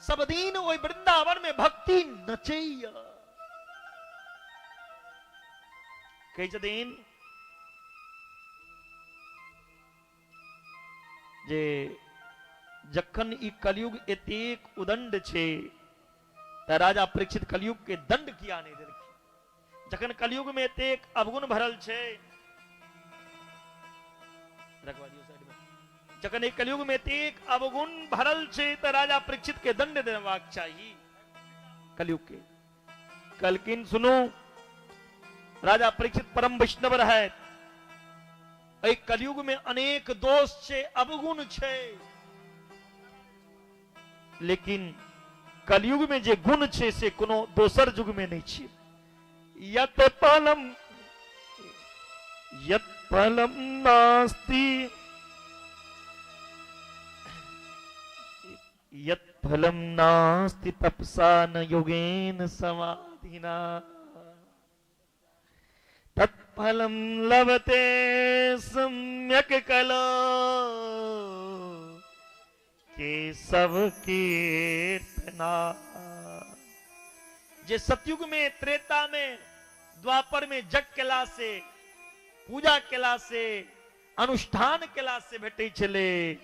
सब दिन ओहि वृंदावन में भक्ति नचैया। कहै छथिन जे जखन ई कलयुग एतेक उदंड छै तऽ राजा परीक्षित कलयुग के दंड किया नहि देलखिन? जखन कलयुग में एतेक अवगुण भरल छै, रखवा दियौ साइड में। जखन ई कलयुग में एतेक अवगुण भरल छै तऽ राजा परीक्षित के दंड देबाक चाही कलयुग के। कहलखिन सुनू, राजा परीक्षित परम वैष्णव रहै, एहि कलयुग में अनेक दोष छै, अवगुण छै, लेकिन कलयुग में जे गुण छै से कोनो दोसर युग में नहीं छै। यत फलम यत फलम नास्ति यत फलम नास्ति तपसा न योगेन समाधिना तत्फलम लभते सम्यक कलो केशव कीर्तना। जे सतयुग में, त्रेता में, द्वापर में जग केला से, पूजा केला से, अनुष्ठान केला से भेटै छलै,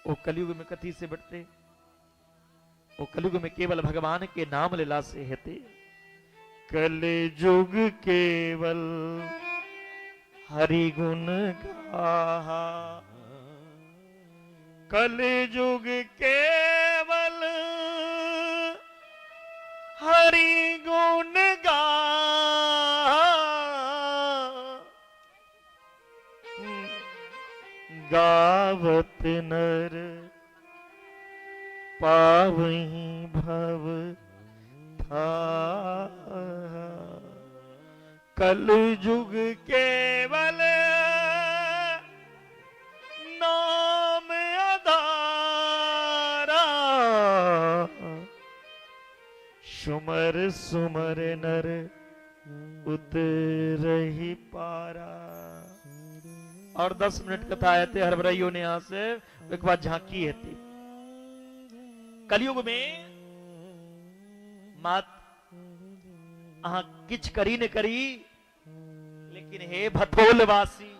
ओ कलयुग में कथी से भेटतै? ओ कलयुग में केवल भगवान के नाम लेला से हेतै। कलयुग केवल हरि गुण गाहा, कलयुग केवल हरि गुण गाहा, गावत नर पावही भव था। कलयुग केवल नाम आधारा, सुमर सुमर नर उतरही पारा। और 10 मिनट कथा हेतै, हड़बड़ाइयो ने यहाँ से, एक बाद झांकी हेतै। कलयुग में मात अहाँ किछ करी न करी, लेकिन हे भथोलवासी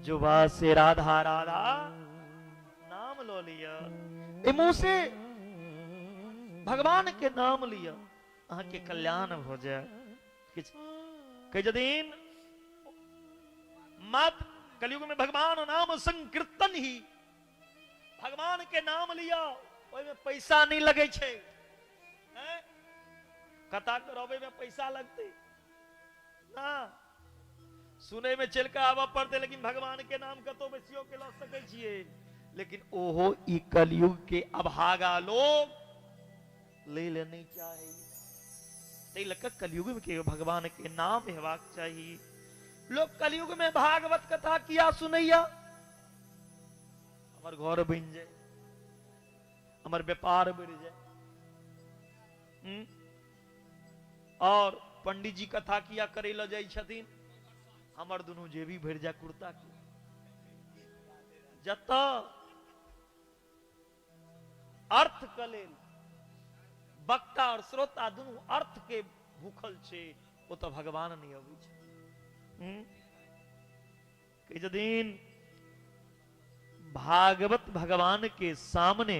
जुबा से राधा राधा नाम लो लिया, ए मुंह से भगवान के नाम लिया, अहाँ के कल्याण हो जाए। किछ कहै छथिन मात्र कलयुग में भगवान नाम संकीर्तन ही, भगवान के नाम लिया, ओहिमे पैसा नहीं लगे छै, हैं? कथा करबै में पैसा लगतै ना, सुनै में चलि कऽ आबऽ पड़तै, लेकिन भगवान के नाम कतौ बैसियो के लऽ सकै छियै। लेकिन ओहो ई कलयुग के अभागा लोग लै लए नहि चाहै, ताहि लऽ कऽ कलयुग के भगवान के नाम हेबाक चाही। लोग कलयुग में भागवत कथा किया सुनैया? हमर घर बनि जाए, हमर व्यापार बढ़ि जाए। और पंडित जी कथा किया करे लए जाइ छथिन? हमर दुनू जेबी भरि जाए कुर्ता के। जतऽ अर्थ के लेल वक्ता और श्रोता दुनू अर्थ के भूखल छै, ओतऽ भगवान नहि अबै छै। कहै छथिन भागवत भगवान के सामने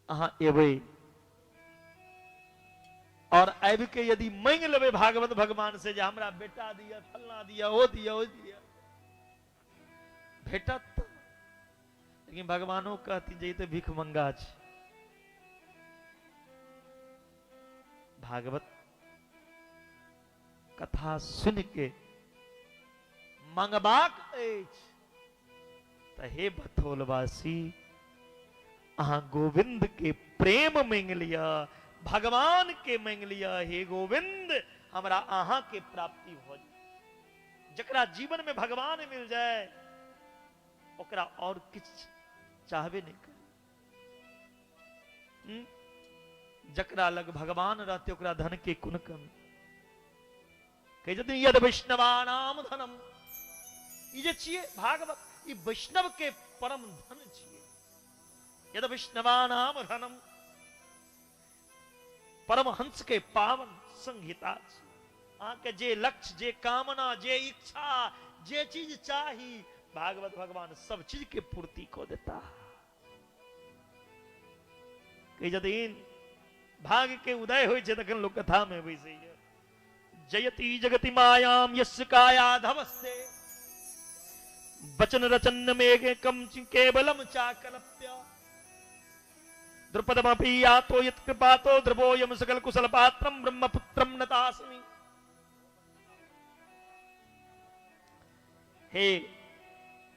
अहाँ एबै और आबि के यदि मांगि लेबै भागवत भगवान से जे हमरा बेटा दिअ, फलना दिअ, ओ दिअ, ओ दिअ, भेटत। लेकिन भगवानो कहथिन जे ई तऽ भीख मंगा छै। भागवत कथा सुनि के मंगबाक अछि तऽ हे बथोलवासी, अहाँ गोविंद के प्रेम मांगि लिअ, भगवान के मांगि लिअ, हे गोविंद हमरा अहाँ के प्राप्ति भऽ जाय। जकरा जीवन में भगवान मिल जाए ओकरा और किछु चाहबे नहीं करे। जकरा लग भगवान रहते ओकरा धन के कोन कमी। कहै छथिन यद वैष्णवानाम धनम, ई जे छियै भागवत, ई वैष्णव के परम धन छियै। यद वैष्णवानाम धनम, परमहंस के पावन संहिता छी। अहाँके जे लक्ष्य, जे कामना, जे इच्छा, जे चीज चाही, भागवत भगवान सब चीज के पूर्ति कऽ देता। कहै छथिन भाग्य के उदय होइ छै तखन लोक कथा में बैसैया। जयति जगति मायाम यस्य कायाधवस्ते वचन रचन मेघ कम केवलम चाकलप्य द्रुपदमपि यातो यत् कृपातो ध्रुवोऽयं सकल कुशल पात्रम ब्रह्मपुत्रम नतास्मि। हे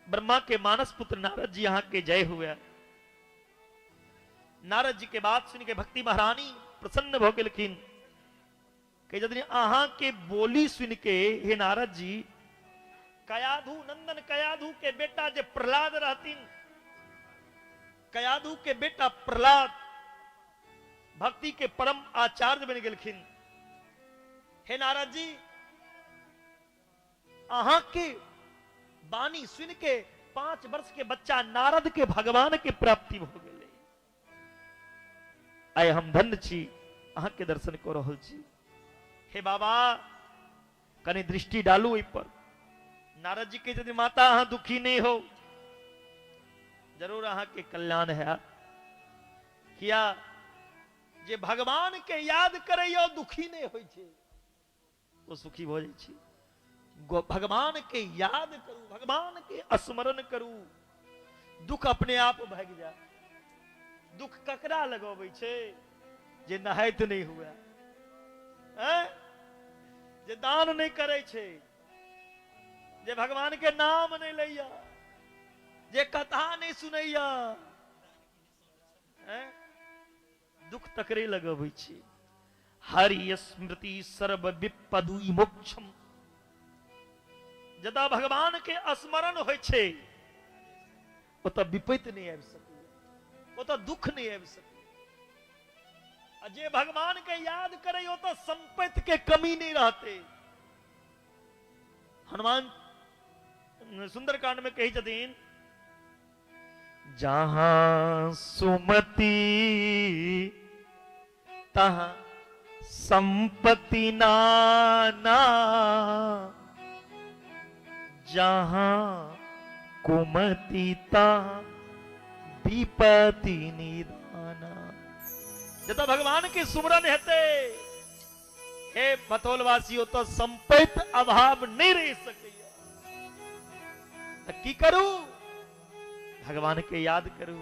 ब्रह्मा के मानस पुत्र नारद जी, यहाँ के जय हुए। नारद जी के बात सुन के भक्ति महारानी प्रसन्न भ गेलखिन। कहै छथिन अहाँ के बोली सुन के हे नारद जी, कयाधु नंदन कयाधु के बेटा जे प्रहलाद रहथिन, कयाधु के बेटा प्रहलाद भक्ति के परम आचार्य बन गेलखिन। हे नारद जी, अहाँ के वाणी सुन के 5 वर्ष के बच्चा नारद के भगवान के प्राप्ति भ गेलै। आइ हम धन्य छी, अहाँ के दर्शन कऽ रहल छी। हे बाबा, कनि दृष्टि डालू एहि पर। नारद जी कहै छथिन माता अहाँ दुखी नहि हो, जरूर अहाँ के कल्याण है। किया जे भगवान के याद करैया दुखी नहि होइ छै, ओ सुखी भऽ जाइ छै। भगवान के याद करू, भगवान के स्मरण करू, दुख अपने आप भागि जाए। दुख ककरा लगबै छै? जे नहाइत नहि हुए, हैं? जे दान नहि करै छै, जे भगवान के नाम नहि लैया, जे कथा नहि सुनैया, हैं? दुख तकरे लगबै छै। हरि स्मृति सर्व विपदु मोक्षम। जतऽ भगवान के स्मरण होइ छै ओतऽ विपत्ति नहि आबि सकैए, ओतऽ दुख नहि आबि सकैए। आ जे भगवान के याद करे ओतऽ संपत्ति के कमी नहि रहतै। हनुमान सुंदरकांड में कहै छथिन, जहां सुमति तहां संपत्ति नाना, जहां कुमति तहां विपत्ति निदाना। जतऽ भगवान के सुमरन हेतै हे बतौलवासी, ओतऽ संपत्ति अभाव नहीं रह सकैया। तऽ की करू? भगवान के याद करू।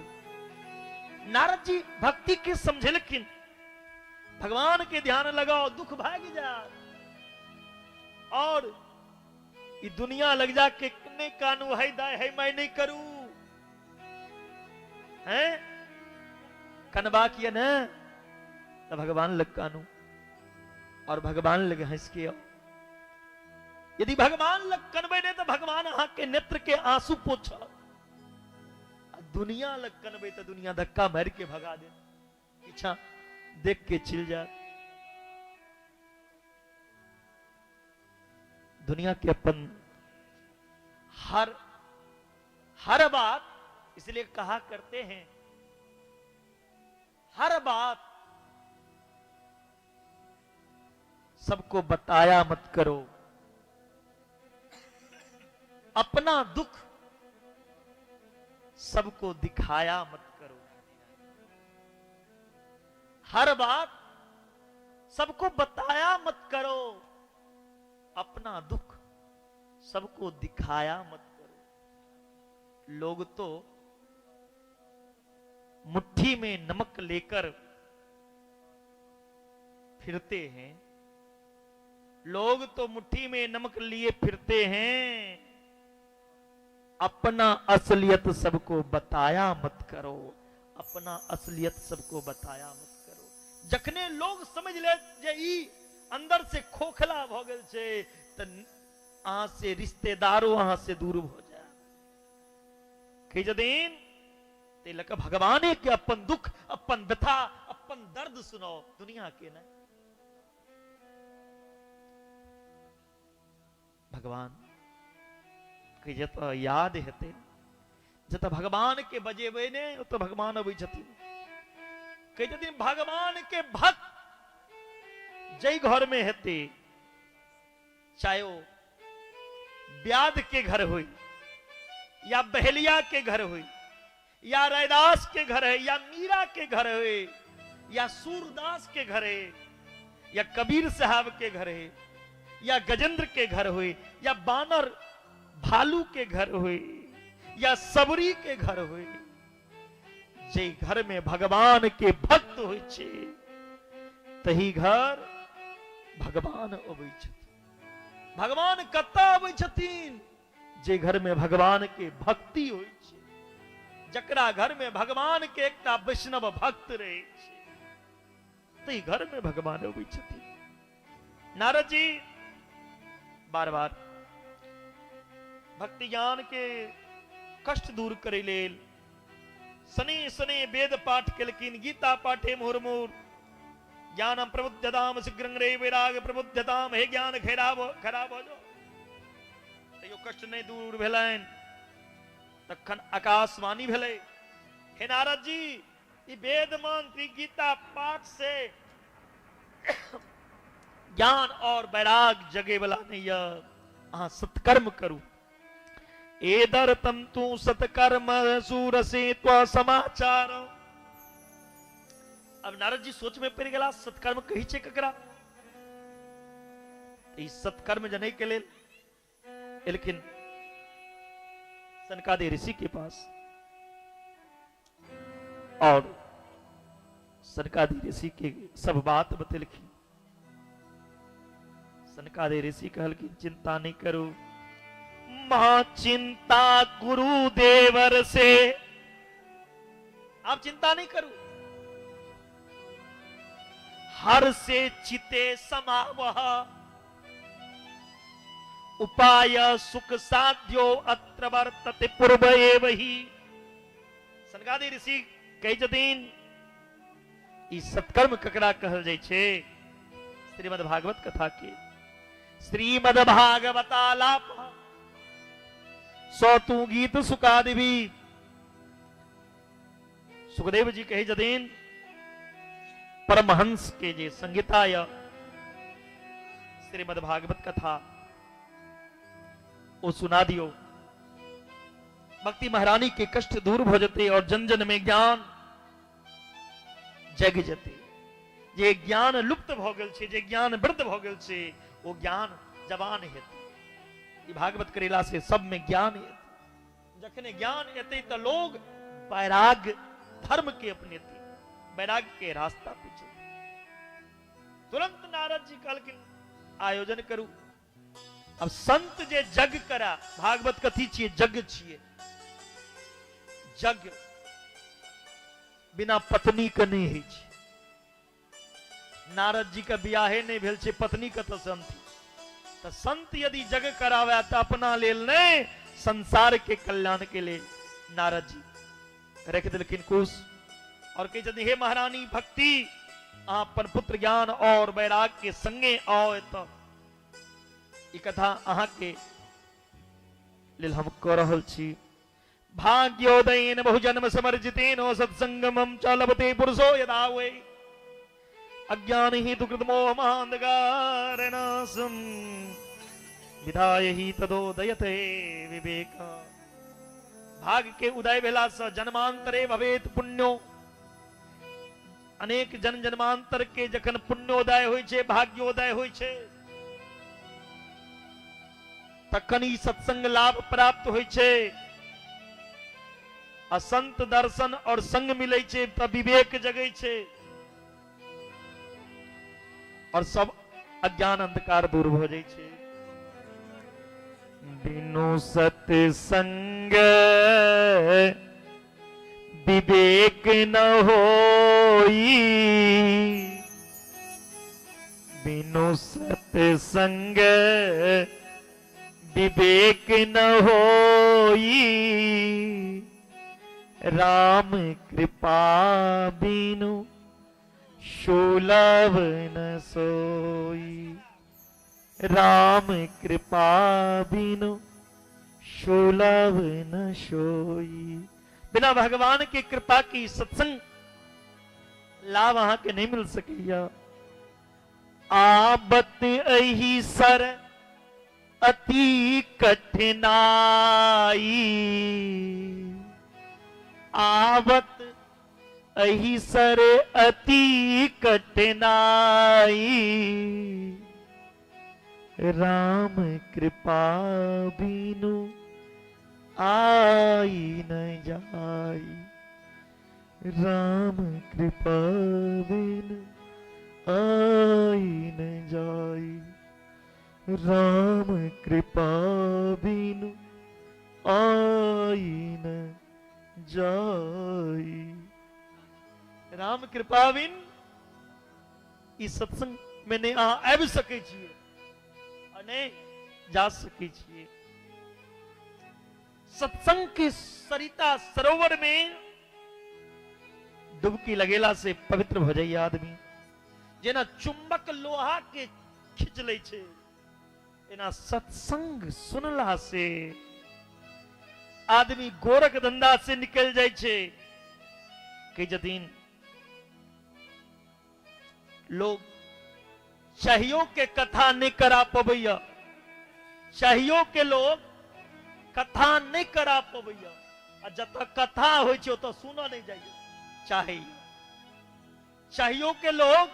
नारद जी भक्ति के समझेलखिन, भगवान के ध्यान लगाओ दुख भाग जाए। और ई दुनिया लग जा के नहीं कानू है दाय है मैं नहीं करू, हैं कनबा किया न तो भगवान लग कानू और भगवान लग हंस के आओ। यदि भगवान लग कनबे नहीं तो भगवान अहाँ के नेत्र के आंसू पोछ। दुनिया लग कनबे तो दुनिया धक्का मार के भगा दे, पीछा देख के चिल जा। दुनिया के अपन हर हर बात इसलिए कहा करते हैं, हर बात सबको बताया मत करो, अपना दुख सबको दिखाया मत करो। हर बात सबको बताया मत करो, अपना दुख सबको दिखाया मत करो। लोग तो मुट्ठी में नमक लेकर फिरते हैं, लोग तो मुट्ठी में नमक लिए फिरते हैं, अपना असलियत सबको बताया मत करो, अपना असलियत सबको बताया मत करो। जखने लोग समझ ले जे ई अंदर से खोखला भ गेल छै त अहाँ से रिश्तेदारो अहाँ से दूर भ जाए। कहै छथिन ते लऽ कऽ भगवाने के अपन दुख, अपन व्यथा, अपन दर्द सुनाओ, दुनिया के नहि। भगवान के जतऽ याद हेतै, जतऽ भगवान के बजेबै ने ओतऽ भगवान अबै छथिन। कहै छथिन भगवान के भक्त जै घर में हेतै, चाहे ओ व्याध के घर होई या बहेलिया के घर हुई, या रैदास के घर है, या मीरा के घर है, या सूरदास के घर है, या कबीर साहब के घर है, या गजेंद्र के घर हुई, या बानर भालू के घर हुई, या सबरी के घर हुई, जे घर में भगवान के भक्त होइ छे तही घर भगवान अबै छथिन। भगवान कतऽ अबै छथिन? जे घर में भगवान के भक्ति होइ छे, जकरा घर में भगवान के एकटा वैष्णव भक्त रहे छे तही घर में भगवान अबै छथिन। नारद जी बार बार भक्ति ज्ञान के कष्ट दूर करे लेल शनि शनि वेद पाठ केलखिन, गीता पाठे मुहुर्मुहुर ज्ञानम प्रबुद्धताम शीघ्रं रे वैराग प्रबुद्धताम, हे ज्ञान खराब खराब हो जाओ। तैयो कष्ट नहीं दूर भेलनि। तखन आकाशवाणी भेलै, हे नारद जी, ई वेद मंत्र गीता पाठ से ज्ञान और वैराग जगे वाला नहीं है, अहाँ सत्कर्म करू। एदर तम तू सत्कर्म सूरसे त्वा समाचार। अब नारद जी सोच में पड़ गेला, सत्कर्म कही छे ककरा? ई सत्कर्म जनै के लेल एलखिन सनकादि ऋषि के पास, और सनकादि ऋषि के सब बात बतेलखिन। सनकादि ऋषि कहलखिन चिंता नहीं करू, मां चिंता गुरु देवर से, आप चिंता नहीं करू, हर से चिते समावह, उपाय सुख साध्यो अत्र वर्तते पूर्व एव ही। सनकादि ऋषि कहै छथिन ई सत्कर्म ककरा कहल जाइ छे? श्रीमद् भागवत कथा के, श्रीमद् भागवतालाप सो तू गीत सुखादि। सुखदेव जी कहै छथिन परमहंस के जे संहिता य श्रीमद् भागवत कथा ओ सुना दियो, भक्ति महारानी के कष्ट दूर भ जते और जन जन में ज्ञान जग जते। जे ज्ञान लुप्त भ गेल छे, जे ज्ञान वृद्ध भ गेल छे, ओ ज्ञान जवान हेतै। ई भागवत करेला से सब में ज्ञान हेतै। जखने ज्ञान एतै त लोग वैराग धर्म के अपनेतै, वैराग के रास्ता पे चलतै। तुरंत नारद जी कहलखिन आयोजन करू। अब संत जे जग करा, भागवत कथी छियै? जग छियै। जग बिना पत्नी के नहीं होइ छै। नारद जी के बियाहे नहीं भेल छै, पत्नी कतऽ से अनथिन? तऽ संत यदि जग करावे तऽ अपना लेल नहीं, संसार के कल्याण के लेल। नारद जी रख देलखिन कुश और कहै छथिन हे महारानी भक्ति, अहाँ अपन पुत्र ज्ञान और वैराग के संगे आओ एतऽ। ई कथा अहाँ के लेल हम कऽ रहल छी। भाग्योदयेन बहुजन्म समर्जितेन सत्संगमम च लभते पुरुषो यदा वै अज्ञान ही दुकृत मोह महांधकारनाशम विधाय ही तदोदयते विवेक। भाग के उदय भेला से जन्मांतरे भवेत पुण्यो, अनेक जन्म जन्मांतर के जखन पुण्योदय होइ छे, भाग्योदय होइ छे, तखन ई सत्संग लाभ प्राप्त होइ छे। असंत दर्शन और संग मिलै छे त विवेक जगै छे और सब अज्ञान अंधकार दूर भ जाइ छे। बिनु सत्संग विवेक न होई, बिनु सत्संग विवेक न होई, राम कृपा बिनु सुलभ न सोई, राम कृपा बिनु सुलभ न सोई। बिना भगवान के कृपा की सत्संग लाभ अहाँ के नहीं मिल सकैया। आबत अही सर अति कठिनाई, आवत अहि सर अति कठिनाई। राम कृपा बिनु आई न जाई, राम कृपा बिनु आई न जाई, राम कृपा बिनु आई न जाई। राम कृपा बिन ई सत्संग में नहीं अहाँ आबि सकै छियै आ नहि जा सकै छियै। सत्संग के सरिता सरोवर में डुबकी लगेला से पवित्र हो जाइए आदमी। जेना चुंबक लोहा के खींच लै छै, एना सत्संग सुनला से आदमी गोरख धंधा से निकल जाइ छै। कहै छथिन लोग चाहियो के कथा नहीं करा पबैया, चाहियो के लोग कथा नहीं करा पबैया, आ जतऽ कथा होइ छै ओतऽ सुनऽ नहीं जाइए। चाहे चाहियो के लोग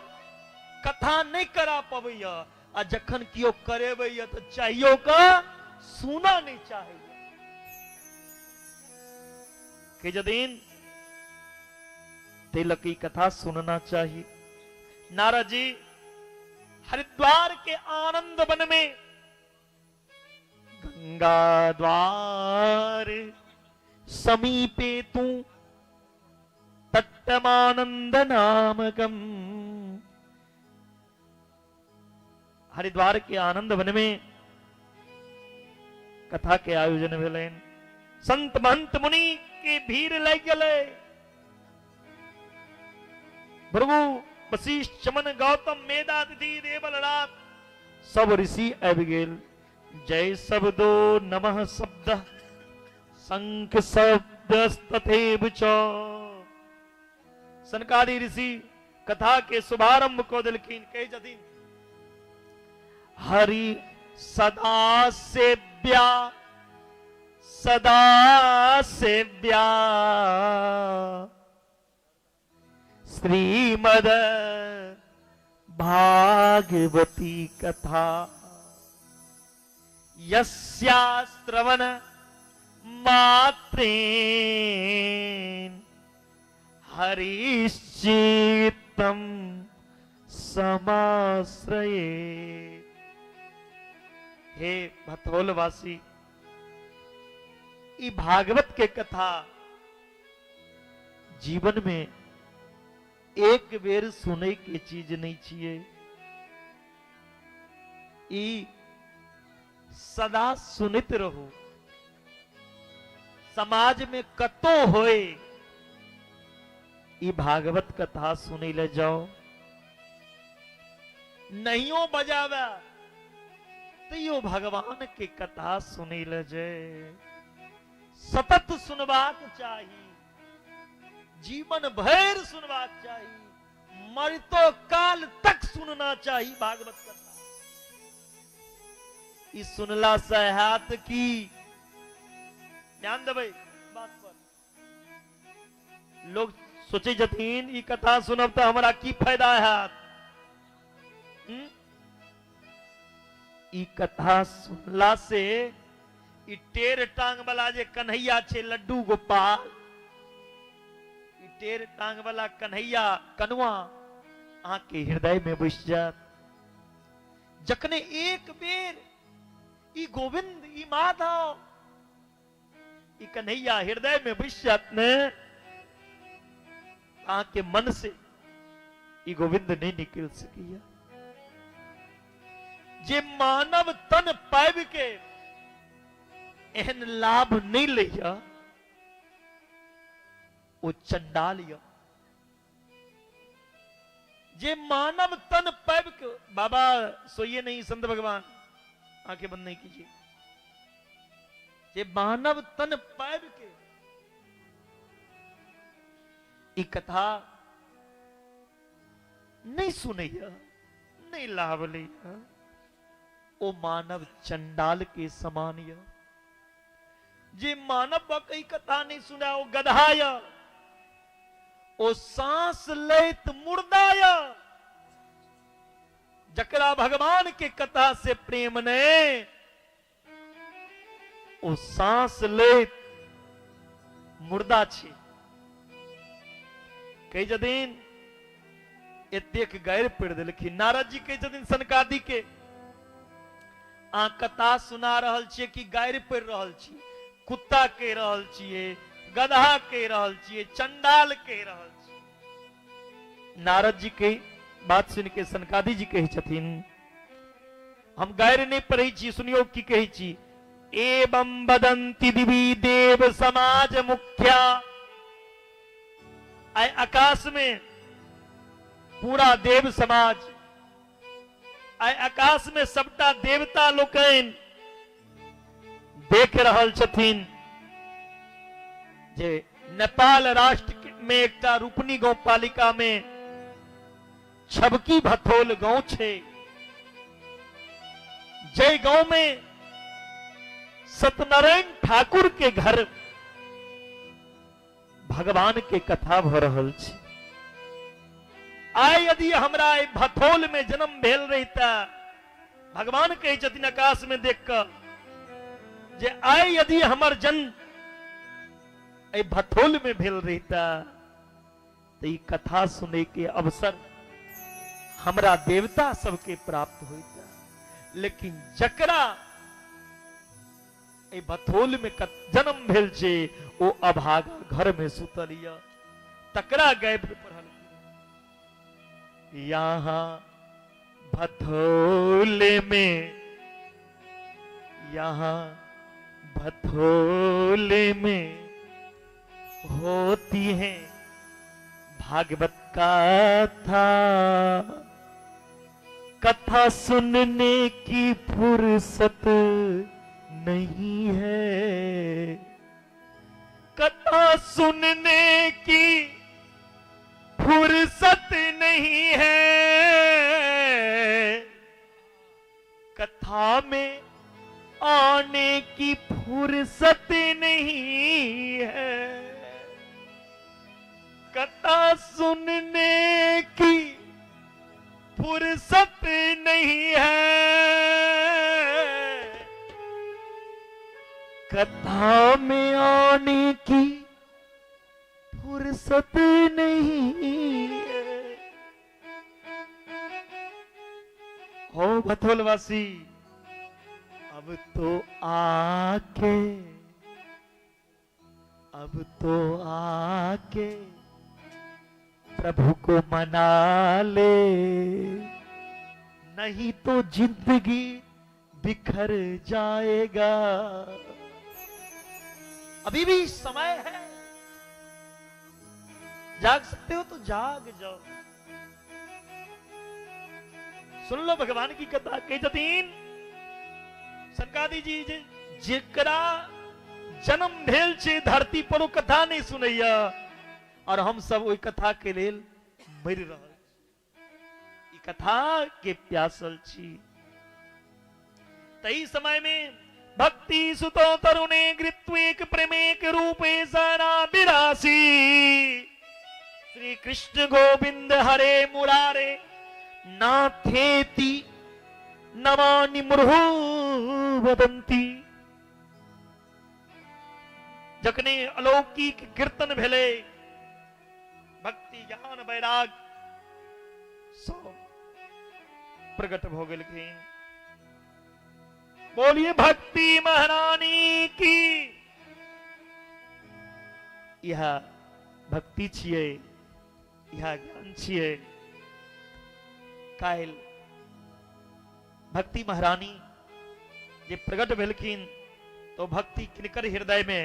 कथा नहीं करा पबैया, आ जखन केओ करेबैया तऽ चाहियो के सुनऽ नहीं चाहैया। कहै छथिन तिलक की कथा सुनना चाहिए। नारद जी हरिद्वार के आनंद वन में गंगा द्वार समीपे तू तट्टमानंद नामकम। हरिद्वार के आनंद वन में कथा के आयोजन भेलनि। संत महंत मुनि के भीड़ लागि गेलै। भृगु वशिष्ठ चमन गौतम मेधातिथि देवलरात सब ऋषि आबि गेल। जय शब्दो नमः शब्द शंख शब्दस्तथैव च। सनकादि ऋषि कथा के शुभारंभ कऽ देलखिन। कहै छथिन हरि सदा सेव्या सदा सेव्या श्रीमद भागवती कथा यस्या श्रवण मात्रेण हरिश्चित्तम समाश्रये। हे भथौलवासी, ई भागवत के कथा जीवन में एक बेर सुनै के चीज नहीं छियै। ई सदा सुनैत रहू। समाज में कतो होए ई भागवत कथा सुनै ले जाओ। नहियो बजावे तैयो भगवान के कथा सुनै ले जाए। सतत सुनबाक चाही, जीवन भरि सुनबाक चाही, मरितो काल तक सुनना चाही भागवत कथा। ई सुनला से हैत की? ध्यान देबै बात पर। लोग सोचै छथिन ई कथा सुनब तऽ हमरा की फायदा हैत। ई कथा सुनला से ई टेढ़ टांग वाला जे कन्हैया छै लड्डू गोपाल, ई टेढ़ टांग वाला कन्हैया कनुआ अहाँ के हृदय में बसि जायत। जखने एक बेर ई गोविंद ई माधव ई कन्हैया हृदय में बसि जायत ने, अहाँ के मन से ई गोविंद नहीं निकल सकैया। जे मानव तन पाबि के एहन लाभ नहीं लैया ओ चंडाल या। जे मानव तन पाबि के, बाबा सोइए नहीं संत भगवान, आंखें बंद नहीं कीजिए। जे मानव तन पाबि के ई कथा नहीं सुनैया, नहीं लाभ लैया, ओ मानव चंडाल के समान यऽ। जे मानव भऽ कऽ ई कथा नहि सुनय ओ गदहा यऽ, ओ सांस लैत मुर्दा यऽ। जकरा भगवान के कथा से प्रेम नहि, ओ सांस लैत मुर्दा छी। कहै छथिन एतेक गारि पढ़ि देलखिन नारद जी। कहै छथिन सनकादि के, अहाँ कथा सुना रहल छियै कि गारि पढ़ि रहल छी? कुत्ता कहि रहल छियै, गदहा कहि रहल छियै, चंडाल कहि रहल छियै। नारद जी के बात सुनि के सनकादि जी कहै छथिन, हम गारि नहि पढ़ै छी, सुनियौ की कहै छी। एवं वदंती दिवी देव समाज मुखिया। आइ आकाश में पूरा देव समाज, आइ आकाश में सबटा देवता लोकनि देख रहल छथिन जे नेपाल राष्ट्र में एकटा रूपनी गांवपालिका में छबकी भथोल गांव छै, जै गांव में सत्यनारायण ठाकुर के घर भगवान के कथा भ रहल छै। आइ यदि हमरा एहि भथोल में जन्म भेल रहिता, भगवान कहै छथिन आकाश में देख कऽ जे आइ यदि हमर जन्म एहि भथोल में भेल रहिता तऽ ई कथा सुनै के अवसर हमरा देवता सबके प्राप्त होइता। लेकिन जकरा एहि भथोल में जन्म भेल छै ओ अभागा घर में सुतल यऽ, तकरा गाबि पढ़ल। यहाँ भथोल में, यहाँ भथोल में होती है भागवत कथा, कथा सुनने की फुर्सत नहीं है, कथा सुनने की फुर्सत नहीं है, कथा में आने की फुर्सत नहीं है, कथा सुनने की फुर्सत नहीं है, कथा में आने की फुर्सत नहीं है। हो भथोलवासी, अब तो आके, अब तो आके प्रभु को मना ले, नहीं तो जिंदगी बिखर जाएगा। अभी भी समय है, जाग सकते हो तो जाग जाओ। सुन लो भगवान की कथा। कहै छथिन सनकादि जी जे जेकरा जन्म भेल छै धरती पर ओ कथा नहीं सुनैया, और हम सब ओहि कथा के लेल मरि रहल छी, ई कथा के प्यासल छी। तही समय में भक्ति सुतो तरुणे गृत्वेक प्रेमेक रूपे सारा बिरासी, श्री कृष्ण गोविंद हरे मुरारे नाथेति नमानि मुरहु वदंती। जखने अलौकिक कीर्तन भेलै, भक्ति ज्ञान वैराग सब प्रकट भ गेलखिन। बोलिए भक्ति महारानी की। यह भक्ति छियै, यह ज्ञान छियै। काल्हि भक्ति महारानी जे प्रकट भेलखिन तो भक्ति किनकर हृदय में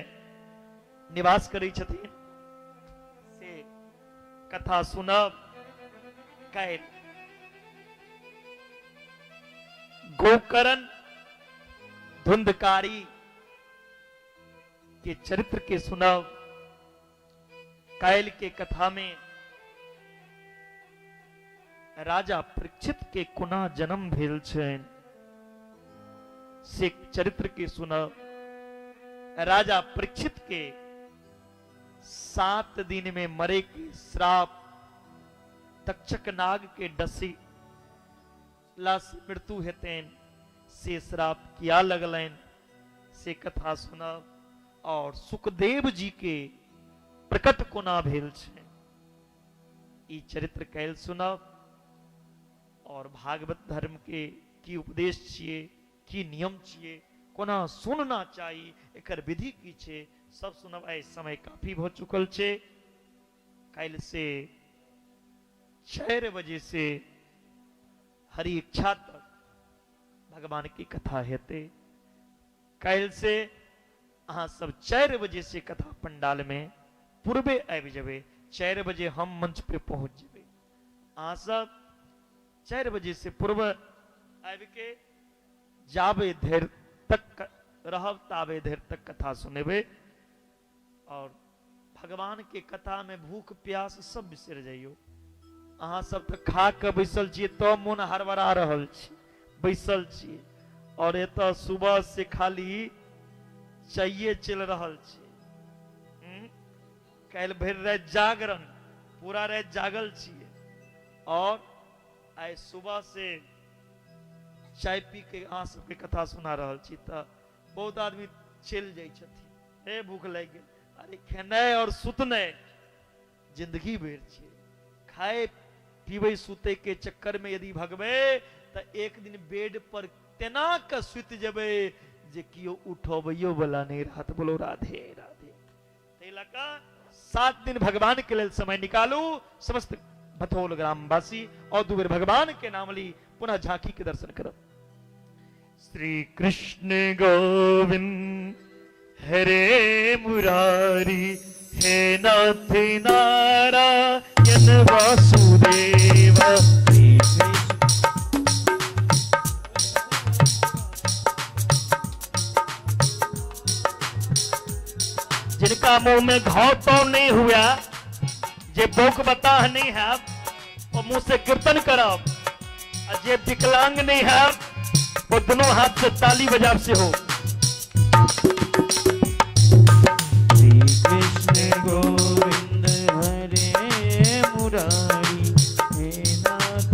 निवास करै छथिन से कथा सुनब। काल्हि गोकर्ण धुंधकारी के चरित्र के सुनब। काल्हि के कथा में राजा परीक्षित के कोना जन्म भेल छनि, से चरित्र के सुनब। राजा परीक्षित के 7 दिन में मरे के श्राप तक्षक नाग के डसी ला से मृत्यु हेतैन से श्राप किया लगलैन से कथा सुनब। और सुखदेव जी के प्रकट कोना भेल छै ई चरित्र कैल सुनब। और भागवत धर्म के की उपदेश छिए, की नियम छिए, कोना सुनना चाही, एकर विधि की छै, सब सुनब। आइ समय काफी भ चुकल छै। काल्हि से 4 बजे से हरि इच्छा तक भगवान की कथा हेतै। काल्हि से अहाँ सब 4 बजे से कथा पंडाल में पूर्वे आबि जेबै। 4 बजे हम मंच पे पहुंच जेबै। अहाँ सब 4 बजे से पूर्व आबि के जाबे धरि तक रहब ताबे धरि तक कथा सुनेबै। और भगवान के कथा में भूख प्यास सब बिसरि जाइयो। अहाँ सब तऽ खा के बैसल छियै तब मोन हड़बड़ा रहल छी, बैसल छियै। और एतऽ सुबह से खाली चाइए चलि रहल छै। काल्हि भरि राति जागरण, पूरा राति जागल छियै। और आइ सुबह से चाय पी के अहाँ सबके कथा सुना रहल छी। तऽ बहुत आदमी चलि जाइ छथिन, हे भूख लागि गेल। अरे खेनाइ और सुतनाइ जिंदगी भरि छियै। खाए पीबै सुतै के चक्कर में यदि भगबै तऽ एक दिन बेड पर तेना के सुति जेबै जे केओ उठबैयो वाला नहीं रहत। बोलो राधे राधे। ताहि लऽ कऽ 7 दिन भगवान के लेल समय निकालू। समस्त भथौल ग्रामवासी और 2 बेर भगवान के नाम ली, पुनः झांकी के दर्शन करब। श्री कृष्ण गोविंद हरे मुरारी, हे नाथ नारायण वासुदेव। जिनका मुंह में घाव तो नहीं हुआ, जे बोक बताह नहीं है वो मुंह से कीर्तन करब, और जे विकलांग नहीं है वो दोनों हाथ से ताली बजाब से हो। श्री कृष्ण गोविंद हरे मुरारी, हे नाथ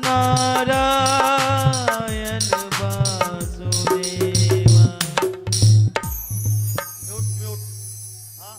नारायण वासुदेवा। Mute mute. हाँ।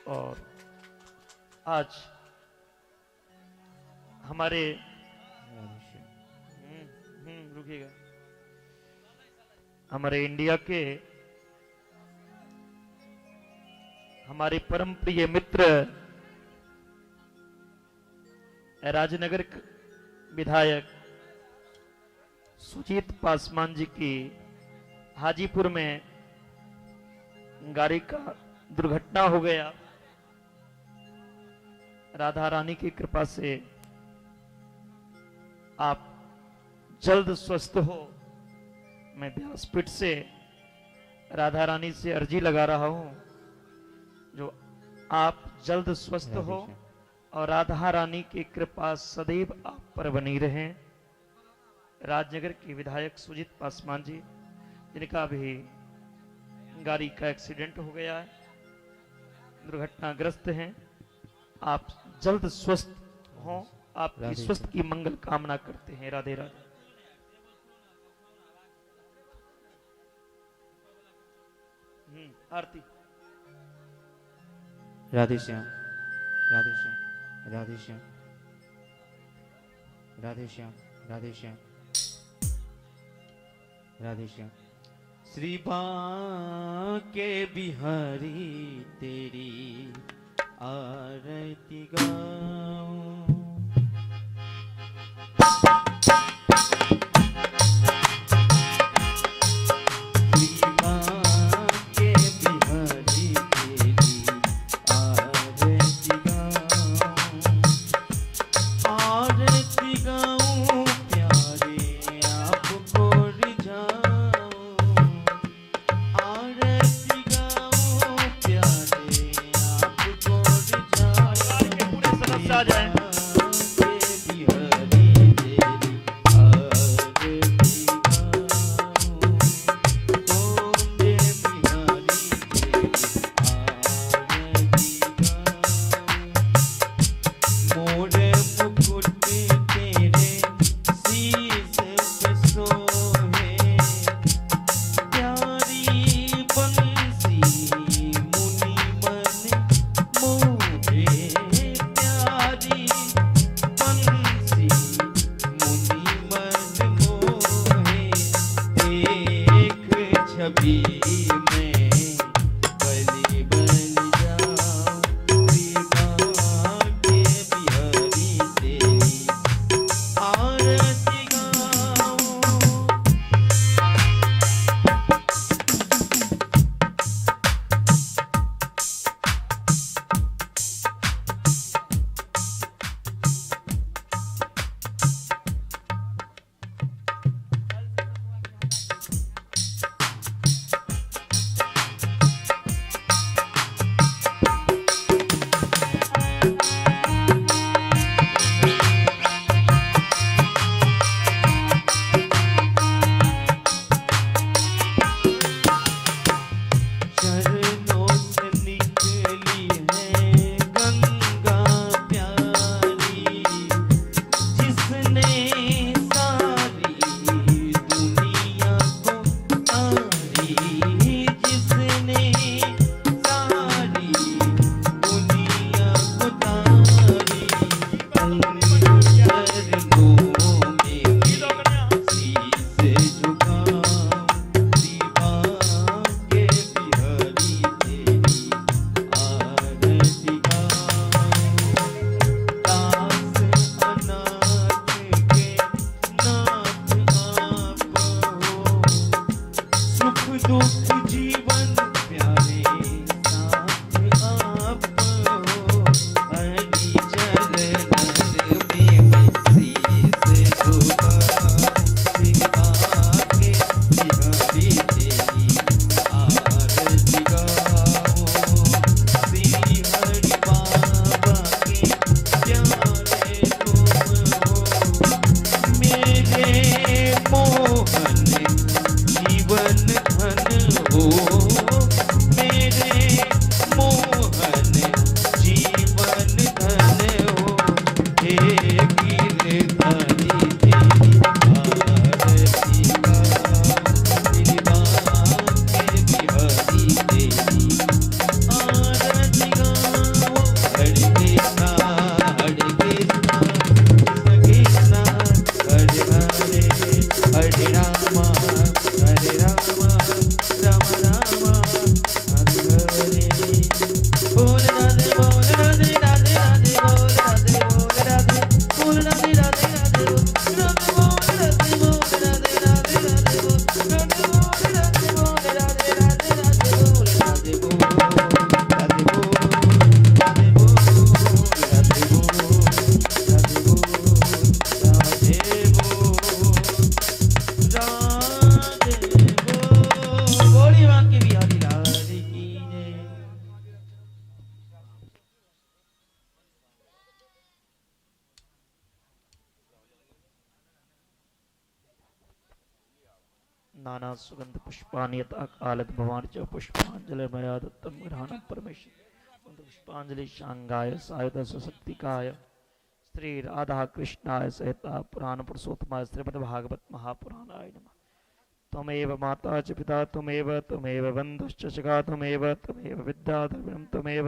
और आज हमारे रुकिएगा, हमारे इंडिया के हमारे परम प्रिय मित्र राजनगर विधायक सुजीत पासवान जी की हाजीपुर में गाड़ी का दुर्घटना हो गया। राधा रानी की कृपा से आप जल्द स्वस्थ हो। मैं व्यासपीठ से राधा रानी से अर्जी लगा रहा हूं जो आप जल्द स्वस्थ हो और राधा रानी की कृपा सदैव आप पर बनी रहे। राजनगर के विधायक सुजीत पासवान जी, जिनका भी गाड़ी का एक्सीडेंट हो गया है, दुर्घटनाग्रस्त हैं, आप जल्द स्वस्थ हो। आपकी स्वस्थ की मंगल कामना करते हैं। राधे राधे। आरती। राधे श्याम, राधे श्याम, राधे श्याम, राधे श्याम, राधे श्याम, राधे श्याम। श्री बांके बिहारी तेरी आरती गाऊं। श्री बांके बिहारी तेरी आरती गाऊं, आरती गाऊं प्यारे आपको रिझाऊं, आरती गाऊं प्यारे आपको रिझाऊं। के पूरे सदस्य आ जाएं। बिहारी तेरी आरती गाऊं, कुंज बिहारी तेरी आरती गाऊं। मोर मुकुट तेरे शीश पे सोहे, प्यारी बंसी मुनि मन मोहे, प्यारी बंसी मुनि मन मोहे। देख छवि में बलि बलि जाऊं, श्री बांके बिहारी तेरी आरती गाऊं। राधे बोल, राधे बोल, राधे बोल, राधे राधे राधे बोल, राधे बोल, राधे बोल, राधे राधे राधे बोल, राधे बोल, राधे बोल, राधे बोल, राधे बोल, राधे बोल, राधे बोल, राधे बोल। बोली बांके बिहारी लाल की जय। नाना सुगंध पुष्पाणि यथा कालत भवान च पुष्पांजलि मया दत्तं गृहाण परमेश्वर। पुष्पांजलि शांगाय सायुध सुशक्तिकाय श्री राधा कृष्णाय सहिता पुराण पुरुषोत्तमाय श्रीमद् भागवत महापुराणाय नमः। त्वमेव माता च पिता त्वमेव, त्वमेव बन्धुश्च सखा त्वमेव, त्वमेव विद्या द्रविणं त्वमेव,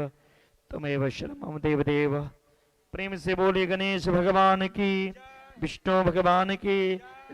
त्वमेव शरणं देवदेव। प्रेम से बोले गणेश भगवान की, विष्णु भगवान की,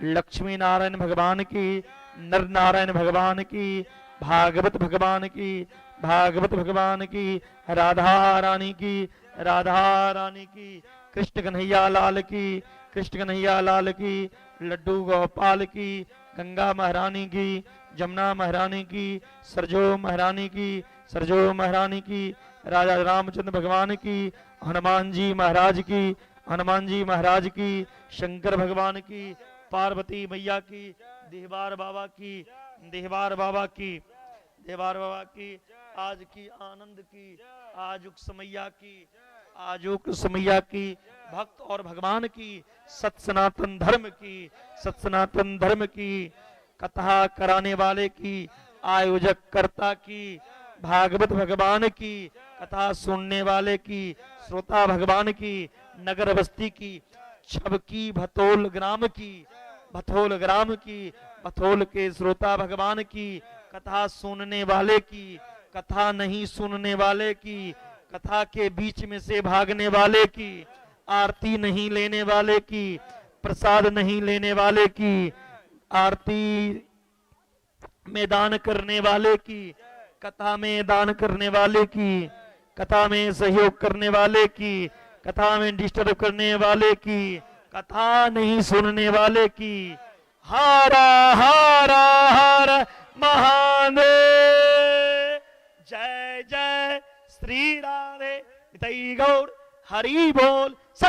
लक्ष्मी नारायण भगवान की, नर नारायण भगवान की, भागवत भगवान की, भागवत भगवान की, राधा रानी की, राधा रानी की, कृष्ण कन्हैया लाल की, कृष्ण कन्हैया लाल की, लड्डू गोपाल की, गंगा महारानी की, जमुना महारानी की, सरजो महारानी की, सरजो महारानी की, राजा रामचंद्र भगवान की, हनुमान जी महाराज की, हनुमान जी महाराज की, शंकर भगवान की, पार्वती मैया की, देहबार बाबा की, देहबार बाबा की, देहबार बाबा की, आज की आनंद की, आजुक समैया की, आजुक समैया की, भक्त और भगवान की, सत सनातन धर्म की, सत सनातन धर्म की, कथा कराने वाले की, आयोजक कर्ता की, भागवत भगवान की, कथा सुनने वाले की, श्रोता भगवान की, नगर बस्ती की, छबकी भतोल ग्राम की, भथोल ग्राम की, भथोल के श्रोता भगवान की, कथा सुनने वाले की, कथा नहीं सुनने वाले की, कथा के बीच में से भागने वाले की, आरती नहीं लेने वाले की, प्रसाद नहीं लेने वाले की, आरती में दान करने वाले की, कथा में दान करने वाले की, कथा में सहयोग करने वाले की, कथा में डिस्टर्ब करने वाले की, कथा नहीं सुनने वाले की, हारा हारा हारा महादेव, जय जय श्री राधे, निताई गौर हरि बोल।